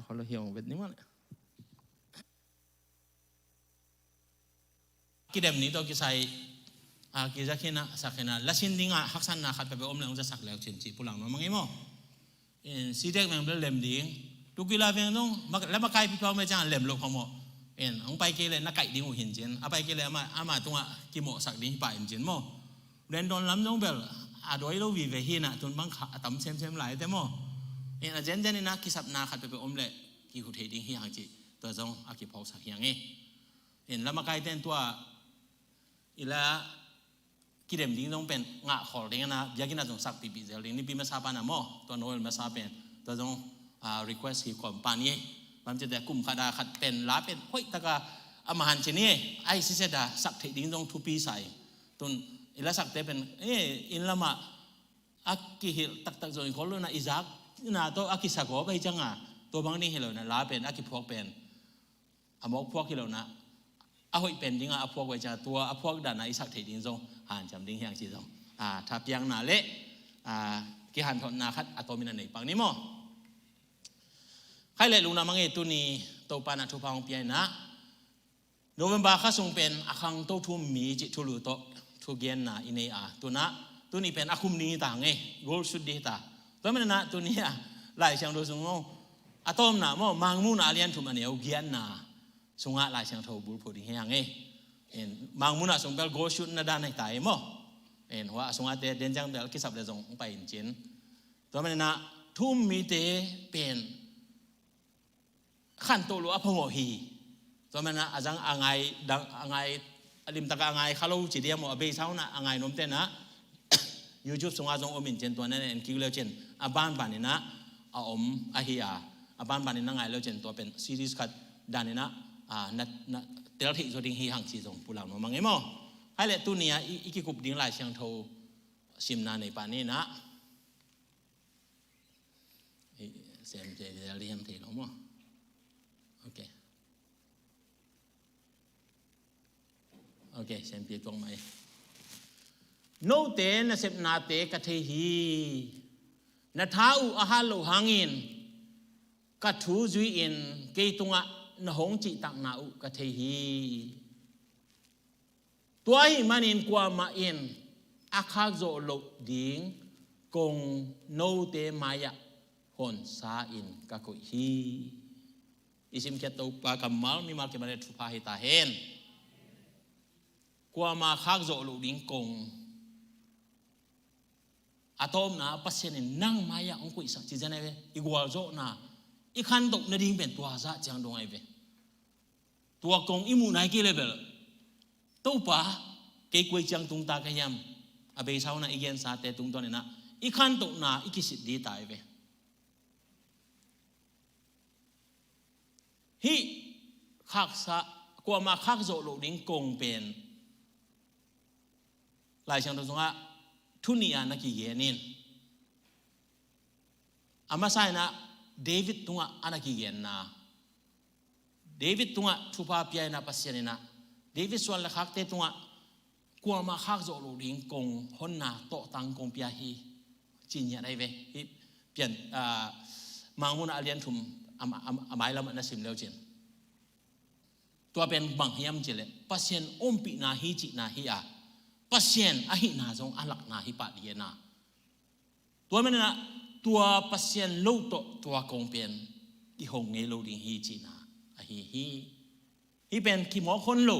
Kholo hiong vet ni mah. Kidem ni tawh kisai, a, kizak hi na, sak hi na, la sin ding a haksatna khat peuhpeuh om leh hong zasak leu cin ci pulang nuam mangei maw. In, sitek veng bel lem ding. Tukila veng dong, mak-, la makai pi pau me cang lem lo phamawh. In, hong pai kei leh na kaih ding uh hin cin. A pai kei leh ama, ama tungah kimawhsak ding hi pah in cin maw. Lendon lam dong bel, a doi lo vive hi na, tun bang kha, a tam semsem lai te maw. In, a zenzen in a kisapna khat peuhpeuh om leh, kihu thei ding hi hang ci. Tua zong, a kiphawksak hi hang e. In, la makai ten tua, i la kidem ding zong pen ngah khawl ding a na, biakinn ah zong sak pihpih zel ding, nipi masa pan a maw, tua Noel masa pen, tua zong, ah, request hi kawm pan i. Bang ci te kum khat a khat pen, la pen, hoih taka a mahan cin i, ai sise da sak theih ding zong thupi sa i. Tun, i la sakte pen, eh, inn lamah, a kihilh taktak zong i khol lo na i zak, na tawh a kisagaw bai ciang a, tua bang ding hi lo na la pen, a kiphuak pen. A mawk phuak hi lo na, a hoih pen ding a, a phuak vai ciang tua, a phuak dan a i sak theih ding zong, hanciam ding hi hang ci zong. A, thapiakna leh, a, kihanthawnna khat a tawm in a nei pak ni maw. Khai leh lungnuam mangei tuni, Topa na thupha hong pia in a. November kha sung pen a khangto thu-um mi cih thulu tawh, thugenna i nei a. Tun a, tuni pen a khum ding hi ta hang e, goal shoot ding hi ta. Tua manin a, tuni a, Lai Siangtho sung maw, a tawmna maw, Mangmuhna a lian thum a neu giatna sungah Lai Siangtho bulphuh ding hi hang e. In, Mangmuhna sung bel goal shoot na dan hi ta e maw. In, hua a sungah te, den ciang bel kisap leh zong pai in cin. Tua manin a, thu-um mite pen khantoh lo a phamawh hi. Tua manin a, a zang a ngai, dang, a ngai, a limtak a ngai kha lo ci dia maw, a beisa hun a a ngai nuam ten a, YouTube sungah zong om in cin, tua na en kik leu cin, a banban in a, a om ahi a, a banban in a ngai leu cin, tua pen series khat dan in a, a, na, na tel theih zaw ding hi hang ci zong pulang nuam mangei maw. Khai leh tuni a i, i kikup ding Lai Siangtho simna nei pah ni na. Eh, sem thei, thei, thei lo maw? Ok. Ok, sem pi tuang mai. Note nasepnate ka thei hi. Na tha uh a hat loh hangin ka thu zui-in kei tungah na hong cihtakna uh ka thei hi. Tua ahih manin kuamah in a khakzawh loh ding kong note mai-ah honsa-in ka koih hi. I simkhiat Topa kammal mimal kimal in thupha hi ta hen. Kuamah khakzawh loh ding kong, a tawpna Pasian in nang mai-ah hong koihsak ci zen ahi ve. I gualzawhna, i khantoh nading pen tua zah ciang dong ahi ve. Tua kong i muh nai kei leh bel, Topa, kei koi ciang tung ta ka hiam? A beisa hun a i gensate tungtawn in a, i khantohna i kisit ding ta ahi ve. Hih khaksa, kuamah khakzawh loh ding kong pen Lai Siangtho sungah thu nih a na kigen in. A masa in a David tungah a na kigenna. David tungah thupha pia in a Pasian in a, David suan le khakte tungah kuamah khakzawh loh ding kong honna tawhtang kong pia hi, ci ngiat ahi ve. Hih Pian, ah, Mangmuhna a lian thum a, a, a mailam ah na sim leu cin. Tua pen bang hiam cih leh Pasian ompihna hi cihna hi a, Pasian ahihna zong a lakna hi pah ding hi na. Tua manin a, tua Pasian lo tawh tua kong pen i hong ngei lo ding hi cihna ahi hi. Hih pen kimawk hon lo.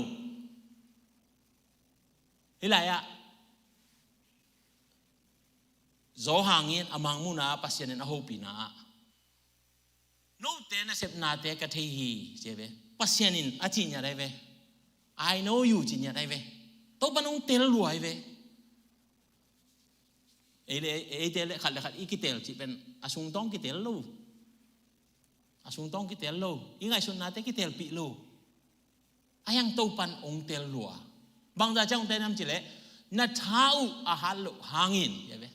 Hih lai-ah Johan in a Mangmuhna ah Pasian in a hopihna ah, note nasepnate ka thei hi, ci ve. Pasian in a cih ngiat ahi ve. I know you, cih ngiat ahi ve. Topa in hong tel lua ahi ve. Ei le, eite le khat le khat i kitel cih pen a sungtawng kitel lo. A sungtawng kitel lo. I ngaihsutnate kitelpih lo. A hiang Topa in hong tel lua. Bangzah ciang hong tel hiam cih leh, na tha uh a hat loh hangin, ci ve.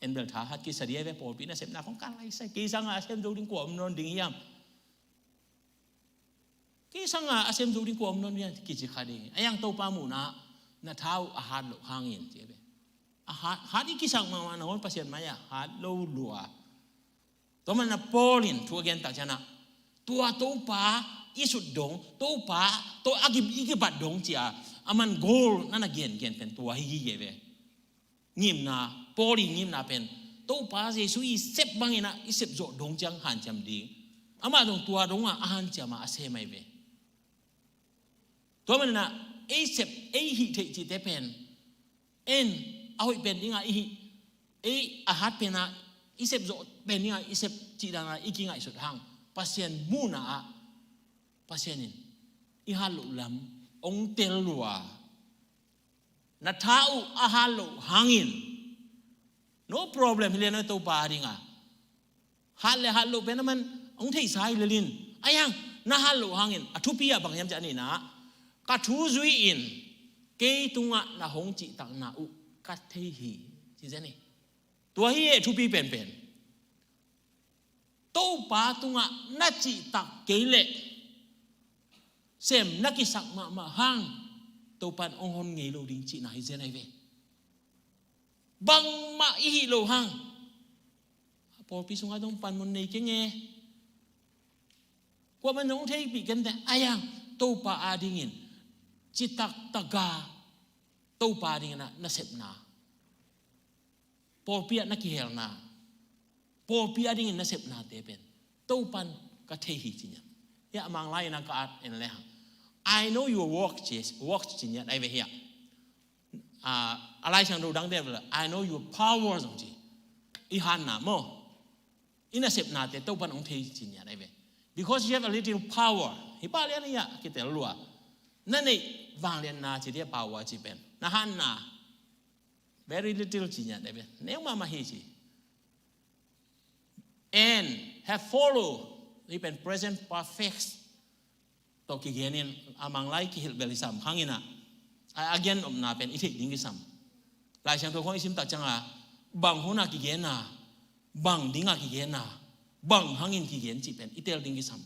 En bel tha hat kisa ding ahi ve, pawlpi nasepna khong ka laisai, kei sangin a sem zo ding kua om nawn ding hiam? Kei sanga a sem zo ding kua om nawn ding a kici kha ding. A yang Topa muhna na tha uh a hat loh hangin ci ve. A hat, hat i kisak mahmah nangawn Pasian mai-ah hat lo lua. Tua mana Paul in thu a gen tak ciangah tua Topa i sut dong, Topa, to a ki, i kibat dong cia a man goal na na gengen pen tua hi gige ve. Ngimna, Paul i ngimna pen Topa Jesu i sep bangin ah i sep zawh dong ciang hanciam ding. Amah dong tua dongah a hanciam a a sem ai ve. Tua mana ei sep, ei hih theih cihte pen en a hoih pen dingah i hih, ei a hat penah i sep zawh pen dingah i sep cih danah i kingaihsut hang Pasian muhna ah Pasian in i hat loh lam ong tel lua. Na tha uh a hat loh hangin no problem hi lian a Topa a dinga. Hat le hat loh pen a man ong theihsa hi lelin a yang na hat loh hangin a thupi ah bang hiam ciah nina ka thu zui in kei tungah na hong cihtakna uh ka thei hi ci zen hi. Tua hi e thupi penpen. Topa tungah na cihtak kei leh sem na kisak mahmah hang Topan ong hon ngei lo ding cihna hi zen ai ve. Bangmah i hih lo hang a pawlpi sungah dong panmun nei kenge. Kuaman ong theipih kente a yang Topa a dingin citak taka Topa a dingin a nasepna pawlpi ah na kihelna pawlpi a dingin nasepnate pen Topan ka thei hi ci ngiat. Hiah a Manglai in a ka at en le hang I know your work ci, work ci ngiat ai ve hiah. A Lai Siangtho dang te bel I know your power zong ci. I hanna maw i nasepnate Topan ong thei ci ngiat ai ve. Because you have a little power. Hi pa lian hiah kitel lua na neih vanglianna ci dia power ci pen na hanna very little ci ngiat ai ve. Neu mahmah hi ci. And have follow hi pen present perfect tawh kigenin a Manglai kihilh bel hi sam hangin ah a gen omna pen i theih ding hi sam. Lai Siangtho khong i sim tak cianga bang huna kigena bang dinga kigena bang hangin kigen cih pen i tel ding hi sam.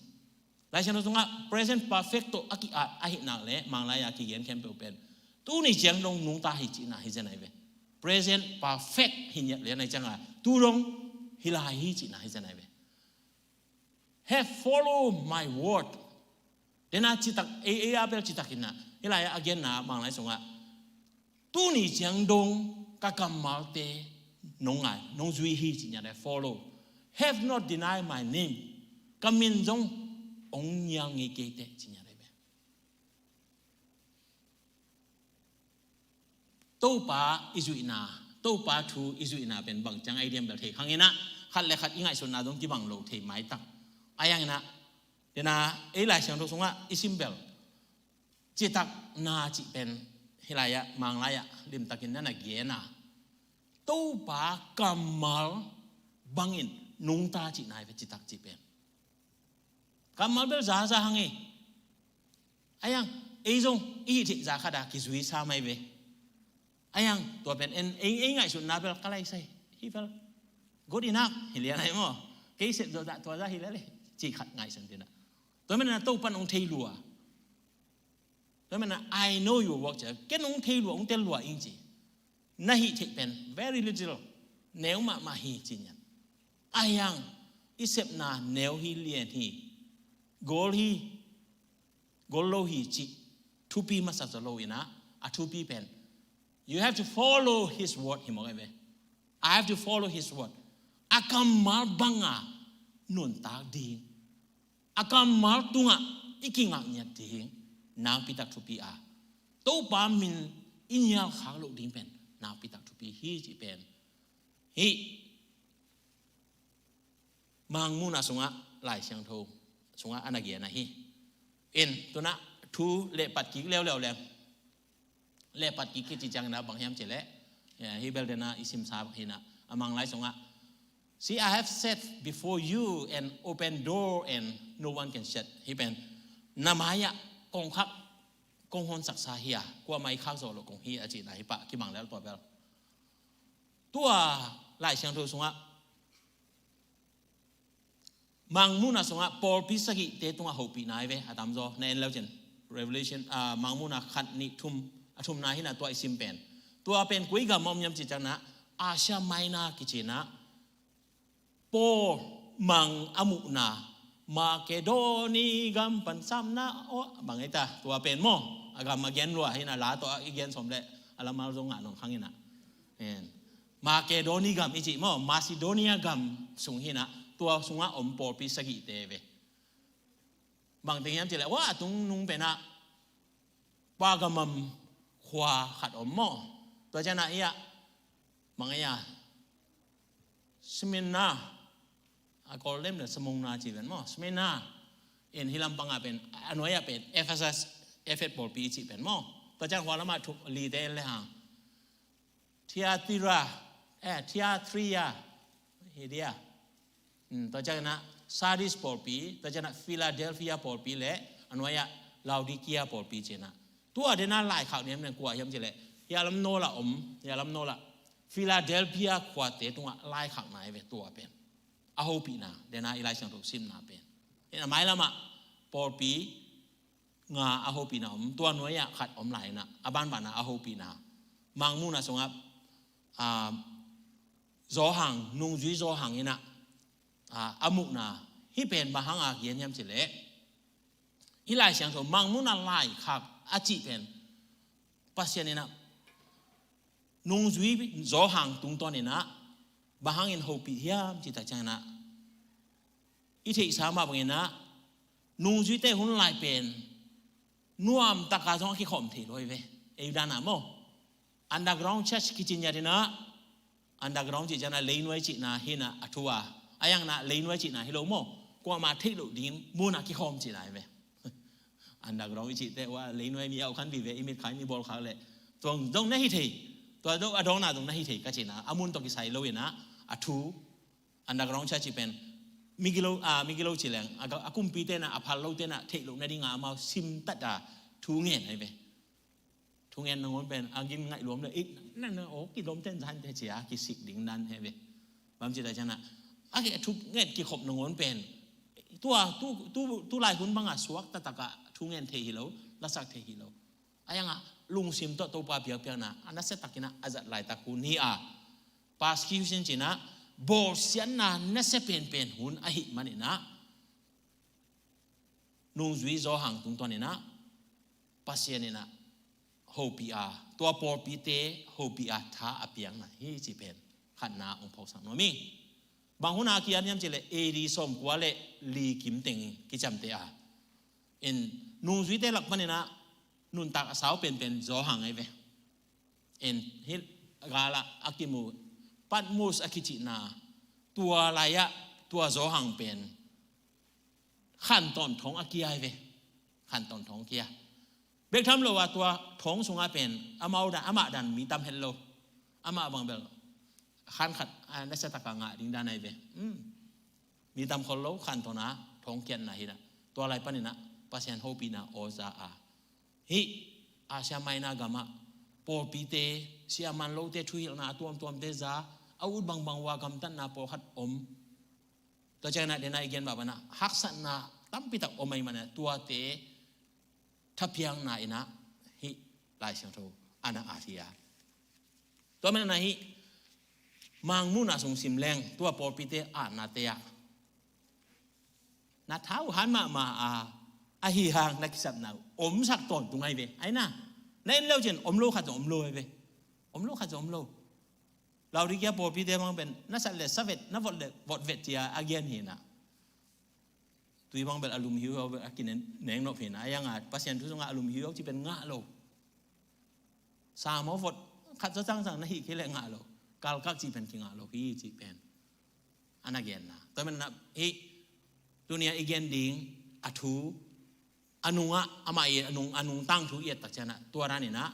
Lai Siangtho sungah present perfect tawh a ki-at ahih nak le Manglai a kigen khempeuh pen tuni ciang dong nungta hi cihna hi zen ai ve. Present perfect hi ngiat lian ai cianga tu dong hi lai hi cihna hi zen ai ve. Have follow my word. Dena citak ei ei a bel citak inna hi lai a genna Manglai sungah tuni ciang dong ka kammalte nong ngai nong zui hi ci ngiat le follow. Have not deny my name. Ka min zong ong ngial ngei kei teh ci ngiat le ve. Topa i zuihna Topa thu i zuihna pen bang ciang ai diam bel thei khangin ah khat le khat i ngaihsutna dong kibang lo thei maitak. A yangin ah dena ei Lai Siangtho sungah i sim bel citak na cih pen hi lai ah Manglai ah limtakin na na gen a Topa kammal bangin nungta cihna hi ve citak cih pen. Kammal bel zaza hang hi. A yang ei zong i hih theih za khat a kizui sa mai ve. A yang tua pen en ei ei ngaihsutna bel ka lai sai hi bel good enough hi lian ai maw. Kei sep zawh dah tua za hi le le cih khat ngaihsun tina. Tua mena Topan ong thei lua. Tua mena I know your work cia ken ong thei lua ong tel lua ing ci. Na hih theih pen very little neu mahmah hi ci ngiat. A yang i sepna neu hi lian hi. Goal hi goal lo hi cih thupi masa zaw lo inah a thupi pen you have to follow his word hi mawk ai ve. I have to follow his word. A kammal banga nuntak ding a kammal tungah i kingak ngiat ding nakpitak thupi a Topa min i nial khak loh ding pen nakpitak thupi hi cih pen hi. Mangmuhna sungah Lai Siangtho sungah a na gen ahi. In tuna thu lehpat kik leuleu leng lehpat kik kici ciangin a bang hiam cileh hi bel dena i simsa bak hinah a Manglai sungah see, I have set before you an open door and no one can shut. Hi pen na mai-ah kong khak kong honsaksa hi a kuamah i khak zawh loh kong hi a cihna hi pah kimang lel tua bel. Tua Lai Siangtho sungah Mangmuhna sungah pawlpi sagihte tungah hopihna hi ve, a tamzaw na en leucin. Revelation, ah, Mangmuhna khat, nih, thum, a thumna hi-in ah tua i sim pen. Tua pen koi gam om hiam cih ciangin ah, Asia Minor kici-in ah, Paul mang a muhna, Makedoni gam pan samna, aw, bang ei ta, tua pen maw, a gam a gen lua hi-in ah, la tawh i gen sawm leh a lamal zong ngah nawn kha ing in ah. En. Makedoni gam i cih maw, Macedonia gam sung hi-in ah, tua sungah om pawlpi sagihte ve. Bang teng hiam cih leh, tua a tungnung pen ah Pergamum khua khat om maw. Tua ciangin ah, ia, bang ei a, Smyrna, a Kawl lem leh Smyrna ci ven maw, Smyrna. En, hih lampang ah pen, a nuai ah pen Ephesus, Ephet pawlpi i cih pen maw. Tua ciang khua lamah thuk lite en lehang, Thyatira, eh, Thyatira, hi dia. Hmm, tua ciangin ah Sardis pawlpi, tua ciangin ah Philadelphia pawlpi leh a nuai ah Laodicea pawlpi ci-in ah. Tua denin ah laikhak ni hiam, kua hiam cih leh, hih a lam nawl ah om, hih a lam nawl ah Philadelphia khuate tungah laikhakna hi ve tua pen. A hopihna, denin ah i Lai Siangtho simna pen. En, a mailam ah pawlpi nga a hopihna om, tua nuai ah khat om lai-in ah, a banban ah a hopihna. Mangmuhna sungah, ah, Johan, nungzui Johan in ah, ah, a muhna, hih pen bang hang a gen hiam cih leh, hih Lai Siangtho Mangmuhna laikhak a cih pen, Pasian in ah, nungzui Johan tungtawn in ah, bang hangin hopih hiam cih tak ciangin ah, i theihsa mah bangin ah, nungzuite hun lai pen nuamtak a zong a kikhawm thei lo hi ve. Ei dan ah maw, underground church kici ngiat in ah, underground cih ciangin ah leinuai cihna hi-in ah a thu a, a iang na leinuai cihna hi lo maw, kuamah theih loh ding mun ah kikhawm cihna hi ve. Underground i cih teh, ua, leinuai mi au khan vive, i mit khai mi bawl khak leh, tua zong na hi thei, tua zong a dawngna zong na hi thei ka cihna, a mun tawh kisai lo-in ah, a thu, underground church pen, migilo, ah, migilo ci leng, a, a kumpite in ah, a phal lote in ah theih loh nading a amau simtat a thu ngen hi ve. Thu ngen nangawn pen a gim ngaih luam leh, i, na, na, aw, kilawm ten zan te ci a kisik ding dan hi ve. Bang ci tak ciangin ah, a ki, thu ngen kikhop nangawn pen, tua, tu, tu, tu lai hun bang a suak taktak a thu ngen thei hi lo, lasak thei hi lo. A iang a lungsim tawh Topa biakpiakna a nasia takin ah a zat laitak hun hi a, persecution ci-in ah, bawlsiatna nasia penpen hun ahih manin ah, nungzui Johan tungtawn in ah, Pasian in ah hopih a, tua pawlpite hopih a tha a piakna hi cih pen khatna hong phawksak nuam ing. Bang hun a kiat hiam cih leh A D sawmkua leh li kim teng kiciamteh a. En, nungzuite lak panin ah nuntak a sau penpen Johan hi ve. En, hih gal ah a kimu, Patmos a kicihna, tua lai-ah tua Johan pen khantawn thawng a kia hi ve. Khantawn thawng kia. Bek tham lo a, tua thawng sungah pen amau dan, amah dan mi tam het lo. Amah bang bel khan khat, a, nasia tak a ngah ding dan ahi ve. Hmm. Mi tam khol lo, khantawn a thawng kiatna hi-in ah, tua lai panin ah Pasian hopihna aw za a, hih Asia Minor gam ah pawlpite, siaman lote, thuhilhna a tuamtuamte za a, ut bangbang uh a gamtatna pawlkhat om. Tua ciangin ah, denin ah i gen mah bangin ah, haksatna tampi tak om ahih manin ah, tuate thapiakna in ah hih Lai Siangtho a na at hi a. Tua manin ah hih Mangmuhna sung sim leng, tua pawlpite atnate ah na tha uh hat mahmah a, ahi hang na kisapna uh omsak tawntung ahi ve. Ahi na, na en leucin om lo khat zong om lo ahi ve. Om lo khat zong om lo. Laodicea pawlpite bang pen, na sat leh sa vet, na vot leh vot vet ci-a a gen hi-in ah, tui bang bel a lum hiuhiau bel a kinen neng nop hi-in ah, a iang a Pasian thu sungah a lum hiuhiau cih pen ngah lo. Sa maw, vot khat zaw cangcang na hih kei leh ngah lo. Kalkak cih pen kingah lo hi cih pen a na genna. Tua manin ah hih tuni-a i gen ding a thu, a nungah, amah i a nung, a nungtang thu i et tak ciangin ah, tua dan in ah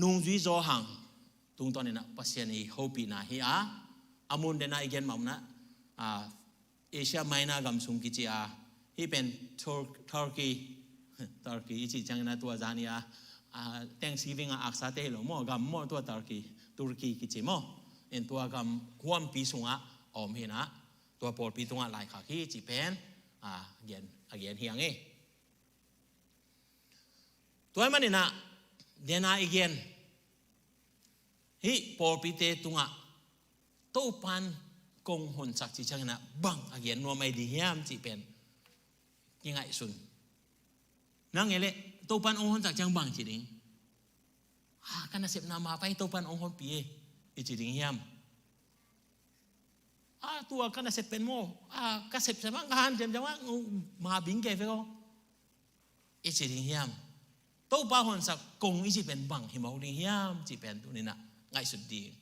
nungzui Johan tungtawn in ah Pasian i hopihna hi a, a mun, denin ah i gen mah bangin ah, a, Asia Minor gam sung kici a, hih pen Tur-, Turkey, Turkey i cih ciangin ah tua zani a, a, Thanksgiving a aksate hi lo maw, gam maw tua Turkey, Turkey kici maw. En, tua gam huampi sungah a om hi-in ah, Tua pawlpi tungah laikhak hi cih pen a gen, a gen hi ang e. Tua ahih manin ah, dena i gen hih pawlpite tungah Topan kong honsak cih ciangin ah bang a gen nuam ahi ding hiam cih pen kingaihsun. Nang e leh Topan hong honsak ciang bang ci ding? A, ka nasepna mah pai Topan hong honpi e, i ci ding hiam? A, tua ka nasep pen maw, a, ka sep sa bang ka hanciam ciang bang ma bing kei ve ko, i ci ding hiam? Topa honsak kong i cih pen bang hi mawk ding hiam cih pen tuni-in ah ngaihsut ding.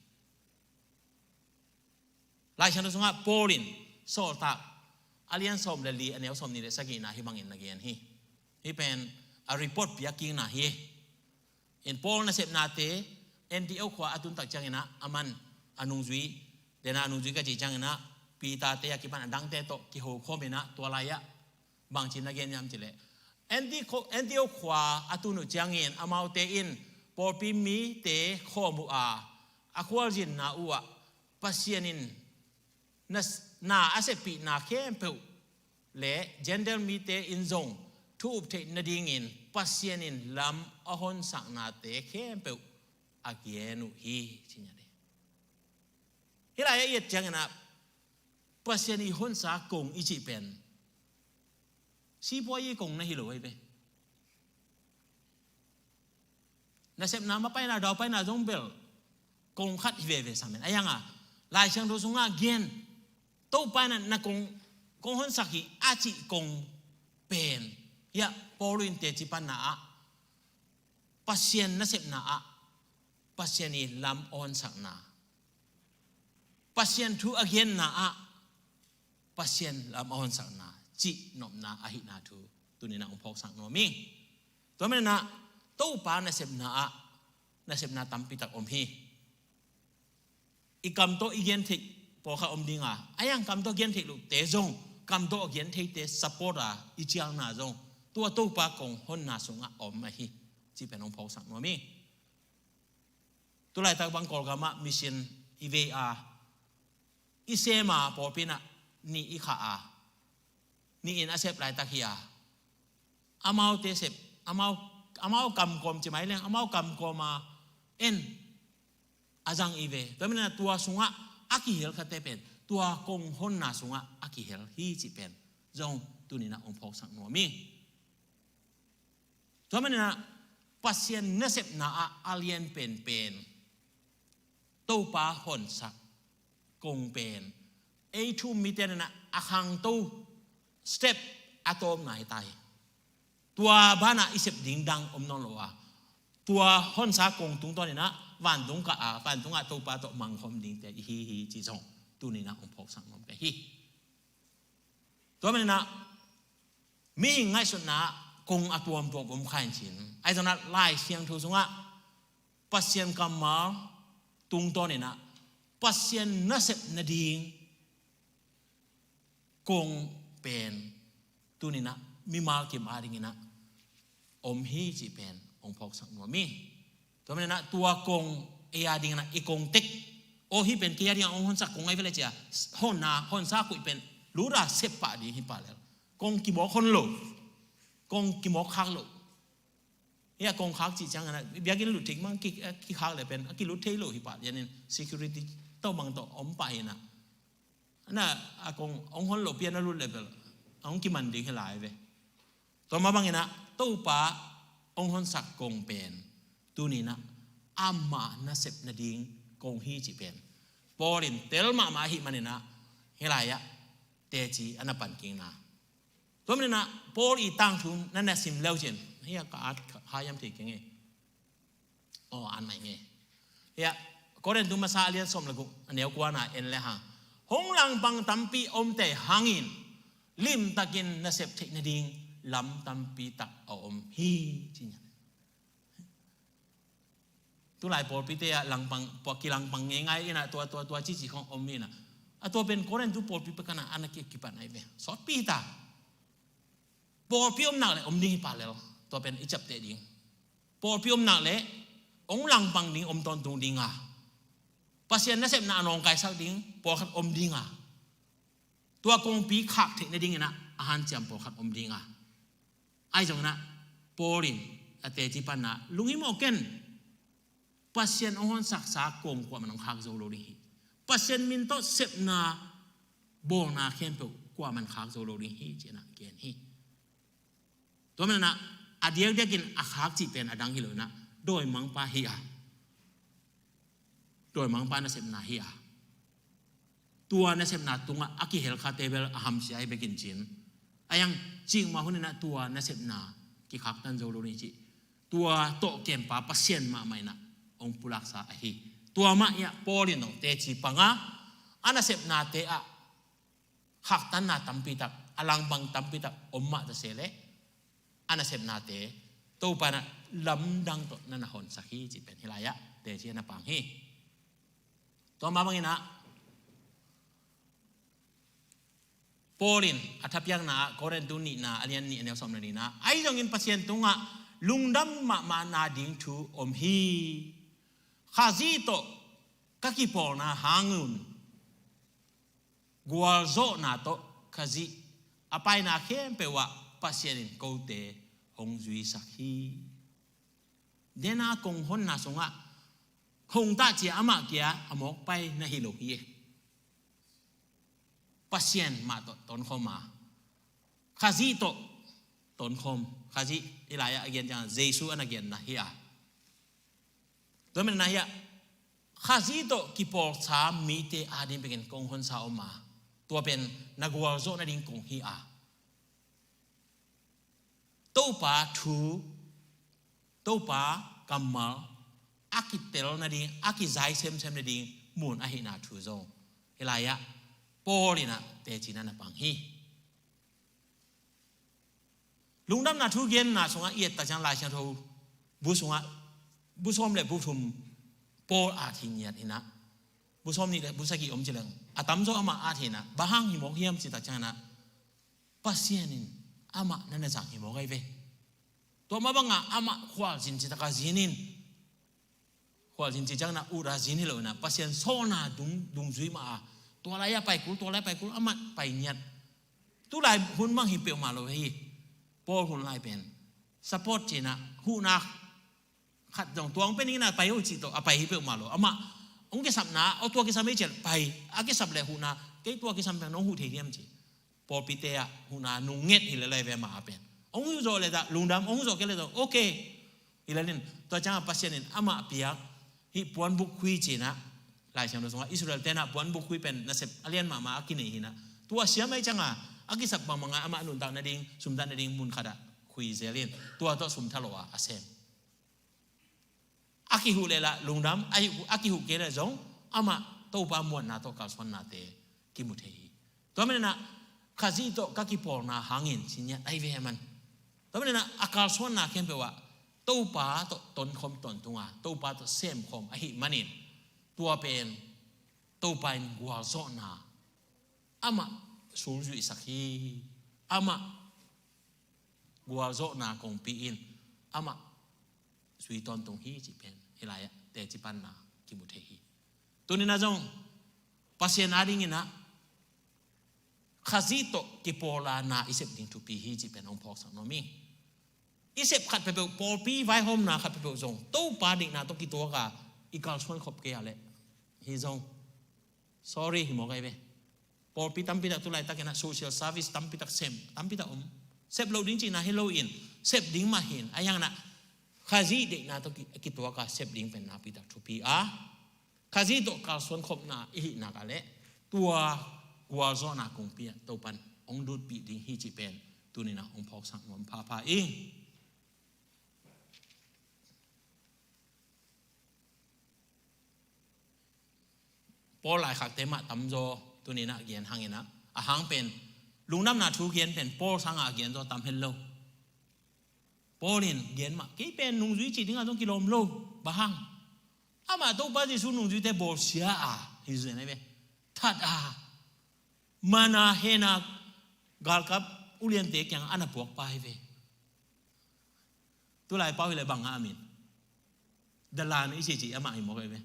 Laisiangtho sungah Paul in Sawltak a lian sawm le li, a neu sawmnih le sagihna hih bangin na gen hi. Hih pen a report piakkikna hi. In Paul nasepnate Antioch khua a tun tak ciangin ah aman a nungzui, dena a nungzui ka cih ciangin ah Peter-te a kipan a dangte tawh kiho khawm in ah tua lai-ah bangci na gen hiam cih leh, Anti-, Antioch khua a tun uh ciangin amaute in pawlpi mite khawm uh a, a khualzinna uh ah Pasian in na, na a seppihna khempeuh le Gentile mite in zong thu up theih nadingin Pasian in lam a honsaknate khempeuh a gen uh hi, ci hi. Hih lai-ah i et ciangin ah Pasian i honsa kong i cih pen sipuai i kong na hi lo ahi ve. Nasepna mapaina, daupaina zong bel kong khat hi veve sam in. Ahi hang a Laisiangtho sungah gen, Topa in ah na kong, kong honsak hi a cih kong pen, hiah Paul in teci panna ah Pasian nasepna ah Pasian i lam a honsakna, Pasian thu a genna ah Pasian lam a honsakna cih nopna ahihna thu tuni-in ah hong phawksak nuam hi. Tua manin ah Topa nasepna ah nasepna tampi tak om hi. I kam tawh i gen theih pawlkhat om ding a, ahi hang kam tawh gen theih lohte zong, kam tawh gen theite support a i cialna zong tua Topa kong honna sungah om ahi cih pen hong phawksak nuam hi. Tulaitak bang Kawlgam ah mission i vei a, i sem a, pawlpi in ah nih i khah a, nih in a sep laitak hi a, amaute sep, amau, amau kamkawm ci mai leng, amau kamkawm a en a zang i ve. Tua manin ah tua sungah a kihel khate pen tua kong honna sungah a kihel hi cih pen zong tuni-in ah hong phawksak nuam hi. Tua manin ah Pasian nasepna ah a lian penpen Topa honsak kong pen ei thu-um mite in ah a khangto step a tawpna hi ta hi. Tua banah i sep ding dang om nawn lo a, tua honsa kong tungtawnin ah vantung kah a, vantungah Topa tawh mangkhawm dingte i hi hi cih zong tuni-in ah hong phawksak nuam ka hi. Tua manin ah mihing ngaihsutna ah kong a tuamtuam om kha in cin, ahi zongin ah Lai Siangtho sungah Pasian kammal tungtawnin ah Pasian nasep nading kong pen tuni-in ah mimal kim adingin ah om hi cih pen hong phawksak nuam hi. Tua manin ah tua kong ei adingin ah i kong tek, aw hih pen kei adingin ah hong honsak kong ahi ve leh ci a, honna, honsa koih pen lut a sep pah ding hi pah lel. Kong kimawk hon lo, kong kimawk khak lo. Hih a kong khak cih ciangin ah biakinn lut thei mang ki, kikhak leh pen a kilut thei lo hi pah lianin security tawh bang tawh om pah hi-in ah, na, a kong hong hon lopi a na lut leh bel a hong kiman ding hi lai ve. Tua mah bangin ah Topa hong honsak kong pen tuni-in ah amah nasep nading kong hi cih pen Paul in tel mahmah ahih manin ah hih lai-ah teci a na pankikna. Tua manin ah Paul i tangthu na na sim le uh cin, hih a ka at kha hiam thei keng e. Aw, an mai nge. Hiah Korintu masa a lian sawm le guk, a neu kuana en le hang, hong langpang tampi omte hangin limtakin nasep theih nading lam tampi tak a om hi, ci hi. Tulai pawlpite ah langpang, pua kilangpang ngeingai in ah tua, tua, tua cici khong om in ah, a tua pen Korintu pawlpi pekana a na kikipan ahi ve. Sawtpi ta. Pawlpi om nak leh om ding hi pah lel. Tua pen i ciapteh ding. Pawlpi om nak leh hong langpang ding, om tawntung ding a, Pasian nasepna a nawngkaisak ding pawlkhat om ding a, Tua kongpi khak theih nadingin ah a hanciam pawlkhat om ding a, ahi zongin ah Paul in a teci panna lunghimawh ken. Pasian hong honsaksa kong kuamah in hong khak zo lo ding hi. Pasian min tawh sepna bawlna khempeuh kuamah in khak zo lo ding hi ci-in ah gen hi. Tua manin ah a diakdiakin a khak cih pen a dang hi lo in ah dawimangpa hi a, dawimangpa nasepna hi a, tua nasepna tungah a kihel khate bel a hamsia hi bekin cin, a hiang cikmah hun in ah tua nasepna kikhaktan zo lo ni cih tua tawh kempa Pasian mahmah in ah hong pulaksa ahi. Tua mah hi a Paul in hong teci panga a nasepnate ah khaktanna tampitak, a langpang tampitak om mah ta se leh a nasepnate Topa in ah lamdang tawh na na honsak hi cih pen hih lai-ah teci a na pang hi. Tua mah bangin ah Paul in a thapiakna ah Korin tu nihna a lian nih a neu sawm le nihna, ahi zongin Pasian tungah lungdam mahmahna ding thu om hi. Khazih tawh ka kipawlna hangun gualzawhna tawh Khazih a paina khempeuh ah Pasian in kote hong zuisak hi. Dena kong honna sungah hong tah cia amah kia a mawk pai na hi lo hi. Pasian mah tawh tonkhawm a, Khazih tawh tonkhawm. Khazih hih lai-ah a gen ciang Jesu a na genna hi a, tua manin ah hi a, Khazih tawh kipawlsa mite ading pekin kong honsa om a, tua pen na gualzawh nading kong hi a, Topa thu, Topa kammal a kitel nading, a kizai semsem nading mun ahihna thu zong hih lai-ah Paul in ah teci na na pang hi. Lungdamna thu genna sungah i et tak ciang Lai Siangtho bu sungah bu sawm le bu thum Paul at hi ngiat in ah, bu sawm nih le bu sagih om ci leng a tamzaw amah at hi in ah, bang hang hi mawk hiam ci tak ciang in ah Pasian in amah na na zang hi mawk ahi ve. Tua mah bangah amah khualzin citak a zin in, khualzin ci ciang in ah ut a zin hi lo in ah Pasian sawlna dung, dungzui mah a, tua lai-ah pai kul, tua lai pai kul, amah pai ngiat. Tulai hun bang hi peuhmah lo hi. Paul hun lai pen support ci in ah huhna khat zong tuang pen in a pai uh cih tawh a pai hi peuhmah lo. Amah hong kisapna, aw tua kisam hi cian pai, a kisap le huhna, kei tua kisam pen nong huh thei hiam ci. Pawlpite ah huhna nung nget hi le lai ve mah a pen. Hong huh zawh le dah lungdam, hong huh zawh kei le dah okay. Hi le lin, tua ciangah Pasian in amah piak hih puanbuk khui ci in ah, Lai Siangtho sungah Israel tenah puanbuk khui pen nasep a lian mahmah a kinei hi in ah, tua siam ahi ciangah a kisap bangbang a amah nuntak nading, sumtak nading mun khatah khui zel in, tua tawh sum tha lo a a sem. A kihuh le lah lungdam, a kihuh, a kihuh kei le zong amah Topa muanna tawh kalsuannate kimu thei hi. Tua manin ah Khazih tawh ka kipawlna hangin ci ngiat ahi ve a man. Tua manin ah a kalsuanna khempeuh ah Topa tawh tonkhawm tawntung a, Topa tawh semkhawm ahih manin tua pen Topa in gualzawhna amah sulzuihsak hi. Amah gualzawhna kongpi in amah zui tawntung hi cih pen hih lai-ah teci panna kimu thei hi. Tuni-in ah zong Pasian adingin ah Khazih tawh kipawlna i sep ding thupi hi cih pen hong phawksak nuam ing. I sep khat peuhpeuh, pawlpi vaihawmna khat peuhpeuh zong Topa deihna tawh kituak a i kalsuan khop kei a leh hi zong sorry hi mawk ahi ve. Pawlpi tampi tak tu laitak in ah social service tampi tak sem, tampi tak om. Sep lo ding cihna hi lo in, sep ding mah hi in, a hiang in ah Khazih deihna tawh ki, kituak a sep ding pen nakpi tak thupi a, Khazih tawh kalsuan khopna i hih nak a leh tua gualzawhna kongpi ah Topan hong dutpih ding hi cih pen tuni-in ah hong phawksak nuam phapha ing. Paul laikhakte mah tamzaw tuni-in ah gen hang in ah, a hang pen lungdamna thu gen pen Paul sangah a gen zaw tam hen lo. Paul in gen mah, kei pen nungzui cih dingah zong kilawm lo. Bang hang? Amah Topa Jesu nungzuite bawlsia a, hi zen ahi ve. That a, man a, hen a, galkap uliante kiangah a na puakpa ahi ve. Tulai pau hi leh bang a min, dalan i cih cih amah hi mawk ahi ve.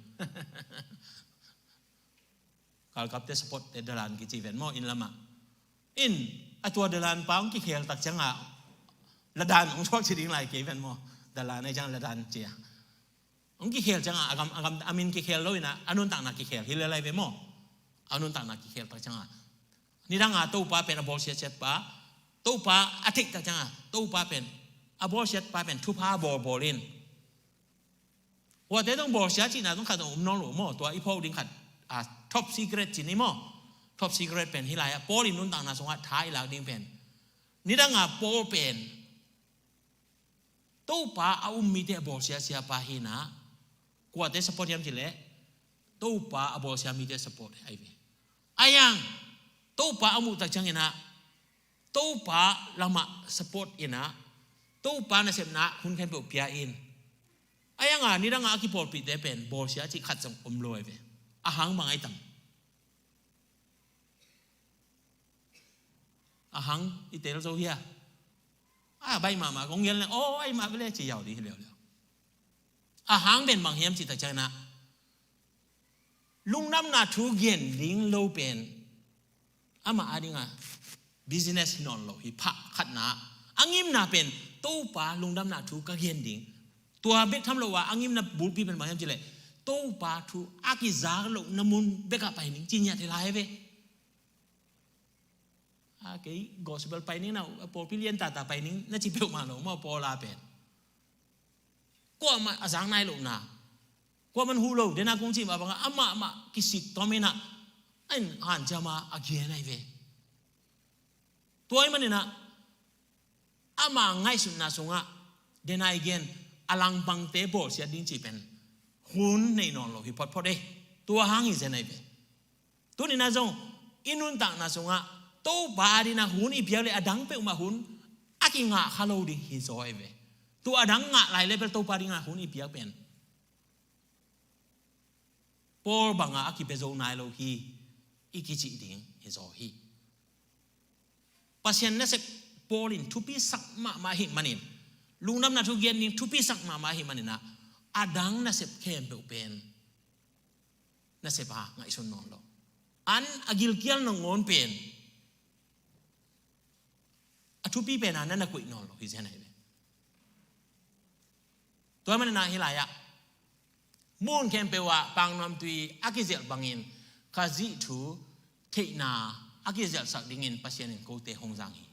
Galkapte supportte dalan kici ven maw, inn lamah. In, a tua dalan pa hong kikhel tak ciangah, ladan hong thuak ci ding lai kei ven maw. Dalan ai ciang ladan cia. Hong kikhel ciangah, a gam, a gam, a min kikhel lo inah, a nuntakna kikhel hi le lai ve maw. A nuntakna kikhel tak ciangah, nidangah Topa pen a bawlsiatsiat pa, Topa a theih tak ciangah, Topa pen, a bawlsiat pa pen thupha bawlbawl in. Kuate zong bawlsia cihna zong khat zong um nawn lo maw, tua i phawk ding khat, a, top secret ci ni maw. Top secret pen hi lai-ah Paul in nuntakna sungah tha i lak ding pen, nidangah Paul pen Topa a um mite a bawlsiasia pa hi inah, kuate support hiam cih leh, Topa a bawlsia mite support ahi ve. Ayang, Topa a muh tak ciang inah, Topa lamah support inah, Topa nasepna hun khempeuh pia in. Ayang a, nidangah a kipawlpihte pen bawlsia cih khat zong om lo ahi ve. A hang bang ai tam? A hang i tel zo hia? A baih mahmah kong gen leng, aw, ai mah vele ci yau ding hi leuleu. A hang pen bang hiam cih tak ciang inah, lungdamna thu gen ding lo pen amah a dingah business hi nawn lo hi. Phah khatna, a ngimna pen Topa lungdamna thu ka gen ding. Tua bek tham lo a, a ngimna bulpi pen bang hiam cih leh, Topa thu a kizak lohna mun bekah pai ning ci ngiat hi lai ve. A, kei gospel pai ning na, pawlpi lian tata pai ning na ci peuhmah lo maw, Paul a pen. Kuamah a zak nai lohna, kuamah huh lo, dena kong cih mah bangah amah mah kisik tom inah, a in hanciam a a gen ahi ve. Tua ahih man inah, ama ngaihsutna sungah, dena i gen, a langpangte bawlsiat ding cih pen hun nei nawn lo hi photphot e. Tua hang hi zen ahi ve. Tuni inah zong i nuntakna sungah Topa a dingin hun i piak leh a dang peuhmah hun a kingah kha lo ding hi zaw ahi ve. Tua a dang ngah lai leh bel Topa dingin hun i piak pen Paul bangah a kipia zo nai lo hi, i kicih ding hi zaw hi. Pasian nasep Paul in thupisak mahmah ahih manin, lungdamna thu gen ding thupisak mahmah ahih manin ah, a dang nasep khempeuh pen nasep a ngaihsun nawn lo. An a gilkial nangawn pen a thupi pen a na na koih nawn lo hi zen ahi ve. Tua manin ah hih lai-ah mun khempeuh ah paknamtui a kizelh bangin Khazih thu theihna a kizelhsak dingin Pasian in kote hong zang hi.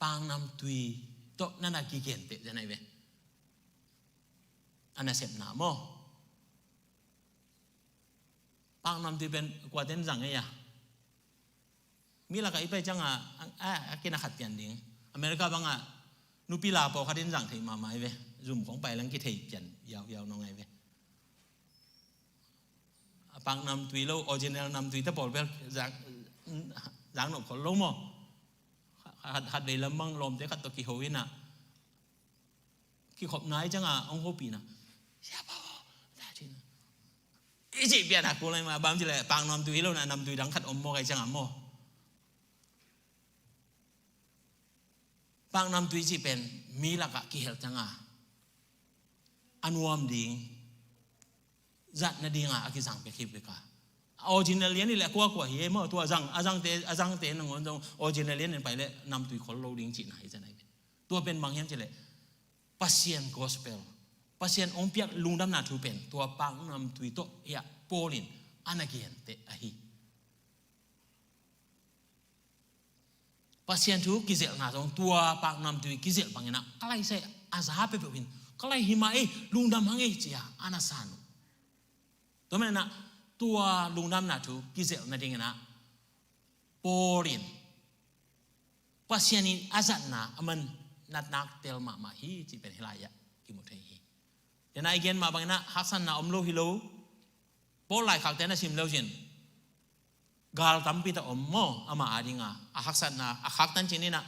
Paknamtui tawh na na kigenteh zen ahi ve. A nasepna maw? Paknamtui pen kuaten zang ei a? Mi lakah i pai ciangah a, a, a kina khat pian ding. America bangah nupi la pawlkhat in zang thei mahmah ahi ve. Zoom khong pai leng kithei pian yauyau nong ahi ve. A paknamtui lo, original namtui te pawl bel zang, zang nop khol lo maw? Khat, khat vei lam bang lawmte khat tawh kiho in ah, kikhop nai ciangah hong hopih na, "Siapa aw?" ta cih na. I cih pian a kul lai mah, bang cih leh paknamtui hi lo na, namtui dang khat om maw kai ciangah maw? Paknamtui cih pen mi lakah kihel ciangah a nuam ding, zat nadingah a kizang pek hi pek a. A original lian hi leh a kuakua hi ei maw, tua a zang, a zangte, a zangte nangawn zong original lian in pai leh namtui khol lo ding cihna hi zen ahi ve. Tua pen bang hiam cih leh Pasian gospel, Pasian hong piak lungdamna thu pen tua paknamtui tawh hi a, Paul in a na genteh ahi. Pasian thu kizelhna zong tua paknamtui kizelh bangin ah, ka lai sai a za peuhpeuh in, ka lai hi mah ei, lungdam hang ei ci a, a na san uh. Tua manin ah tua lungdamna thu kizelh nadingin ah Paul in Pasian in a zatna a man natnak tel mahmah hi cih pen hih lai-ah kimu thei hi. Tua na i gen mah bangin ah haksatna om lo hi lo. Paul laikhakte na sim le uh cin, gal tampi tak om maw, amah a dinga a haksatna a khaktan cin in ah,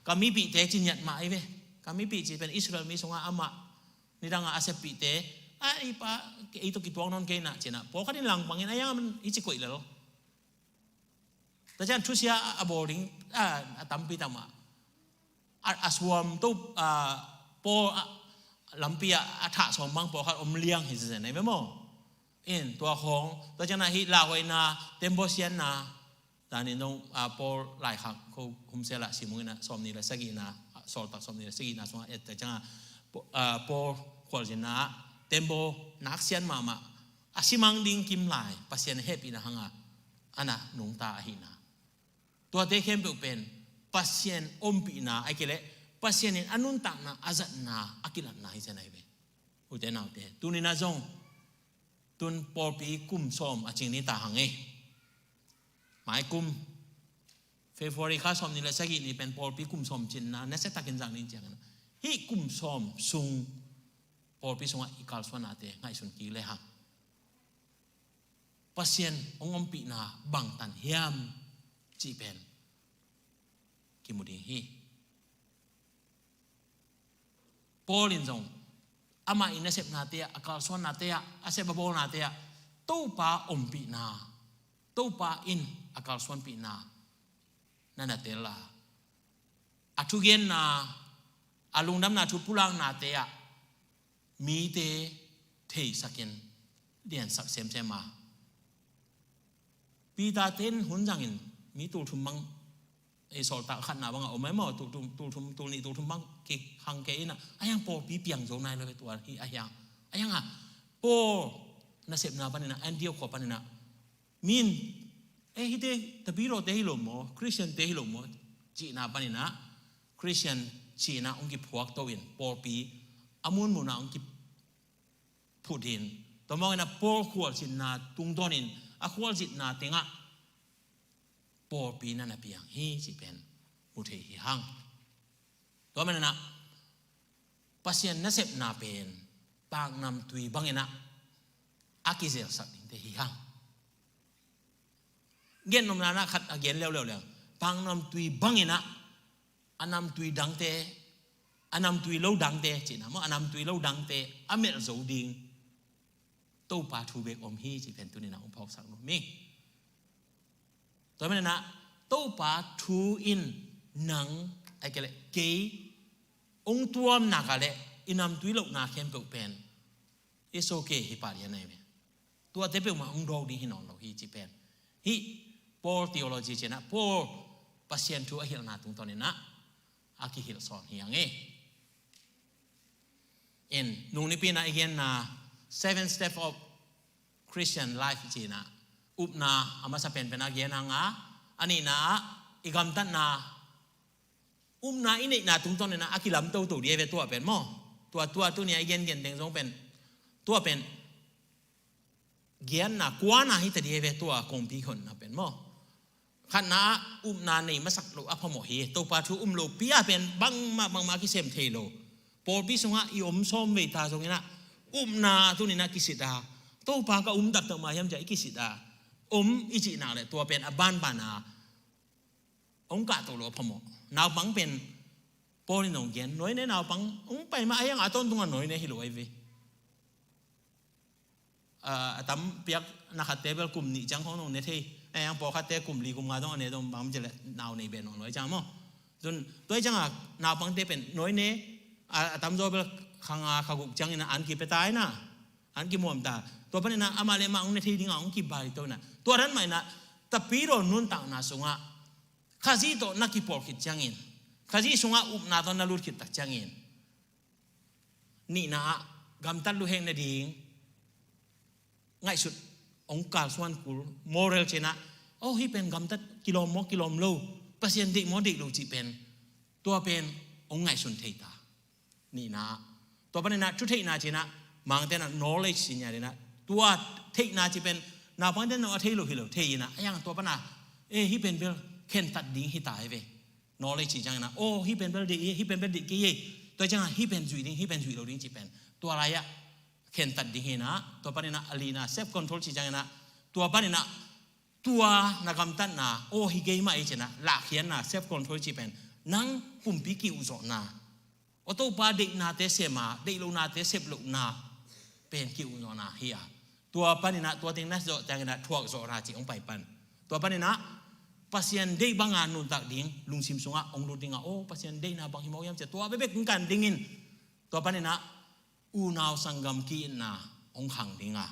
ka mipihte ci ngiat mah ahi ve. Ka mipih cih pen Israel mi sungah amah nidangah a seppihte, a, ei pa, ei tawh kituak nawn kei na ci in ah, pawlkhat in langpangin a iang a man i ci koih lel. Tua ciang thusia a bawl ding a tampi tak mah, a suam to, a, pawl a, lampi ah a thah sawm bang pawlkhat om liang hi zen ahi ve maw. In tua khawng, tua ciang ah hih lauhuaina, tembaw sianna, Danin dong, ah, Paul laikhak ko humsel ah simung in ah, sawmnih le sagihna, ah, Sawltak sawmnih le sagihna sungah et ciangah, Paul, ah, Paul khualzinna ah tembaw naksiat mahmah, a simang ding kimlai Pasian hehpihna hangah a na nungta ahihna. Tuate khempeuh pen Pasian ompihna, ahih kei leh Pasian in a nuntakna, a zatna, a kilatna hi zen ahi ve. Ute naute, tuni-in ah zong, tun pawlpi kum sawm a cing ni ta hang e. Mai kum, February kha sawmnih le sagih ni pen pawlpi kum sawm cinna, nasia takin zang ni ciangin, hih kum sawm sung pawlpi sungah i kalsuannate ngaihsun kik le hang, Pasian hong ompihna bangtan hiam cih pen kimu ding hi. Paul in zong amah i nasepnate ah, a kalsuannate ah, a sep a bawlnate ah Topa ompihna, Topa in a kalsuanpihna na na tel a, a thugenna, a lungdamna thu pulaknate ah mite theisakin liansak semsem a, Peter ten hun zangin mi tulthum bang, ei, Sawltak khatna bangah om e maw, tulthum, tulthum, tulnih tulthum bang kihang kei in ah, a hiang pawlpi piang zo nai lo ve tua hi a hiang. A hiang a, Paul nasepna panin ah, Antioch khua panin ah, min, e, hihte tapidawte hi lo maw, Christian-te hi lo maw cihna panin ah, Christian cihna hong kiphuakto in, pawlpi a munmun ah hong ki phut in, tua mawngin ah Paul khualzinna tungtawnin, a khualzinna tengah pawlpi na na piang hi cih pen mu thei hi hang. Tua manin ah Pasian nasepna pen paknamtui bangin ah a kizelsak dingte hi hang. Gen nopna-in ah khat a gen leuleu leng, paknamtui bangin ah a namtui dangte, a namtui lo dangte cihna maw, a namtui lo dangte a melh zo ding Topa thu bek om hi cih pen tuni-in ah hong phawksak nuam ing. Tua manin ah Topa thu in nang, ahih kei leh kei hong tuamna ka leh i namtui lohna khempeuh pen it's okay hi pah lian ahi ve. Tuate peuhmah hong dawk ding hi nawn lo hi cih pen hih Paul theology cih in ah, Paul Pasian thu a hilhna tungtawnin ah a kihilh sawn hi hang e. In, nung nipi-in ah i genna Seven Step of Christian Life cih in ah, upna a masa penpen a gen hang a, a nihna ah i gamtatna, upna i neihna tungtawnin ah a kilam toto ding ahi ve tua pen maw. Tua, tua tuni-a i gengen teng zong pen, tua pen giatna kuana hi ta ding ahi ve tua kongpi honna pen maw. Khatna ah upna nei masak loh a phamawh hi. Topa thu um lopi-a pen bangmah bangmah a kisem thei lo. Pawlpi sungah i om sawm vei ta zongin ah upna tuni-in ah kisit a, Topa ka um taktak mah hiam ci-a i kisit a om i cih nak leh tua pen a banban a hong kahto loh a phamawh. Naupang pen Paul in hong gen, nuai ne naupang hong pai mah a hiang a tawntung a nuai ne hi lo ahi ve. A, a tam piak na khatte bel kum nih ciang khawng nong ne thei. A hiang pawlkhatte kum li kum nga dong a ne dong bang ci leh nau nei beh nong nuai ciang maw. Tun tua hi ciang a naupangte pen nuai ne, a, a tamzaw bel kha nga kha guk ciangin a an kipia ta hi na. An kimuam ta. Tua panin ah amah le amah hong ne thei ding a hong kibaito hi na. Tua dan mah in ah tapidaw nuntakna sungah Khazih tawh na kipawl khit ciangin, Khazih sungah upna tawh na lut khit tak ciangin, nihna ah gamtat luhek nading ngaihsut hong kalsuan kul, moral ci-in ah, aw, hih pen gamtat kilawm maw kilawm lo, Pasian deih maw deih lo cih pen, tua pen hong ngaihsun thei ta. Nihna, tua panin ah thutheihna ci-in ah, Mangte'n ah knowledge ci nia ding ah, tua theihna ci pen naupangte'n a thei lo hi lo thei in ah, a hiang tua pan ah, eh, hih pen bel khentat ding hi ta hi ve. Knowledge ci ciangin ah, oh, hih pen bel deih hi, hih pen bel deih kei hi. Tua ciangin ah hih pen zuih ding, hih pen zuih lo ding ci pen, tua lai-ah khentat ding hi in ah, tua panin ah a lina self control ci ciangin ah, tua panin ah tua na gamtatna, oh, hi kei mah ei ci-in ah lahkhiatna, self control ci pen, nang pumpi ki-uh zawhna, aw, Topa deihnate sem a, deih lohnate sep lohna pen ki-uh zawhna hi a. Tua panin ah tua teng na zawh ciangin ah thuak zawhna cih hong pai pan. Tua panin ah Pasian deih banga nuntak ding lungsim sungah hong lut ding a, aw, Pasian deihna bang hi mawk hiam ci-a tua bekbek hong kan ding in, tua panin ah unau sanggam ki-itna hong khang ding a.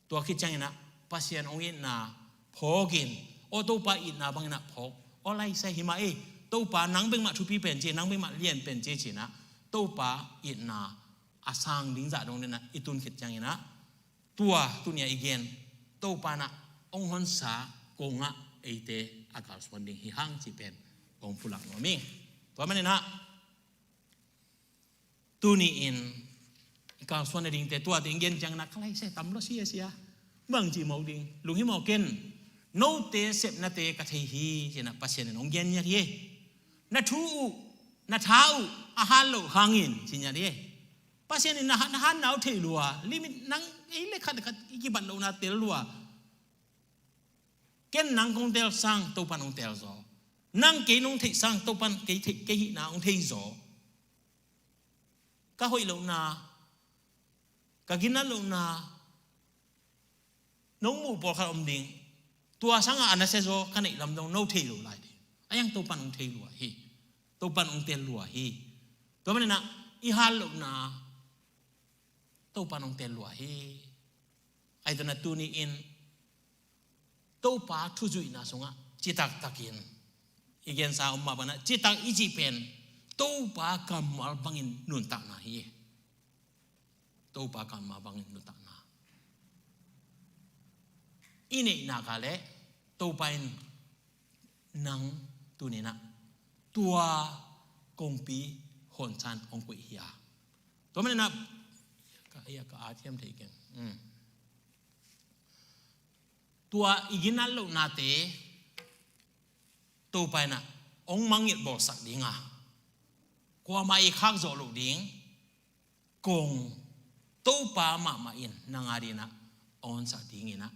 Tua khit ciangin ah Pasian hong itna phawk in, Aw Topa itna bangin ah phawk. Aw laisai hi mah ei, Topa nang bek mah thupi pen ci, nang bek mah lian pen ci ci-in ah Topa itna a sang ding zah dong den ah i tun khit ciangin ah tua tuni-a i gen Topa in ah hong honsa kong ah eite a kalsuan ding hi hang cih pen hong pulak nuam ing. Tua manin ah tuni-in i kalsuan nadingte tuate hong gen ciangin ah ka laisai tam lo sia sia. Bang ci mawk ding, lunghimawh ken, note sepnate ka thei hi ci-in ah Pasian in hong gen ngiat hi. Na thu uh, na tha uh a hat loh hangin ci ngiat hi. Pasian in na, na hatna uh thei lua, limit nang ei le khat khat i kibat lohna tel lua. Ken nang kong tel sang Topan hong tel zaw. Nang kei nong theih sang Topan kei theih, kei hihna hong thei zaw. Ka hoih lohna, ka ginat lohna nong muh pawlkhat om ding. Tua sangah a nasia zaw ka neih lam dong no thei lo lai ding. A iang Topan hong thei lua hi. Topan hong tel lua hi. Tua manin ah i hat lohna Topan hong tel lua hi. Ahi zongin ah tuni-in Topa thuzuihna sungah citak takin i gensa om mah bangin ah citak i cih pen Topa kammal bangin nuntakna hi. Topa kammal bangin nuntakna i neihna ka leh Topa in nang tuni-in ah tua kongpi honsan hong koih hi a. Tua manin ah ka, ka a thiam thei keng. Tua i ginat lohnate Topa in ah hong mangngilh bawlsak ding a, kuamah i khak zawh loh ding kong Topa mahmah in nang a dingin ah hong honsak dingin ah,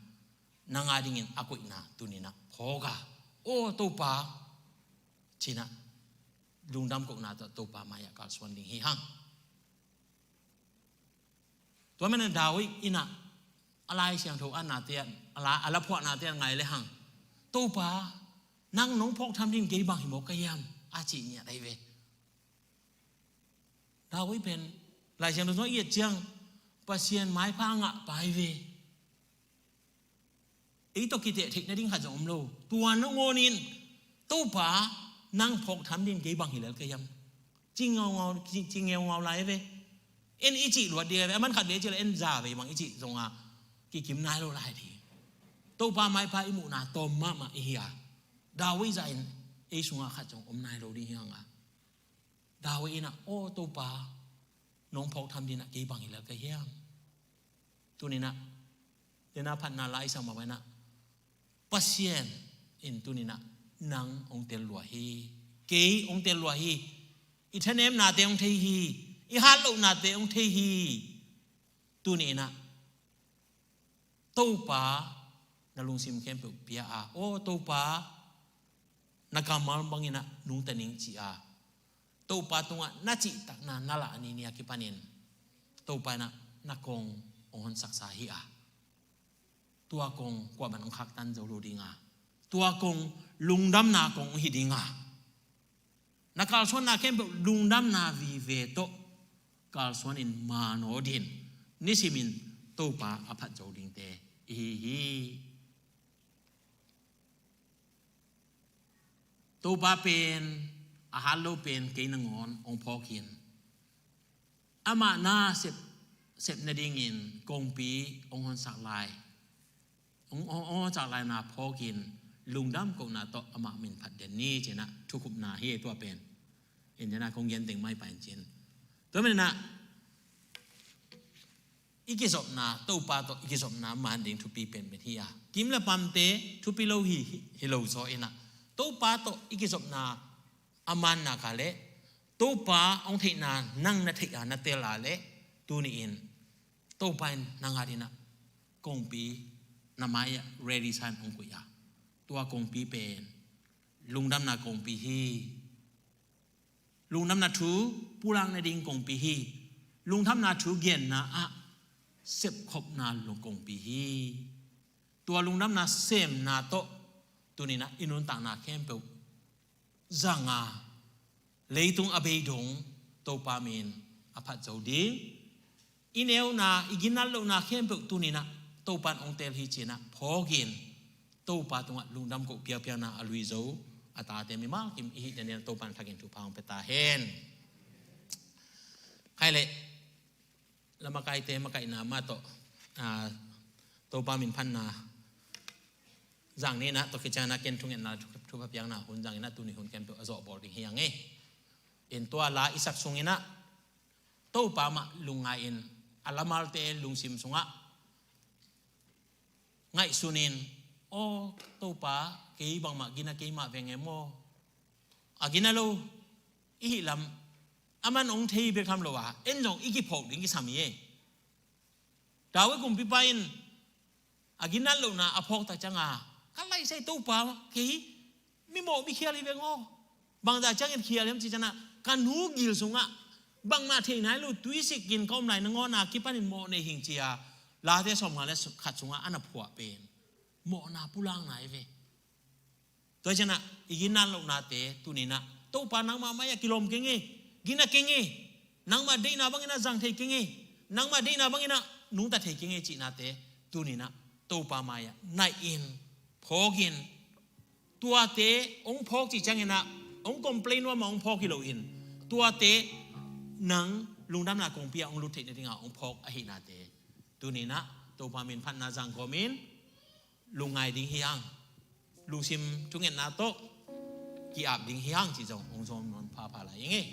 nang a dingin a koihna tuni-in ah phawk a, aw Topa ci-in ah lungdam kohna tawh Topa mai-ah kalsuan ding hi hang. Tua manin David in ah a Lai Siangtho a nate ah, a la, a laphuahnate ah ngai le hang, Topa nang nong phawk tham dingin kei bang hi mawk ka hiam a cih ngiat ahi ve. David pen Lai Siangtho sungah i et ciang Pasian maipha ngah pa hi ve. Ei tawh kiteh theih nading khat zong om lo. Tua nangawnin Topa nang phawk tham dingin kei bang hi lel ka hiam? Ci ngaungau, ci, ci ngaungau lai ve. En i cih luat ding ve. A man khat ve cih leh en za ve bang i cih zong a kikim nai lo lai ding. Topa maipha i muhna tawm mahmah i hi a, David zah in ei sungah khat zong om nai lo ding hi hang a. David in ah, aw Topa, nong phawk tham dingin ah kei bang hi lel ka hiam? Tuni-in ah, dena phatna la i sam mah bangin ah, Pasian in tuni-in ah nang hong tel lua hi. Kei hong tel lua hi. I thanemnate hong thei hi. I hat lohnate hong thei hi. Tuni-in ah Topa na lungsim khempeuh pia a, aw Topa na kammal bangin ah nungta ning ci a, Topa tungah na cihtakna na lah ni ni a kipanin Topa in ah na kong hong honsaksa hi a, tua kong kuamah in hong khaktan zo lo ding a, tua kong lungdamna kong hong hi ding a, na kalsuanna khempeuh lungdamna vive tawh kalsuanin maan aw din nisimin Topa a phat zo dingte i hi hi. Topa pen a hat lo pen kei nangawn hong phawk in, amah na sep, sep nadingin kongpi hong honsak lai, hong, hong, hong honsak laina phawkin lungdam kohna tawh amah min phat den ni ci-in ah thukhupna hi. Tua pen in den ah kong gen teng mai pain cin. Tua manin ah i kizopna, Topa tawh i kizopna maan ding thupi penpen hi a, kim le pamte thupi lo hi, hi, hi lo zaw in ah, Topa tawh i kizopna a maanna ka leh, Topa hong theihna nang na theih a na tel a leh, tuni-in Topa in nang a dingin ah kongpi na mai-ah ready sa-in hong koih a, tua kongpi pen lungdamna kongpi hi. Lungdamna thu pulak nading kongpi hi. Lungdamna thu genna ah sepkhopna kongpi hi. Tua lungdamna semna tawh tuni-in ah i nuntakna khempeuh zang a, leitung a bei dong Topa min a phat zo ding. I neuna, i ginat lohna khempeuh tuni-in ah Topa in hong tel hi ci-in ah phawkin Topa tungah lungdam koh piapiakna a lui zo a tate mimal kim i hih denden Topa in thakin thupha hong pia ta hen. Khai leh lamakaite makaihna mah tawh, aa, Topa min phatna zang ni in ah, tua khit ciangin ah ken thungetna thu, thupha piakna hun zangin ah tuni hun khempeuh a zawh bawl ding hi hang e. In tua la i sak sungin ah Topa mah lungngai in a lamalte lungsim sungah ngaihsun in, aw Topa, kei bangmah gina kei mah veng e maw? A gina lo i hih lam a man hong thei bek tham lo a, en zong i kiphawk ding kisam hi e. David kumpipa in a ginat lohna a phawk tak cianga, ka laisai Topa, kei mimawh mikhial hi veng aw. Bangzah ciangin khial hiam cih ciangin ah, ka nu gil sungah bangmah thei nai lo tuisik in ka om lai, nangawn a kipanin mawh nei hing ci-a Late sawmnga le khat sungah a na phuah pen mawhna pulakna hi ve. Tua ciangin ah i ginat lohnate tuni in ah, Topa nangmah mai-ah kilawm keng e, gina keng e, nangmah deihna bangin ah zang thei keng e, nangmah deihna bangin ah nungta thei keng e cihnate tuni in ah Topa mai-ah naih in, phawk in. Tuate hong phawk cih ciangin ah hong complain nuam mah hong phawk hi loin, tuate nang lungdamna kongpi ah hong lut theih nadingah hong phawk ahihnate tuni in ah Topa min phatna zang kawmin lungngai ding hi hang, lungsim thungetna tawh ki-ap ding hi hang cih zong hong zawm nawn phapha lai ing e.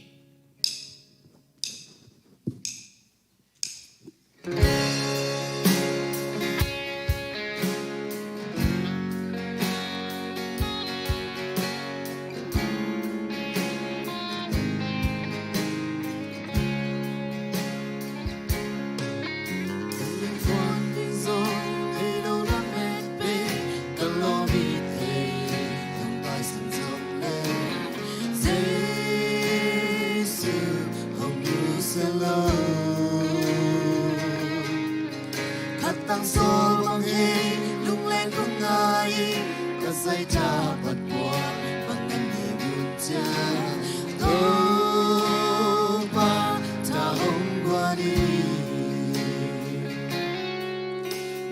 Khatang sawl bang hei, lunglen khong ngai in, ka zaitha pat pua, bang kan ne mun cia. Topa tha hong guan in.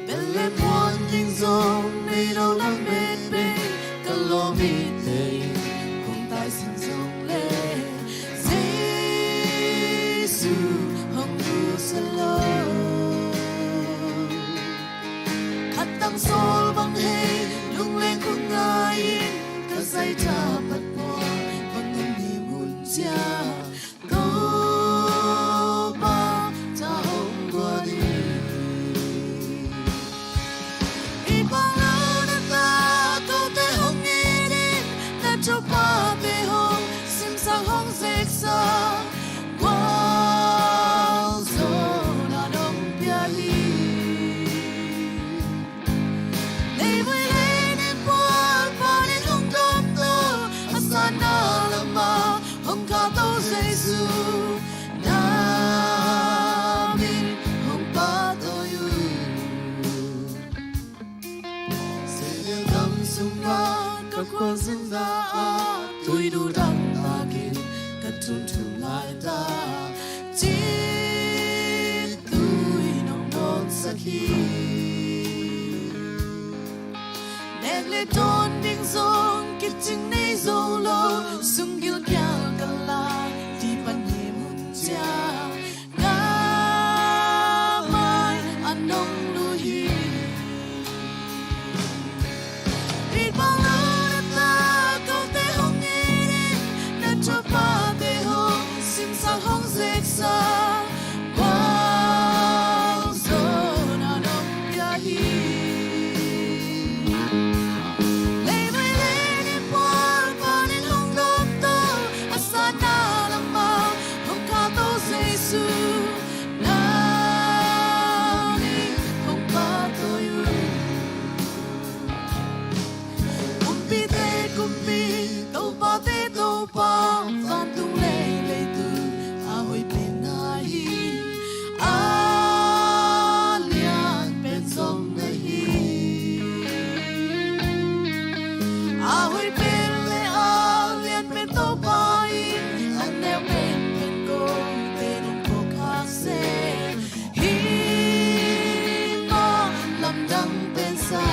Bel le muan ding zong nei lo lam met pei, ka lawm i tei, kong tai sin zong le. Jesu hong lut salo. Khatang sawl bang hei, lunglen khong ngai in, ka zaitha pat pua, bang kan ne mun cia. Topa tha hong guan in. I pau lo na ta, kote hong it in, na thupate hong simsak hong zeksak, gualzawhna nong pia hi. Leivui le neng puak panin hong dawm to, a satna lamah hong kah to Jesu, na min hong pahtawi uh. Seidel gam sungah ka khualzin na ah, tuidu dang takin ka thunthun lai ta. Cihtui nong nawngsak hi. Nek le tawn ding zong kicing nei zo lo, sunggil kial ka lai, ti pan hi mun cia. Ngamai a nong lu hi. Rit bang lo na ta, kote hong it in, na thuapate hong simsak hong zeksak, gualzawhna nong pia hi. Leivui le neng puak panin hong dawm to, a satna lamah hong kah to Jesu, na min hong pahtawi uh. Kumpite kumpi, topate topa, vantung le leitung a hoih pen na hi. A lian pen zong na hi. A hoih pen le a lian pen Topa in, a neu pen pen kote nong phawk khak seh. Hih mah lamdang pen sa.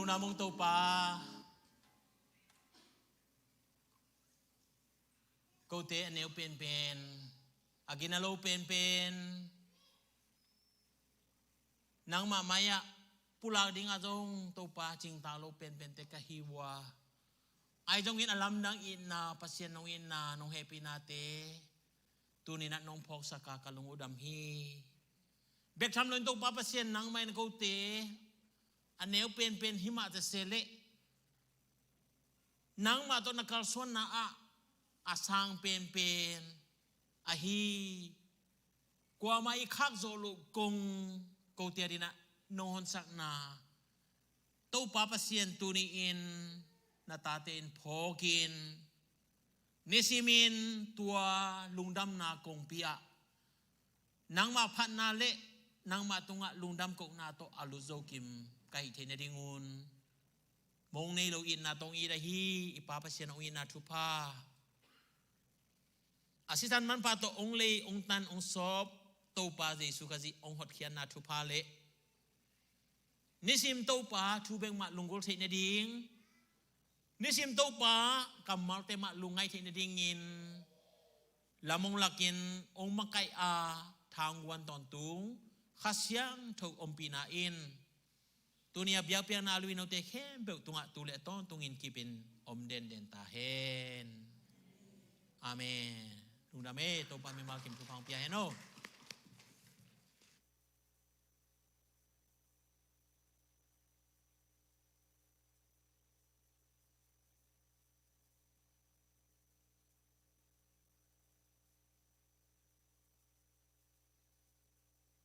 Lungdam ung Topa. Kote a neu penpen, a gina lo penpen, nangmah mai-ah pulak dingah zong Topa cingtak lo penpente ka hi uh a, ahi zongin a lamdang itna, Pasian nong itna, nong hehpihnate tuninah nong phawksak a ka lung uh dam hi. Bek tham loin Topa Pasian nangmah in kote a neu penpen himah tase leh nangmah tawh na kalsuanna ah a sang penpen ahi, kuamah i khakzawh loh kong kote a dinah nong honsakna Topa Pasian tuni-in na tate in phawkin nisimin tua lungdamna kongpi ah nangmah phatna le nangmah tungah lungdam kohna tawh a lut zo kim ka hih theih nadingun mong nei lo itna tawh hong it ahi i Pa Pasian hong itna thupha, a sisan manpha tawh hong lei hong tan hong sawp Topa Jesu Khazih hong hotkhiatna thupha le nisim Topa thu bek mah lunggulh theih nading, nisim Topa kammalte mah lungngaih theih nadingin lam hong lakin hong makaih a thangguan tawntung Kha Siangtho ompihna in tuni a biakpiakna a luinote khempeuh tungah tu le tawntungin kipin om denden ta hen. Amen. Lungdam e, Topa mimal kim thupha hong pia hen aw.